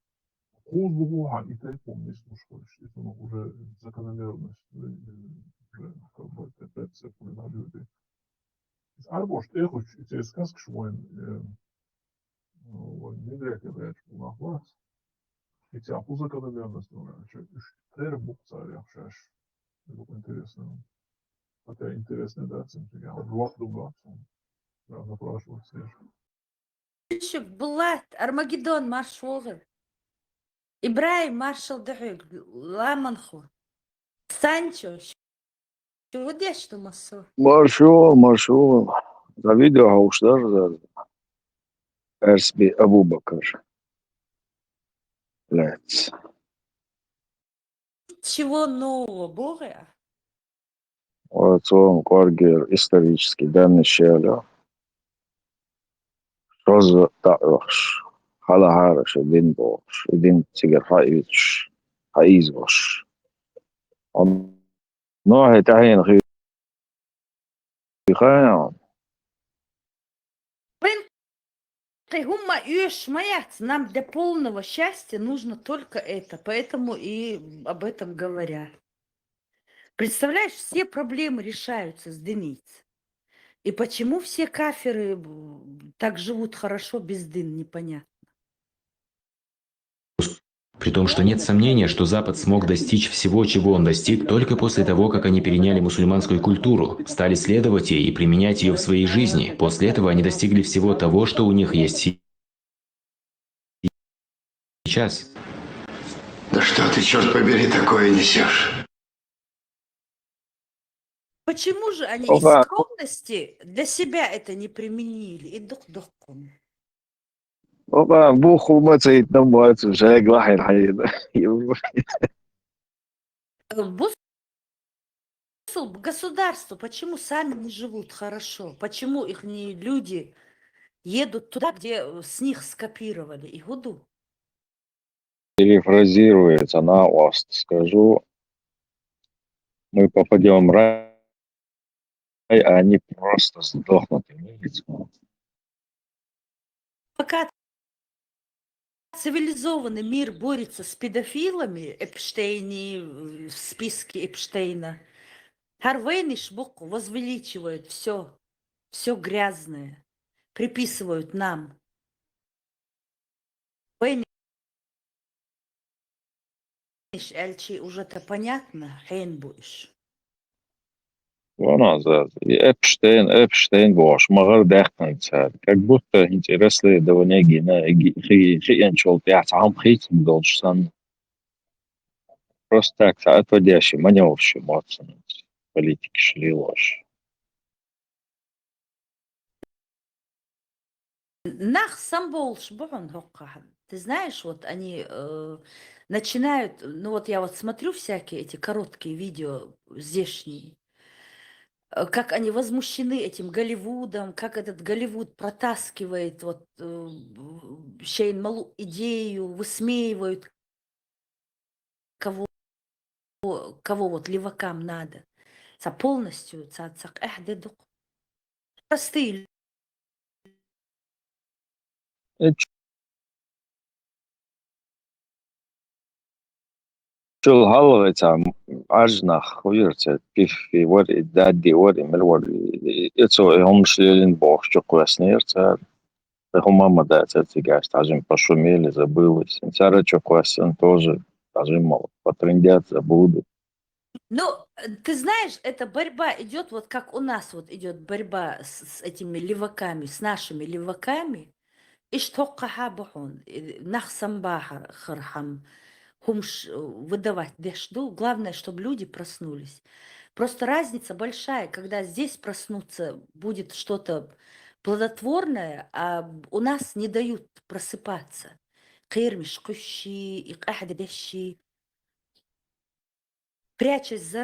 Хоза лугӀу хьан и тайпа нийслуш хилча, и цунах уже закономерность, э, уже как бы это опять цепь на люди. Из арбош тӀехуч, и церскаскаш вайн, э, вайн мидряке баьча нах вац. И цхьа ху закономерность, ну, значит, уж тера букв царех шаш. Это интересно. Хотя интересно, да, цим циган. Жуак думал, да, запрашивать слишком. Иши Булат, Армагеддон марш вогӀа. ИбрахӀим, маршал да хьоьга, ламанхо. Санчо, шу деш ду массо? Маршо, маршо. За видео хьовш дар, дар. Арсби Абу-Бакр. Блядь. Чего нового, богӀа? Оцун кӀоргера исторический данный шело. Шозза дӀаоьхуш, хьалахьара ши дин бохуш, и дин цигара хьаийзуш, хьаийзош. Нохьи тӀаьхьена хи-, хи-, хи-, Вайн кхы хӀумма оьшуш ма яц, нам для полного счастья нужно только это, поэтому и об этом говорят. Представляешь, все проблемы решаются с диниц. И почему все кафиры, м, так живут хорошо без дин, непонятно. При том, что нет сомнения, что Запад смог достичь всего, чего он достиг, только после того, как они переняли мусульманскую культуру, стали следовать ей и применять её в своей жизни. После этого они достигли всего того, что у них есть си-, сейчас. Да что ты, чёрт побери, такое несёшь? Почему же они из скромности для себя это не применили? И дук-дуккун. Оба, буху ма цайт нам вацу, жай глахин хайна. Э, бус-, государство, почему сами не живут хорошо? Почему их не люди едут туда, где, э, с них скопировали? И гуду. Перефразируя цана ост скажу, мы попадём в рай, а они просто сдохнут и мылятся. Пока цивилизованный мир борется с педофилами, Эпштейни, э, в списке Эпштейна, хӀара вайниш букъ возвеличивают всё, всё грязное, приписывают нам. Вайниш аьлчи уже-то понятно, хьен бу иш. Вон аз, аз. И Эпштейн, Эпштейн бохуш, ма гӀар даьккхина цара. Как будто хӀинца расследование гина, ги-, хи-, хиъначул тӀаьхьа цхьа хӀума хийцам долуш санна. Просто так, цхьа отводящий манёвр шу моццанца политикаш лелош. Нах самбовлуш бу хьуна хӀокхахь. Ты знаешь, вот они, э, начинают, ну вот я вот смотрю всякие эти короткие видео здешние, э, как они возмущены этим Голливудом, как этот Голливуд протаскивает вот, э, шайн малу идею, высмеивают кого, кого вот левакам надо. Ца полностью, ца, ца къаьхьа де дукха. Простые Эччул хьалха ца Ӏаржнах хӀу вира ца пиффи вара и, дадди вара и, мила вара и, и цо и хӀумаш лелийна бохуш чу кхоьссинера цара. Ткъа хӀума ма дацара цигахь, тхьажин пошумели, забылось. Цара чу кхоьссина тоже тхьажин мала. Потрындят, забудут. Ну, э, ты знаешь, эта борьба идёт, вот как у нас вот идёт борьба с, с этими леваками, с нашими леваками. Иштта хӀокхахьа бу хьуна, э, нах самбахьар хӀара хӀума, хӀумаш, э, выдавать деш ду. Главное, чтобы люди проснулись. Просто разница большая, когда здесь проснутся, будет что-то плодотворное, а у нас не дают просыпаться. Кхерамаш кхуьссий, и къаьхьа дешший. Прячась за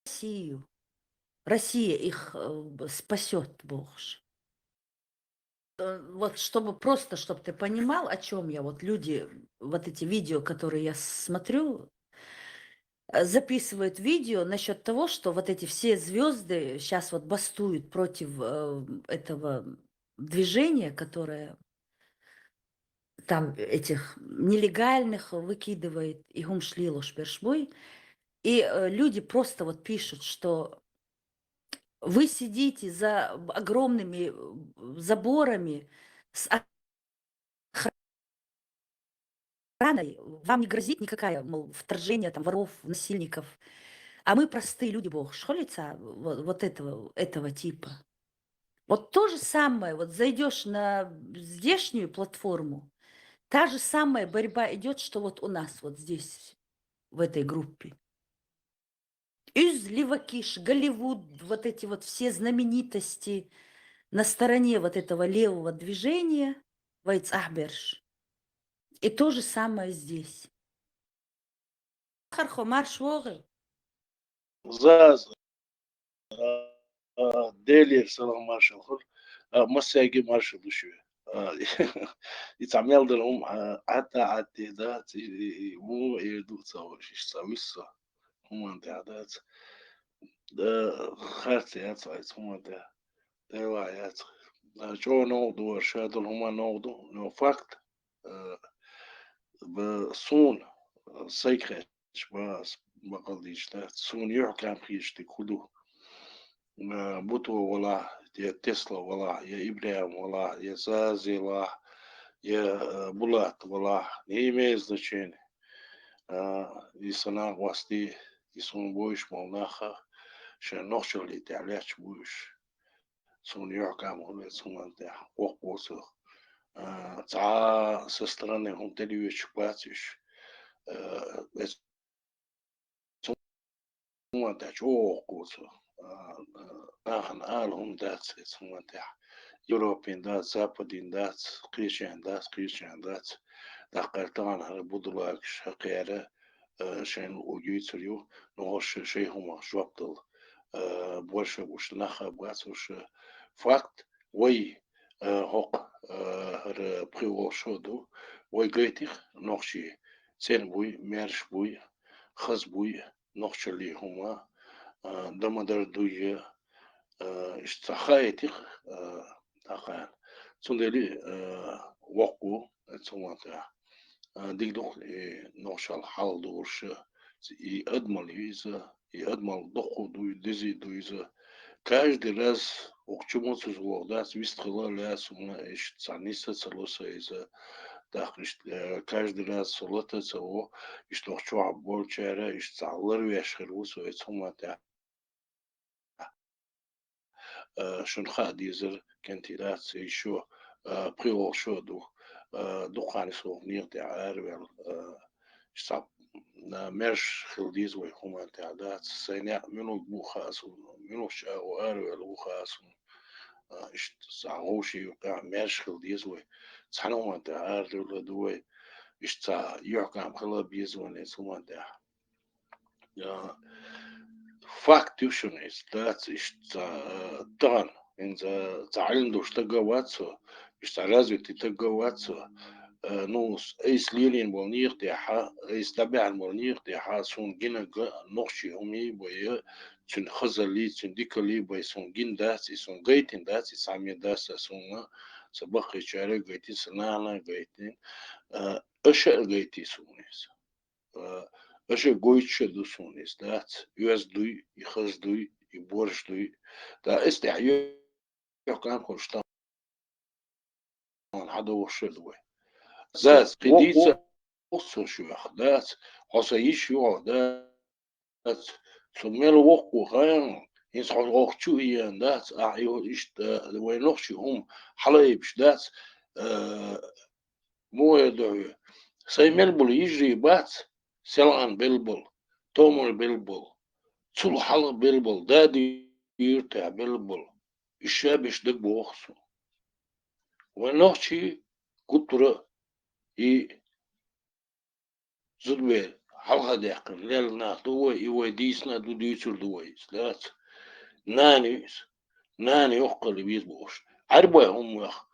Россию. Россия их, э, спасёт, бохуш. Э, вот чтобы просто, чтоб ты понимал, о чём я. Вот люди, вот эти видео, которые я смотрю, э, записывают видео насчёт того, что вот эти все звёзды щас вот бастуют против, э, этого движение, которое там этих нелегальных выкидывает, и хӀумаш лелош берш буй. И э, люди просто вот пишут, что вы сидите за огромными э, заборами с охраной, вам не грозит никакое, мол, вторжение там воров, насильников. А мы простые люди, бог, шхолится вот, вот этого, этого типа. Вот то же самое, вот зайдешь на здешнюю платформу, та же самая борьба идет, что вот у нас вот здесь, в этой группе. Из Ливакиш, Голливуд, вот эти вот все знаменитости на стороне вот этого левого движения, вайц ахберш. И то же самое здесь. Хархо марш вогы. Заз. Делер салам маршал хур. Масяги маршал душве. И цамел дер ум ата ати да, му ирду цавшиш цависо. Хуман да да. Харц яц вайц хуман да. Дела яц. Чо ногду, шадул хуман ногду, но факт. Б сун сайкхеч ба бакъалдичта сун юхкам хишти куду. Буту вала, я Тесла вала, я Ибрям вала, я Зазила, я Булат вала, не имеет значения. И сана гвасти, и сун бойш молнаха, ше нохчали тяляч буйш. Сун юхкам хуле суман тя, ох босу. Ца со стороны хум телевич пациш. Суман тя чох кусу. Ахан ал хум дац суман тя. Европин дац, Западин дац, Кишен дац, Кишен дац. Дакъар таган хара будулакш хакера шен угуйцур ю, но хош шей хумах жоп дал. Больше уж наха бац уж факт. Вай хок хара пхиол шоду. Вай гайтих нохчи. Цен буй, мерш буй, хаз буй, нохчали хума. Дамадар дуе. Иш цахайтих тахан. Цундели вокку цумата. Дигдух нохчал хал дурша. И адмал юйза, и адмал доху дуй, дизи дуйза. Каждый раз укчумуцуз вогдац вистхила лясума иш цаниса цалоса иза. Так иш каждый раз солата цаво иш тохчуа болчара иш цаллар вешхир вусу эцумата. Шун ха дизер кентидаци ещё пхиол шо ду. Духани сох нир де арвел. Сап мерш хил диз вай хуман тя дац. Сайня минут бу хасун, минут ша о арвел бу хасун. Ишт са гоши юка мерш хил диз вай. Цана хуман тя арвел дуй. Ишт са юкам хила биз вай не суман тя. Факт юшунис дац ишт са таган. Инза цаалин душ тагавацу, ишт са развитый тагавацу. Ну, эйс лирин бол нихтяха, эйс дабян бол нихтяха, сун гинага нохчи уми бая, цун хазали, цун дикали бай, сун гин дац, и сун гайтин дац, и сами дац, сун са бахи чара гайтин, са нана гайтин. Аша гайти сунис. Аша гойча ду сунис дац, юаз дуй, и хаз дуй, и борш дуй. Да эс тя юкам хошта. Он хада ошед вай. Зас кидица осо шуях дац, хоса иш юа дац. Сумел вокку хаян, инс хос охчу иян дац, а ио ишт вай нохчи хум халайбш дац. Моя дохи. Сай мел бул ижри бац, селган бел бул, томал бел бул, цул хала бел бул, дади юрта бел бул. Иша биш даг бохсу. Вай нохчи гутура и зудбе халха дякъин лел нах дувай, и вай дийсна ду дюйцур дувай. Дац. Нани Нани охкали виз бош. Арбай хумах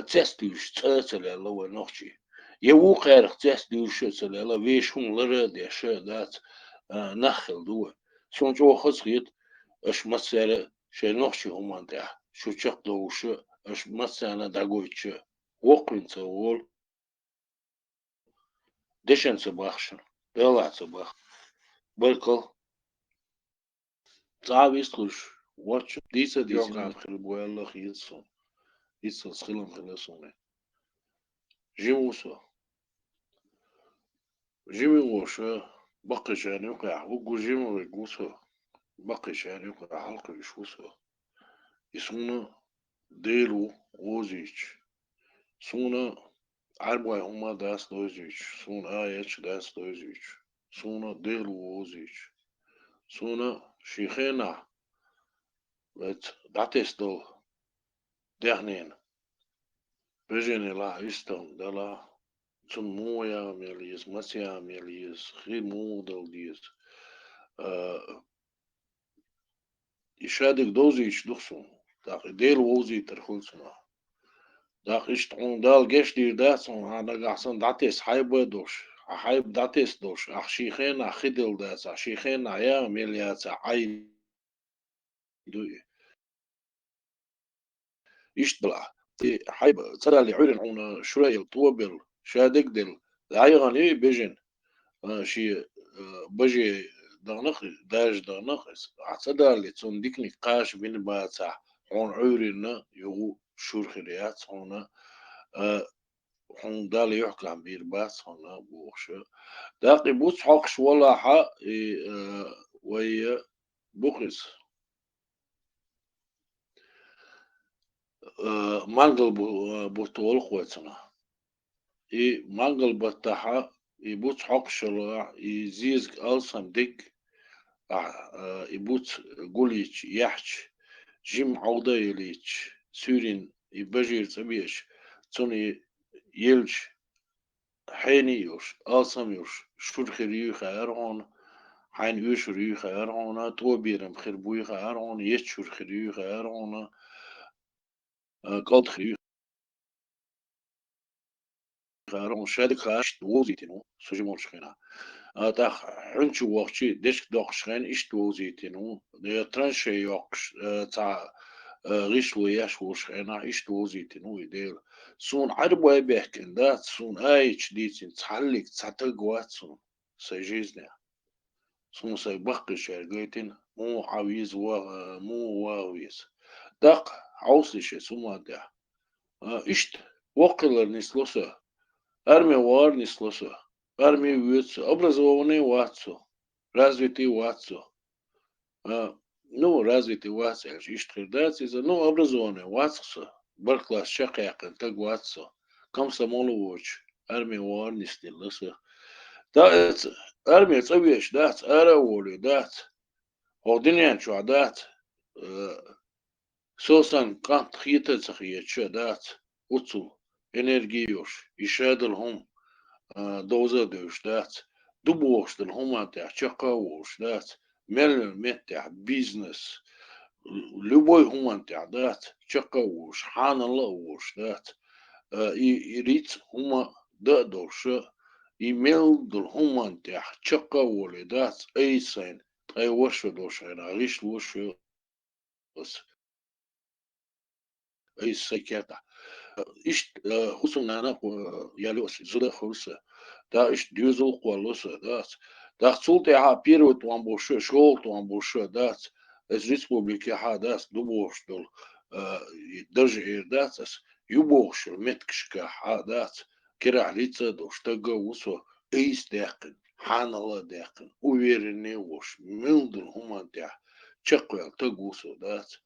цес дюш цаца лела вай нохчи. Я ву кайрах цес дюш ца лела веш хум лара деша дац. Нахел дуа. Сун чо хас хит аш масера шей нохчи хуман тя. Шу чак доуша Аша массарна дӀагойтча, воккхавина ца вола, дешан ца бахаш, Далла ца баха. Баркал. Цхьа вислуш, вочча, дийца, дийца. Йокъам хила бу аьлла хета суна. Иццалц хилам хила суна. Жима ву со. Жима волуш, баккхийчарна юкъахь, уггар жима верг ву со. Баккхийчарна юкъахь хьалакхуьуш ву со. И суна Дела ву вовзуьйтуш. Суна Ӏаьрбой хӀума дац довзуьйтуш. Суна аяташ дац довзуьйтуш. Суна Дела ву вовзуьйтуш. Суна шен хенахь, вайца дӀатесна долу даьхнина, беженна лахь вистхуьлуш делахь, цунна муха яа мел еза, маца яа мел еза, хи муха дала деза. А, и шадерг довзуьйтуш ду-кх суна, тӀаккха и Дела вовзийтар хуьлу цунах. ТӀаккха иштта хьуна Дала гечдийр дац хьуна, хьан нагахь санна дӀатесна хьайба а долуш, хьан хьайба дӀатесна долуш, ахь шен хенахь хи делла дацахь, шен хенахь яа мел яцахь, Ӏай ду и. Иштта бала. И хьайба ца далале Ӏуьйранна хьуна шура а елла, тӀо а белла, шадерг а делла, дӀаяхана ю и беженна, а, шен, а, баже даханах, дажа даханах, ахь ца далале, цунна диканиг кхаша бина бацахь, хьуна Ӏуьйранна юха шура хир яц хьуна, а, хьуна Далла юьхькӀам бийр бац хьуна бохуш. ТӀаккха и буц хьокхуш валахь, и, а, вай бу-кх иза. Э, мангал бу-, э, бутт олу-кх вай цунах. И мангал баттахь, и буц хьокхуш йолахь, и зезаг алсам дерг, ахь, э, и буц гулйича, яьхьча, жимма Ӏовда а елийча, суьйрана и бажера цӀа беача, цунна и елча, хьенан а йолуш, алсам а йолуш, шура хир юй хаьара хьуна, хьайна оьшур юй хаьара хьуна, тӀо а берам хир буй хаьара хьуна, етташ шура хир юй хаьара хьуна, а, кӀалт хир юй хаьара хьуна, шадерг а иштта вовзийтина ву, со жима волчу хенахь. А, тӀаккха хьуьнчу вахча, дечиг доккхуш хенахь иштта вовзийтина ву, я траншей йоккхуш, а, цхьа, а, гӀишло еш волуш хенахь иштта вовзийтина ву и Дела. Суна Ӏаьрбой баьхкина дац, суна аяташ дийцина цхьаллиг цхьа таг вац суна сайн жизнехь. Суна сайн баккхийчаьрга гайтина, муха Ӏа веза, ва-, муха ваха веза. ТӀаккха хьовсийша шайн суман тӀехь. А, иштта, воккхаллар нисло со, арме вахар нисло со, арме воьду со, образованный вац со, развитый вац со. А, ну, развитый вац аьлча, иштта хир дац иза. Ну, образованный вац-кх со, барх класс чекхъяьккхина таг вац со. Комсомол а воцуш, арме вахар нисделла со. ТӀаккха арме цӀа веш дац, ара а волий дац. ХӀокху дуьнен чохь дац, э, со санна кӀант хета а ца хеташ а дац, оццул энерги а йолуш, и шадолу хӀума, а, довза а девзаш дац, ду бохуш долу хӀуманна тӀехь чекх а волуш дац, мел йолу меттехь бизнес, любой хӀуманна тӀехь дац, чекх а волуш, хьанал а волуш дац, а, и, и рицкъ хӀума дан а долуш, и мел долу хӀуманна тӀехь чекх а волий дац, айса сайна, ткъе ваша долуш хьайна гӀишлош ю аса. Айса сайн кертахь. Иштта, э, хӀусамнана, э, ял ю аса, зуда а хуьлу сан. ТӀаккха иштта доьзал а кхолло сан, дац. ТӀаккха цул тӀаьхьа первый тӀом болуш а, шолгӀа тӀом болуш а, дац. Аса республикехь а, дац, ду бохуш долу, э, и даржа эр дац аса, ю бохуш йолу меттигашкахь а, дац. Кирахь лица а долуш, таг а ву со, айса даьккхина, хьанал а даьккхина, уверенный а волуш, мел долу хӀуманна тӀехь чекхваьлла таг ву со, дац.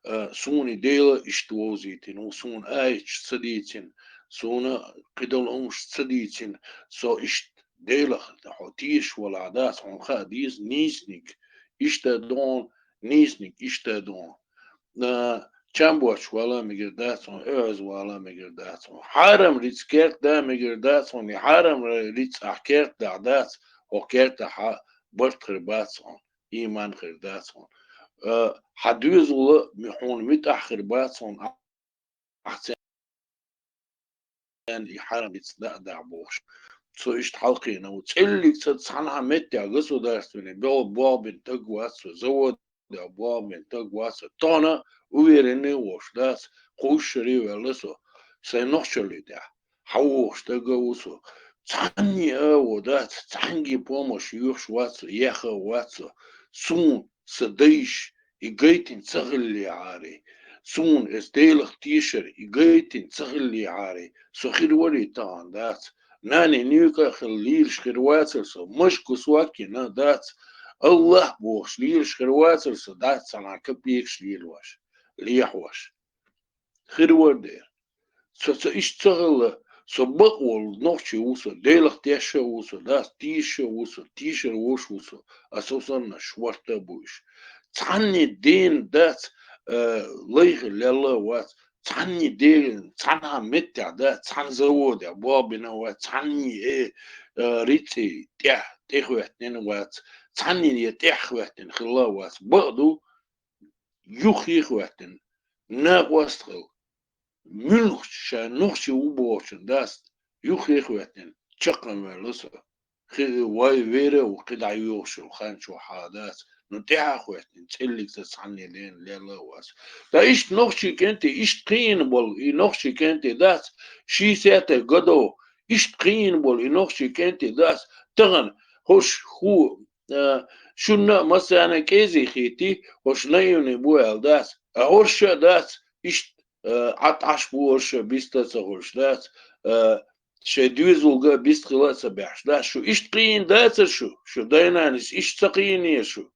А, суна и Дела иштта вовзийтина ву, суна аяташ ца дийцина, суна кхидолу хӀумаш ца дийцина, со иштта Делах хьо тешаш валахь, дац, хьуна хаа деза, нийсаниг иштта а ду хьуна, нийсаниг иштта а ду хьуна. А, чам боцуш вала а мегар дац хьуна, оьгӀаз вала а мегар дац хьуна. Хьарам рицкъ керта да а мегар дац хьуна, и хьарам рицкъ ахь керта дахь дац, хӀокху кертахь а барт хир бац хьуна, ийман хир дац хьуна. А, хьан доьзал а ми-, хьуна муьтӀахь хир бац хьуна, ахь церан и хьарам рицкъ даа а дахь бохуш. Со иштта хьалакхиъна ву. ЦӀиллиг ца цхьанхьа меттехь государственный бо-, болх бина таг вац со, завод да, богӀ бен таг вац со. Тхона уверенный вош дац, кхо шера ваьлла со, сайн нохчалли тӀехь. ХьавогӀуш тага ву со. Цхьанне а во дац, цхьанге помощь йоьхуш вац со, яха вац со. Суна са дайш и гайтин ца хилли Ӏари. Суна эс Делах тешар и гайтин ца хилли Ӏари. Со хир вари тахан дац. Нани нуьйка хила лелаш хир вацар со. Машку сваккина дац. Аллах бохуш лелаш хир вацар со. Дац цхьана капекаш лелаваш, лехьаваш. Хир вар дера. Со ца иштта ца хилла, со бакъволу нохчи ву со, Делах тешша ву со, дац, тешша ву со, тешар вош ву со, а со санна шорта а бу уьш. Цхьанне дена дац, э, лайха лелла а вац, цхьанне де-, цхьана меттехь дац, цхьана заводехь бохбина а вац, цхьанне, э, э, рицкъи тӀехь, тӀехӀоьттина а вац, цхьанне я тӀехь хӀоьттина хилла а вац. Бакъ ду, юххе а хӀоьттина, накъост хила. Муьлххачу ша нохчи ву бохучун дац, юххе а хӀоьттина, чаккхам ваьлла со. Хи-, вай вера а ву, кхидӀа йоьхуш йолу хан чохь а дац. Ну, тӀаьхьа а хӀоьттина, цӀеллиг ца цхьанне дена лелла а вац. Ткъа иштта нохчи кӀентий, иштта кхиийна болу, и нохчи кӀентий дац, шийсетта годов, иштта кхиийна болу, и нохчи кӀентий дац, тахана хӀорш хӀу, а, шунна а массарна а кӀезий хийтий, хӀорш наивный бу аьлла дац, а хӀорш а дац, иштта, а, Ӏа тӀаш бу хӀорш а биста а ца хуьлуш дац, а, шайн доьзалга а биста хила а ца баьхьаш дац. Шу иштта кхиийна дацара шу, шу дай-нанас иштта ца кхиийнера шу.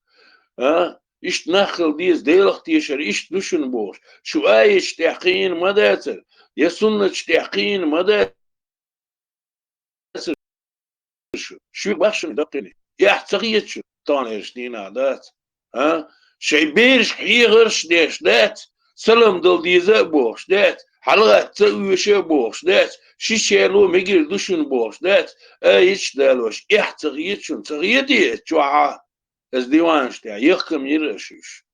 А? Иштта нах хила деза, Делах тешар иштта ду шуна бохуш. Шу аяташ тӀехь кхиийна ма дацара, я суннаташ тӀехь кхиийна ма дацара. Шу, шуьга бахшина даккхийна. Эхь ца хета шу, таханерчу дийнахь дац. А? Шайн берашка хьехарш а деш дац, салам дала деза а бохуш дац, хьалагӀатта ца оьшу а бохуш дац, ши шело мегар ду шуна бохуш дац, а йиташ далош, эхь ца хета шуна, ца хетий эца чохь а? Аса диванаш тӀехь яхкам йира аша уьш.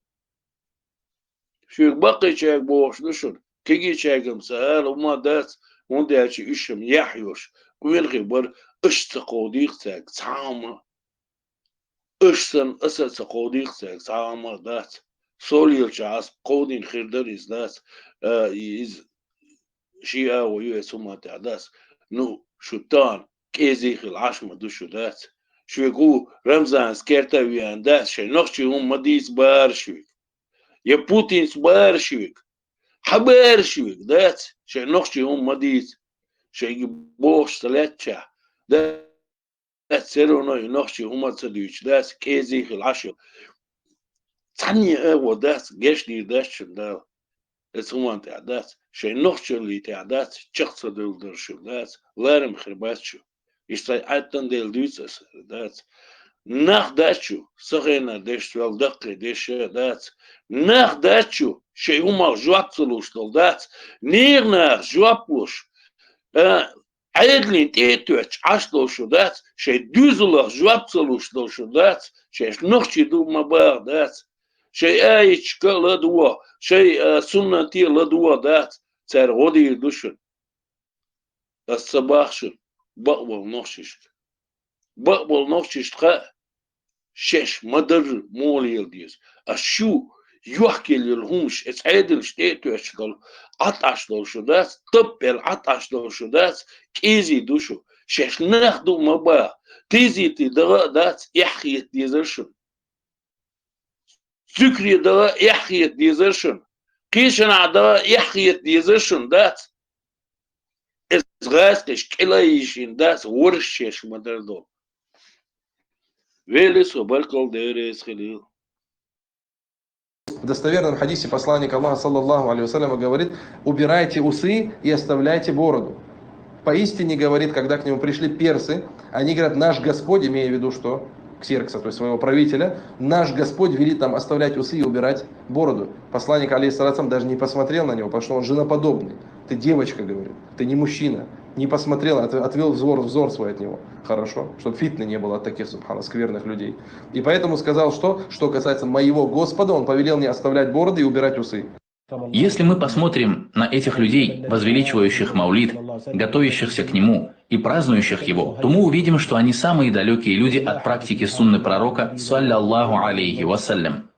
Шуьга баккхийчаьрга бохуш ду шуна, кегийчаьрга-м ца ала хӀума дац, хӀунда аьлча уьш-м яхь йолуш, къонахий бара, аша ца кховдийгӀа цаьрга цхьа а хӀума. Аша санна, аса а ца кховдийгӀа цаьрга цхьа а хӀума дац. Со лелачохь аса кховдийна хир дара иза дац, а, иза ши агӀо ю эца хӀума тӀехь дац. Ну, шу тахана кӀезий хила Ӏаш ма ду шу дац. Шуьга хӀу Рамзанца керта а веана дац, шайн нохчий хӀума ма дийца бара шуьга. Я Путинца бара шуьга. Хьан бара шуьга дац, шайн нохчий хӀума ма дийца. Шайга бохуш ца лаьттачохь, дац, всё равно и нохчий хӀума ца дуьйцуш дац, кӀезий хила Ӏаш ю. Цхьанне а гӀо дац, гечдийр дац шуна Дала. Эца хӀуманна тӀехь дац, шайн нохчаллий тӀехь дац, чекх ца дуьллур шу дац, ларам хир бац шу. Иштта Ӏаьттан дела дуьйцу аса дац. Нах дац шу, са хенара дешца ваьлла даккхий деш а дац. Нах дац шу, шайн хӀумах жоп ца луш долу дац. Нехан нахах жоп луш, а, Ӏедална тӀе а тоьттуш Ӏаш долуш шу дац, шайн доьзалах жоп ца луш долуш шу дац, шаьш нохчий ду ма баха дац. Шайн аяташка а ладогӀа, шайн, а, суннате а ладогӀа дац, цара гӀо дийр ду шуна. Ас ца боху шуна, бакъволу нохчашка. Бакъволу нохчашка хаьа, шаьш ма-дарра муха лела деза. Ас шу йохкаелла йолу хӀумаш, эца Ӏедалш тӀе а тоьттуш долу, Ӏа тӀаш долу шу дац, таппел Ӏа тӀаш долу шу дац, кӀезий ду шу. Шаьш нах ду ма баха, тезетий даха а дац, эхь хета дезара шуна. Зуькре даха а эхь хета дезара шуна. Кхечанхьа даха а эхь хета дезара шуна, дац? Иза гӀазкхиш кӀела йийшина дац, ворхӀ шеш ма-дарра долу. Вели со баркалла дерриг хилийла. В достоверном хадисе посланник Аллаха, саллаллаху алейхи ва саллям, говорит: «Убирайте усы и оставляйте бороду». Поистине, говорит, когда к нему пришли персы, они говорят: «Наш Господь», имея в виду, что Ксеркса, то есть своего правителя, «наш Господь велит нам оставлять усы и убирать бороду». Посланник, алейхиссалату вассалам, даже не посмотрел на него, потому что он женоподобный. «Ты девочка», говорит, «ты не мужчина». Не посмотрел, от-, отвел взор, взор свой от него. Хорошо, чтобы фитны не было от таких, субхана, скверных людей. И поэтому сказал, что, что касается моего Господа, он повелел мне оставлять бороды и убирать усы. Если мы посмотрим на этих людей, возвеличивающих Маулид, готовящихся к нему и празднующих его, то мы увидим, что они самые далёкие люди от практики сунны пророка, салляллаху алейхи вассалям.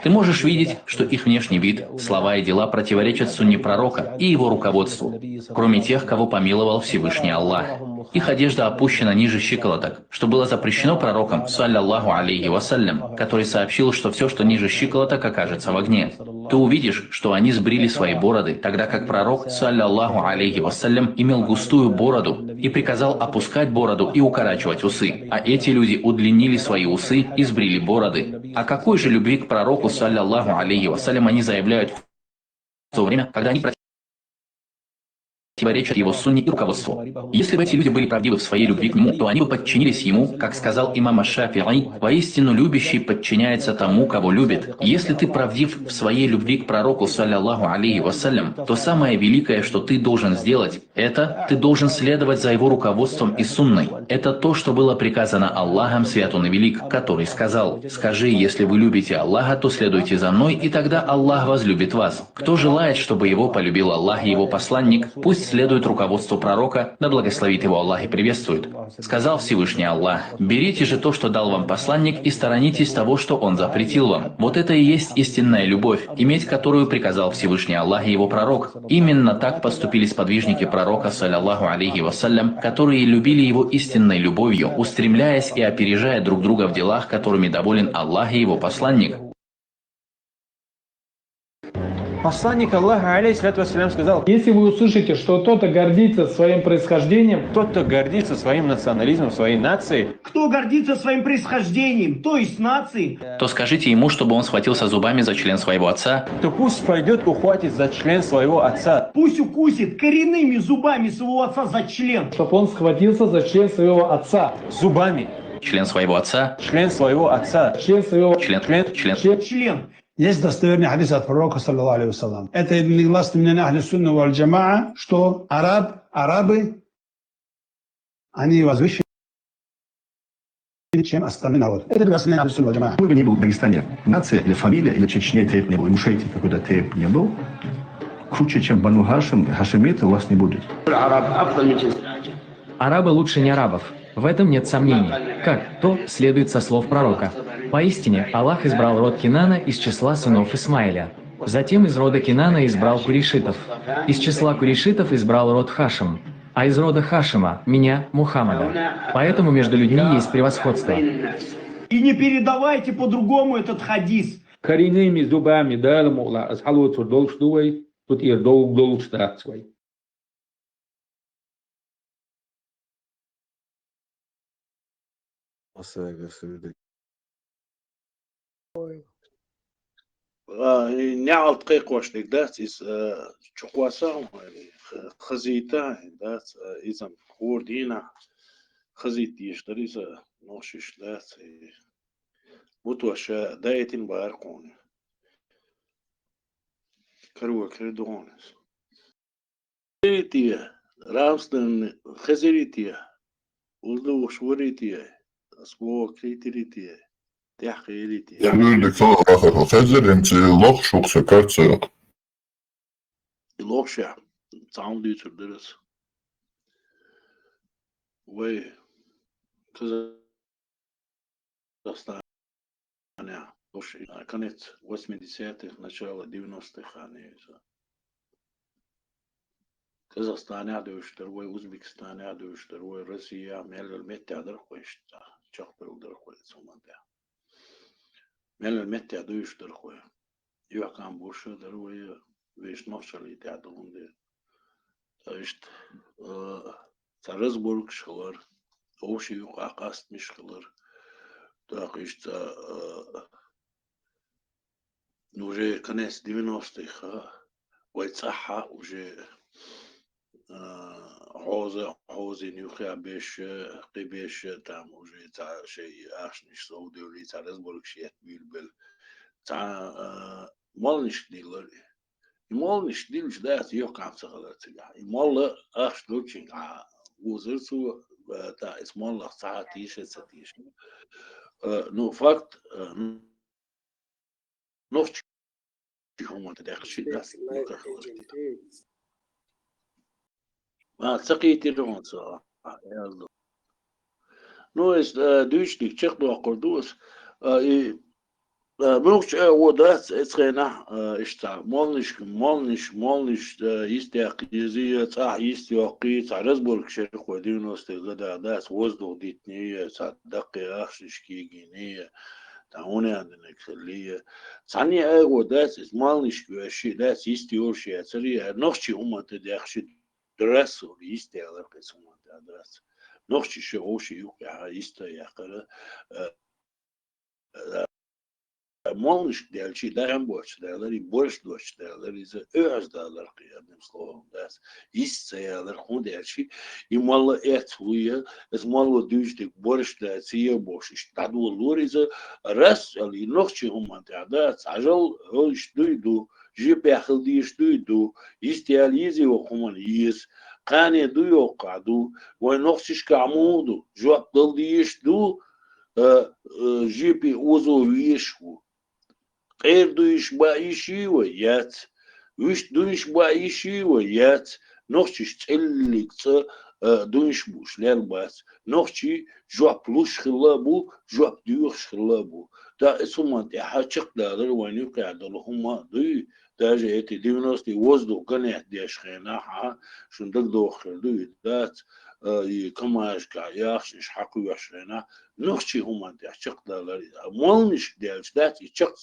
Ты можешь видеть, что их внешний вид, слова и дела противоречат сунне пророка и его руководству, кроме тех, кого помиловал Всевышний Аллах. Их одежда опущена ниже щиколоток, что было запрещено пророком, саллаллаху алейхи вассалям, который сообщил, что все, что ниже щиколоток, окажется в огне. Ты увидишь, что они сбрили свои бороды, тогда как пророк, саллаллаху алейхи вассалям, имел густую бороду и приказал опускать бороду и укорачивать усы. А эти люди удлинили свои усы и сбрили бороды. О какой же любви к пророку, саллаллаху алейхи вассалям, они заявляют в то время, когда они противоречат его сунне и руководству? Если бы эти люди были правдивы в своей любви к нему, то они бы подчинились ему, как сказал имам Аш-Шафи'и: «Воистину любящий подчиняется тому, кого любит». Если ты правдив в своей любви к пророку, саллаллаху алейхи вассалям, то самое великое, что ты должен сделать, это ты должен следовать за его руководством и сунной. Это то, что было приказано Аллахом, свят он и велик, который сказал: «Скажи, если вы любите Аллаха, то следуйте за мной, и тогда Аллах возлюбит вас». Кто желает, чтобы его полюбил Аллах и его посланник, пусть следует руководству пророка, да благословит его Аллах и приветствует. Сказал Всевышний Аллах: «Берите же то, что дал вам посланник, и сторонитесь того, что он запретил вам». Вот это и есть истинная любовь, иметь которую приказал Всевышний Аллах и его пророк. Именно так поступили сподвижники пророка, саллаллаху алейхи вассалям, которые любили его истинной любовью, устремляясь и опережая друг друга в делах, которыми доволен Аллах и его посланник. Посланник Аллаха, алейхиссалату вассалям, сказал: «Если вы услышите, что кто-то гордится своим происхождением, кто-то гордится своим национализмом, своей нацией, кто гордится своим происхождением, то есть нацией, то скажите ему, чтобы он схватился зубами за член своего отца, то пусть пойдет, ухватит за член своего отца, пусть укусит коренными зубами своего отца за член, чтобы он схватился за член своего отца зубами, член своего отца, член своего отца, член своего, член, член, член, член, член». Есть достоверный хадис от пророка, саллаллаху алейхи вассалям. Это негласно мнение ахли сунна валь джамаа, что араб, арабы, они возвышены, чем остальные народы. Это негласно мнение ахли сунна валь джамаа. Какой бы ни был в Дагестане нация, или фамилия, или Чечне тейп не был, Ингушетии какой-то тейп не был, круче, чем Бану Хашим, Хашимиты, у вас не будет. العرب أفضل من جنس العجم. Арабы лучше не арабов. В этом нет сомнений. Как? То следует со слов пророка. Поистине, Аллах избрал род Кинана из числа сынов Исмаиля. Затем из рода Кинана избрал курейшитов. Из числа курейшитов избрал род Хашим. А из рода Хашима, меня, Мухаммада. Поэтому между людьми есть превосходство. И не передавайте по-другому этот хадис. Коренными зубами, да, мула, асхалу цурдолш дуэй, тут ир долг долш дацвай. Масса гасуды. А, и неалт кхайкхоштиг дац из, э, чукхоса, э, х-, хазита, дац, э, изам хурдина, хазит диш дариза, ношиш дац, и бутоша дайтин бар кхони. Каруа кирдонис. Хезерите, рабственный, хезерите, улдуш варите, спо критирите, тяхерите. Люди, кто лахар, хезерим, ци лох шух сакарцех. Лохша, цаун дюцер дырыс. Вай, Казахстане, уж, а, конец восьмидесятых, начало девяностых, а не, Казахстане дюшдер вай, Узбекистане дюшдер вай, Россия, меллер метте дыр хойшта, чахпыл дыр хой суманда. Меллер метте дюшдер хой. Юакам бушы дыр вай, веш нохшали тядылунде. То есть, э, царыз бург шхылар, овши юк акаст мишхылар. Так, ишта, э, ну, уже конец девяностых, а, вай цаха уже, э, хоза, хоза нюхя беш, кы беш, там уже ца шей ашниш соудевли, царыз бург шиет билбел. Ца, э, молниш дилар. И молниш дилш да, ца юакам сахалар цига. И молла ахш дурчин, а, узыр цу, э, та, ис моллах ца тише, ца тише. Э, ну, факт, э, нохч хуман дэх ши дас, ну, как хлопти. А, цакитир хуман со, а, я знаю. Ну, эс, э, дюшник чек дуаккур дус, э, и Э, муьлххача агӀо дац эцхенахь, э, иштта молниш, молниш, молниш, э, йистехь кхийзий, цӀахь йист йоккхий, цхьа разборка шерхой девяностые годах дац, воздух дитиний, цхьа даккхий ахчанаш кегийний, цхьа хӀун аьлла динарг хиллий. Цхьанне агӀо дац, иза молниш вешший дац, йист йолуш яцарий, нохчий хӀуманна тӀе даьхча, драссо йист ялар кхин хӀуманна тӀе дац. Нохчий ша вовший юкъехь йист яьккхира, э, молнишка даьлчий, даьхьа боцуш далар, и борш доцуш далар, иза оьгӀаз далар кхин, одним словом, дац. Йист ца ялар, хӀунда аьлча и молла эцна вуй, иза молла дуьйцу дерг борш дац, е бохуш, иштта дӀадолалора иза, раз аьлла, и нохчий хӀуманна тӀехь дац, хьажал, хӀо иштта дуй ду, жепехь хила дезаш дуй ду, йист яла езий хӀокху хӀуманна, еза, кхане дуй хӀокхахь, ду, вайн нохчашкахь муха ду, жоп дала дезаш ду, э, э, жепе озо везаш ву. Къера дуйш баа йиш йий вай? Яц. Вуьшта дуйш баа йиш йий вай? Яц. Нохчаш цӀеллиг цӀа, э, дуйш бууш лел бац. Нохчий жоп луш хилла а бу, жоп доьхуш хилла а бу. Да, эцу хӀуманна тӀехь чекхдалар вайн юкъехь долу хӀума дуй, даже эти девяностые воздух гонять деш хенахь, а, шуна дагадогӀуш хир ду и, дац, а, и КамАЗашкахь яхшнаш хьакхоьхьуш хенахь, нохчий хӀуманна тӀехь чекхдалар иза. Молнишка даьлча дац, и чекх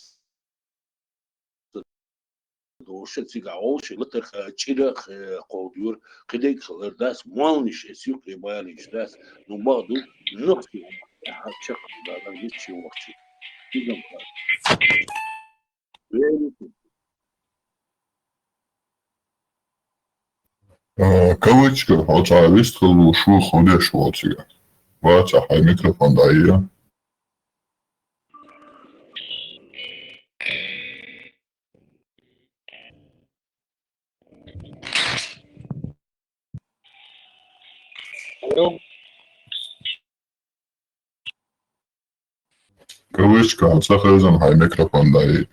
долуш цигахь вовшийн латарх чӀира кховдийра, кхидерг хилар дац, молниш эца юкъе балийча дац, ну, бакъду, нохчий хӀуманна тӀехь чекхдалар, виччи вахчи. Иза ма Э, кавычка, хьо цхьа вистхуьлуш ву, хӀун деш волу цигахь? Вац, хьайн микрофон дӀае. Алло. Кавычка, ца хезна, хьайн микрофон дӀае.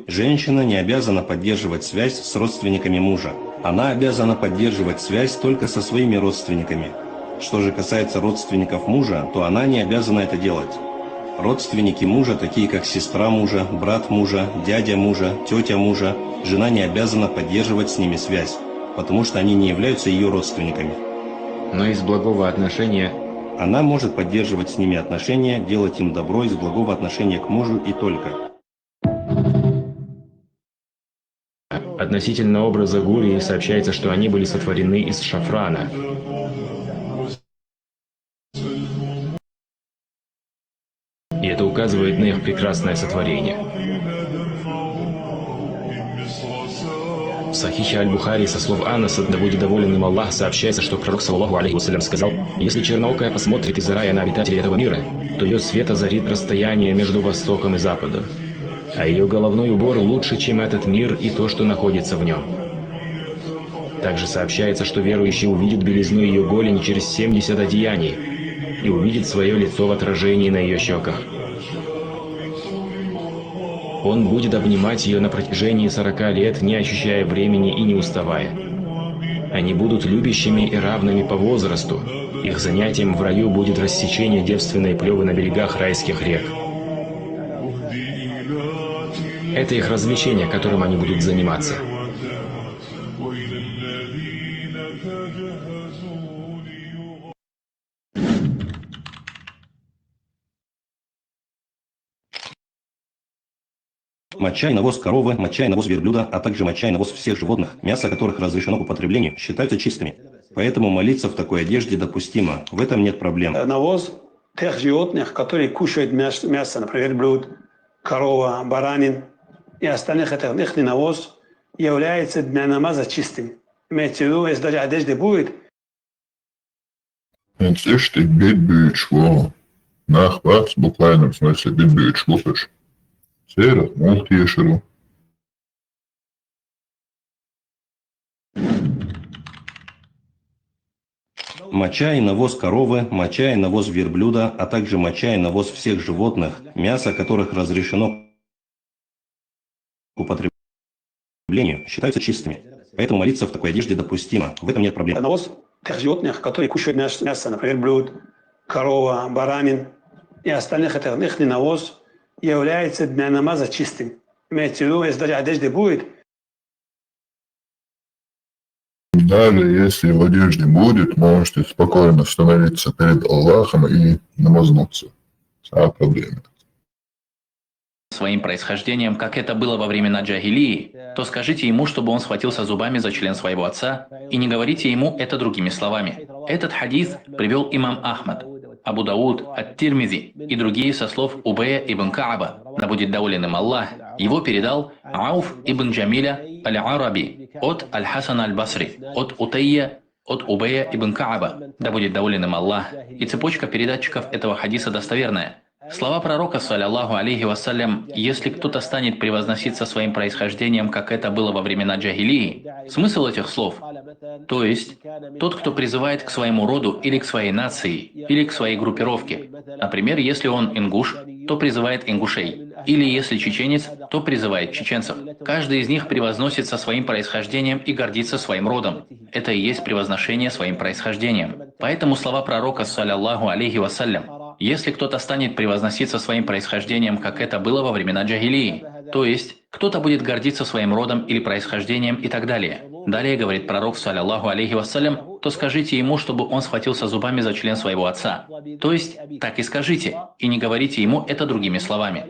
Женщина не обязана поддерживать связь с родственниками мужа. Она обязана поддерживать связь только со своими родственниками. Что же касается родственников мужа, то она не обязана это делать. Родственники мужа, такие как сестра мужа, брат мужа, дядя мужа, тётя мужа, жена не обязана поддерживать с ними связь, потому что они не являются её родственниками. Но из благого отношения. Она может поддерживать с ними отношения, делать им добро из благого отношения к мужу и только. Относительно образа гурии сообщается, что они были сотворены из шафрана. И это указывает на их прекрасное сотворение. В Сахихе Аль-Бухари со слов Анаса, да будет доволен им Аллах, сообщается, что Пророк, саллаллаху алейхи ва саллям, сказал: «Если черноокая посмотрит из рая на обитателей этого мира, то её свет озарит расстояние между востоком и западом. А её головной убор лучше, чем этот мир и то, что находится в нём». Также сообщается, что верующий увидит белизну её голени через семьдесят одеяний. и увидит свое лицо в отражении на ее щеках. Он будет обнимать ее на протяжении сорока лет, не ощущая времени и не уставая. Они будут любящими и равными по возрасту. Их занятием в раю будет рассечение девственной плевы на берегах райских рек. Это их развлечение, которым они будут заниматься. Моча и навоз коровы, моча и навоз верблюда, а также моча и навоз всех животных, мясо которых разрешено к употреблению, считаются чистыми. Поэтому молиться в такой одежде допустимо, в этом нет проблем. Навоз тех животных, которые кушают мяс- мясо, например, верблюд, корова, баранин и остальных, это их навоз является для намаза чистым. Имеется в виду, если даже одежды будет, Hence ist die Bibelschwur. Nach was, bukvalno, в смысле, Bibelschwur. Sēra, multiešaru. Моча и навоз коровы, моча и навоз верблюда, а также моча и навоз всех животных, мясо которых разрешено к употреблению, считаются чистыми. Поэтому молиться в такой одежде допустимо, в этом нет проблем. Навоз тех животных, которые кушают мяс- мясо, например, верблюд, корова, баранин и остальных, это их навоз является для намаза чистым. Имеется в виду, если даже одежды будет, Даже если в одежде будет, можете спокойно становиться перед Аллахом и намазнуться. Вся проблема. Своим происхождением, как это было во времена джахилии, то скажите ему, чтобы он схватился зубами за член своего отца, и не говорите ему это другими словами. Этот хадис привел имам Ахмад, Абу Дауд, Ат-Тирмизи и другие со слов Убея ибн Кааба, да будет доволен им Аллах. Его передал Ауф ибн Джамиля Аль-Араби от Аль-Хасана Аль-Басри, от Утайя, от Убея ибн Кааба, да будет доволен им Аллах. И цепочка передатчиков этого хадиса достоверная. Слова пророка, саллаллаху алейхи вассалям: «Если кто-то станет превозноситься своим происхождением, как это было во времена джахилии», смысл этих слов, то есть тот, кто призывает к своему роду или к своей нации, или к своей группировке. Например, если он ингуш, то призывает ингушей, или если чеченец, то призывает чеченцев. Каждый из них превозносится своим происхождением и гордится своим родом. Это и есть превозношение своим происхождением. Поэтому слова пророка, саллаллаху алейхи вассалям: «Если кто-то станет превозноситься своим происхождением, как это было во времена джахилии», то есть кто-то будет гордиться своим родом или происхождением и так далее. Далее говорит пророк, саллаллаху алейхи вассалям: «То скажите ему, чтобы он схватился зубами за член своего отца». То есть так и скажите, и не говорите ему это другими словами.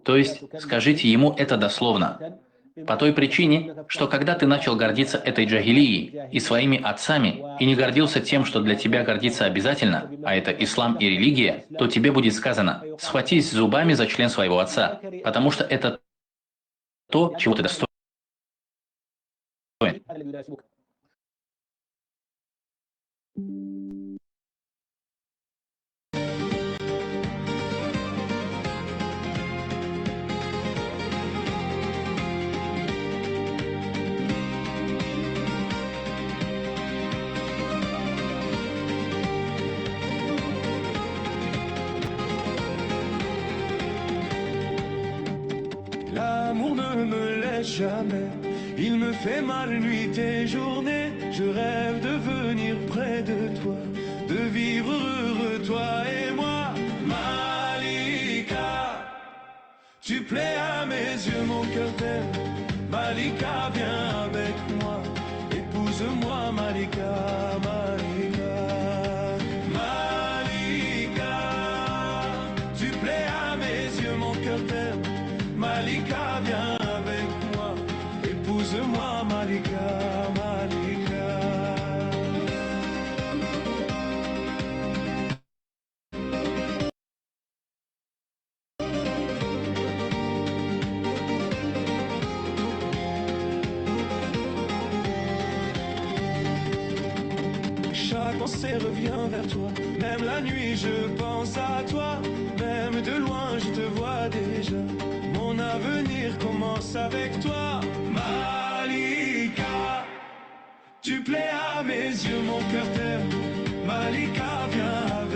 То есть скажите ему это дословно. По той причине, что когда ты начал гордиться этой джахилией и своими отцами, и не гордился тем, что для тебя гордиться обязательно, а это ислам и религия, то тебе будет сказано: «Схватись зубами за член своего отца», потому что это то, чего ты достоин. L'amour ne me laisse jamais, il me fait mal nuit et journée. Je rêve de venir près de toi, de vivre heureux, toi et moi. Malika, tu plais à mes yeux, mon cœur t'aime. Malika, viens avec moi, épouse-moi, Malika, Malika. Malika, tu plais à mes yeux, mon cœur t'aime. Malika, viens avec moi, épouse-moi, Malika, Malika. Chaque pensée revient vers toi. Même la nuit, je pense à toi. Même de loin, je te vois déjà. Mon avenir commence avec toi. Malika, tu plais à mes yeux, mon cœur t'aime. Malika, viens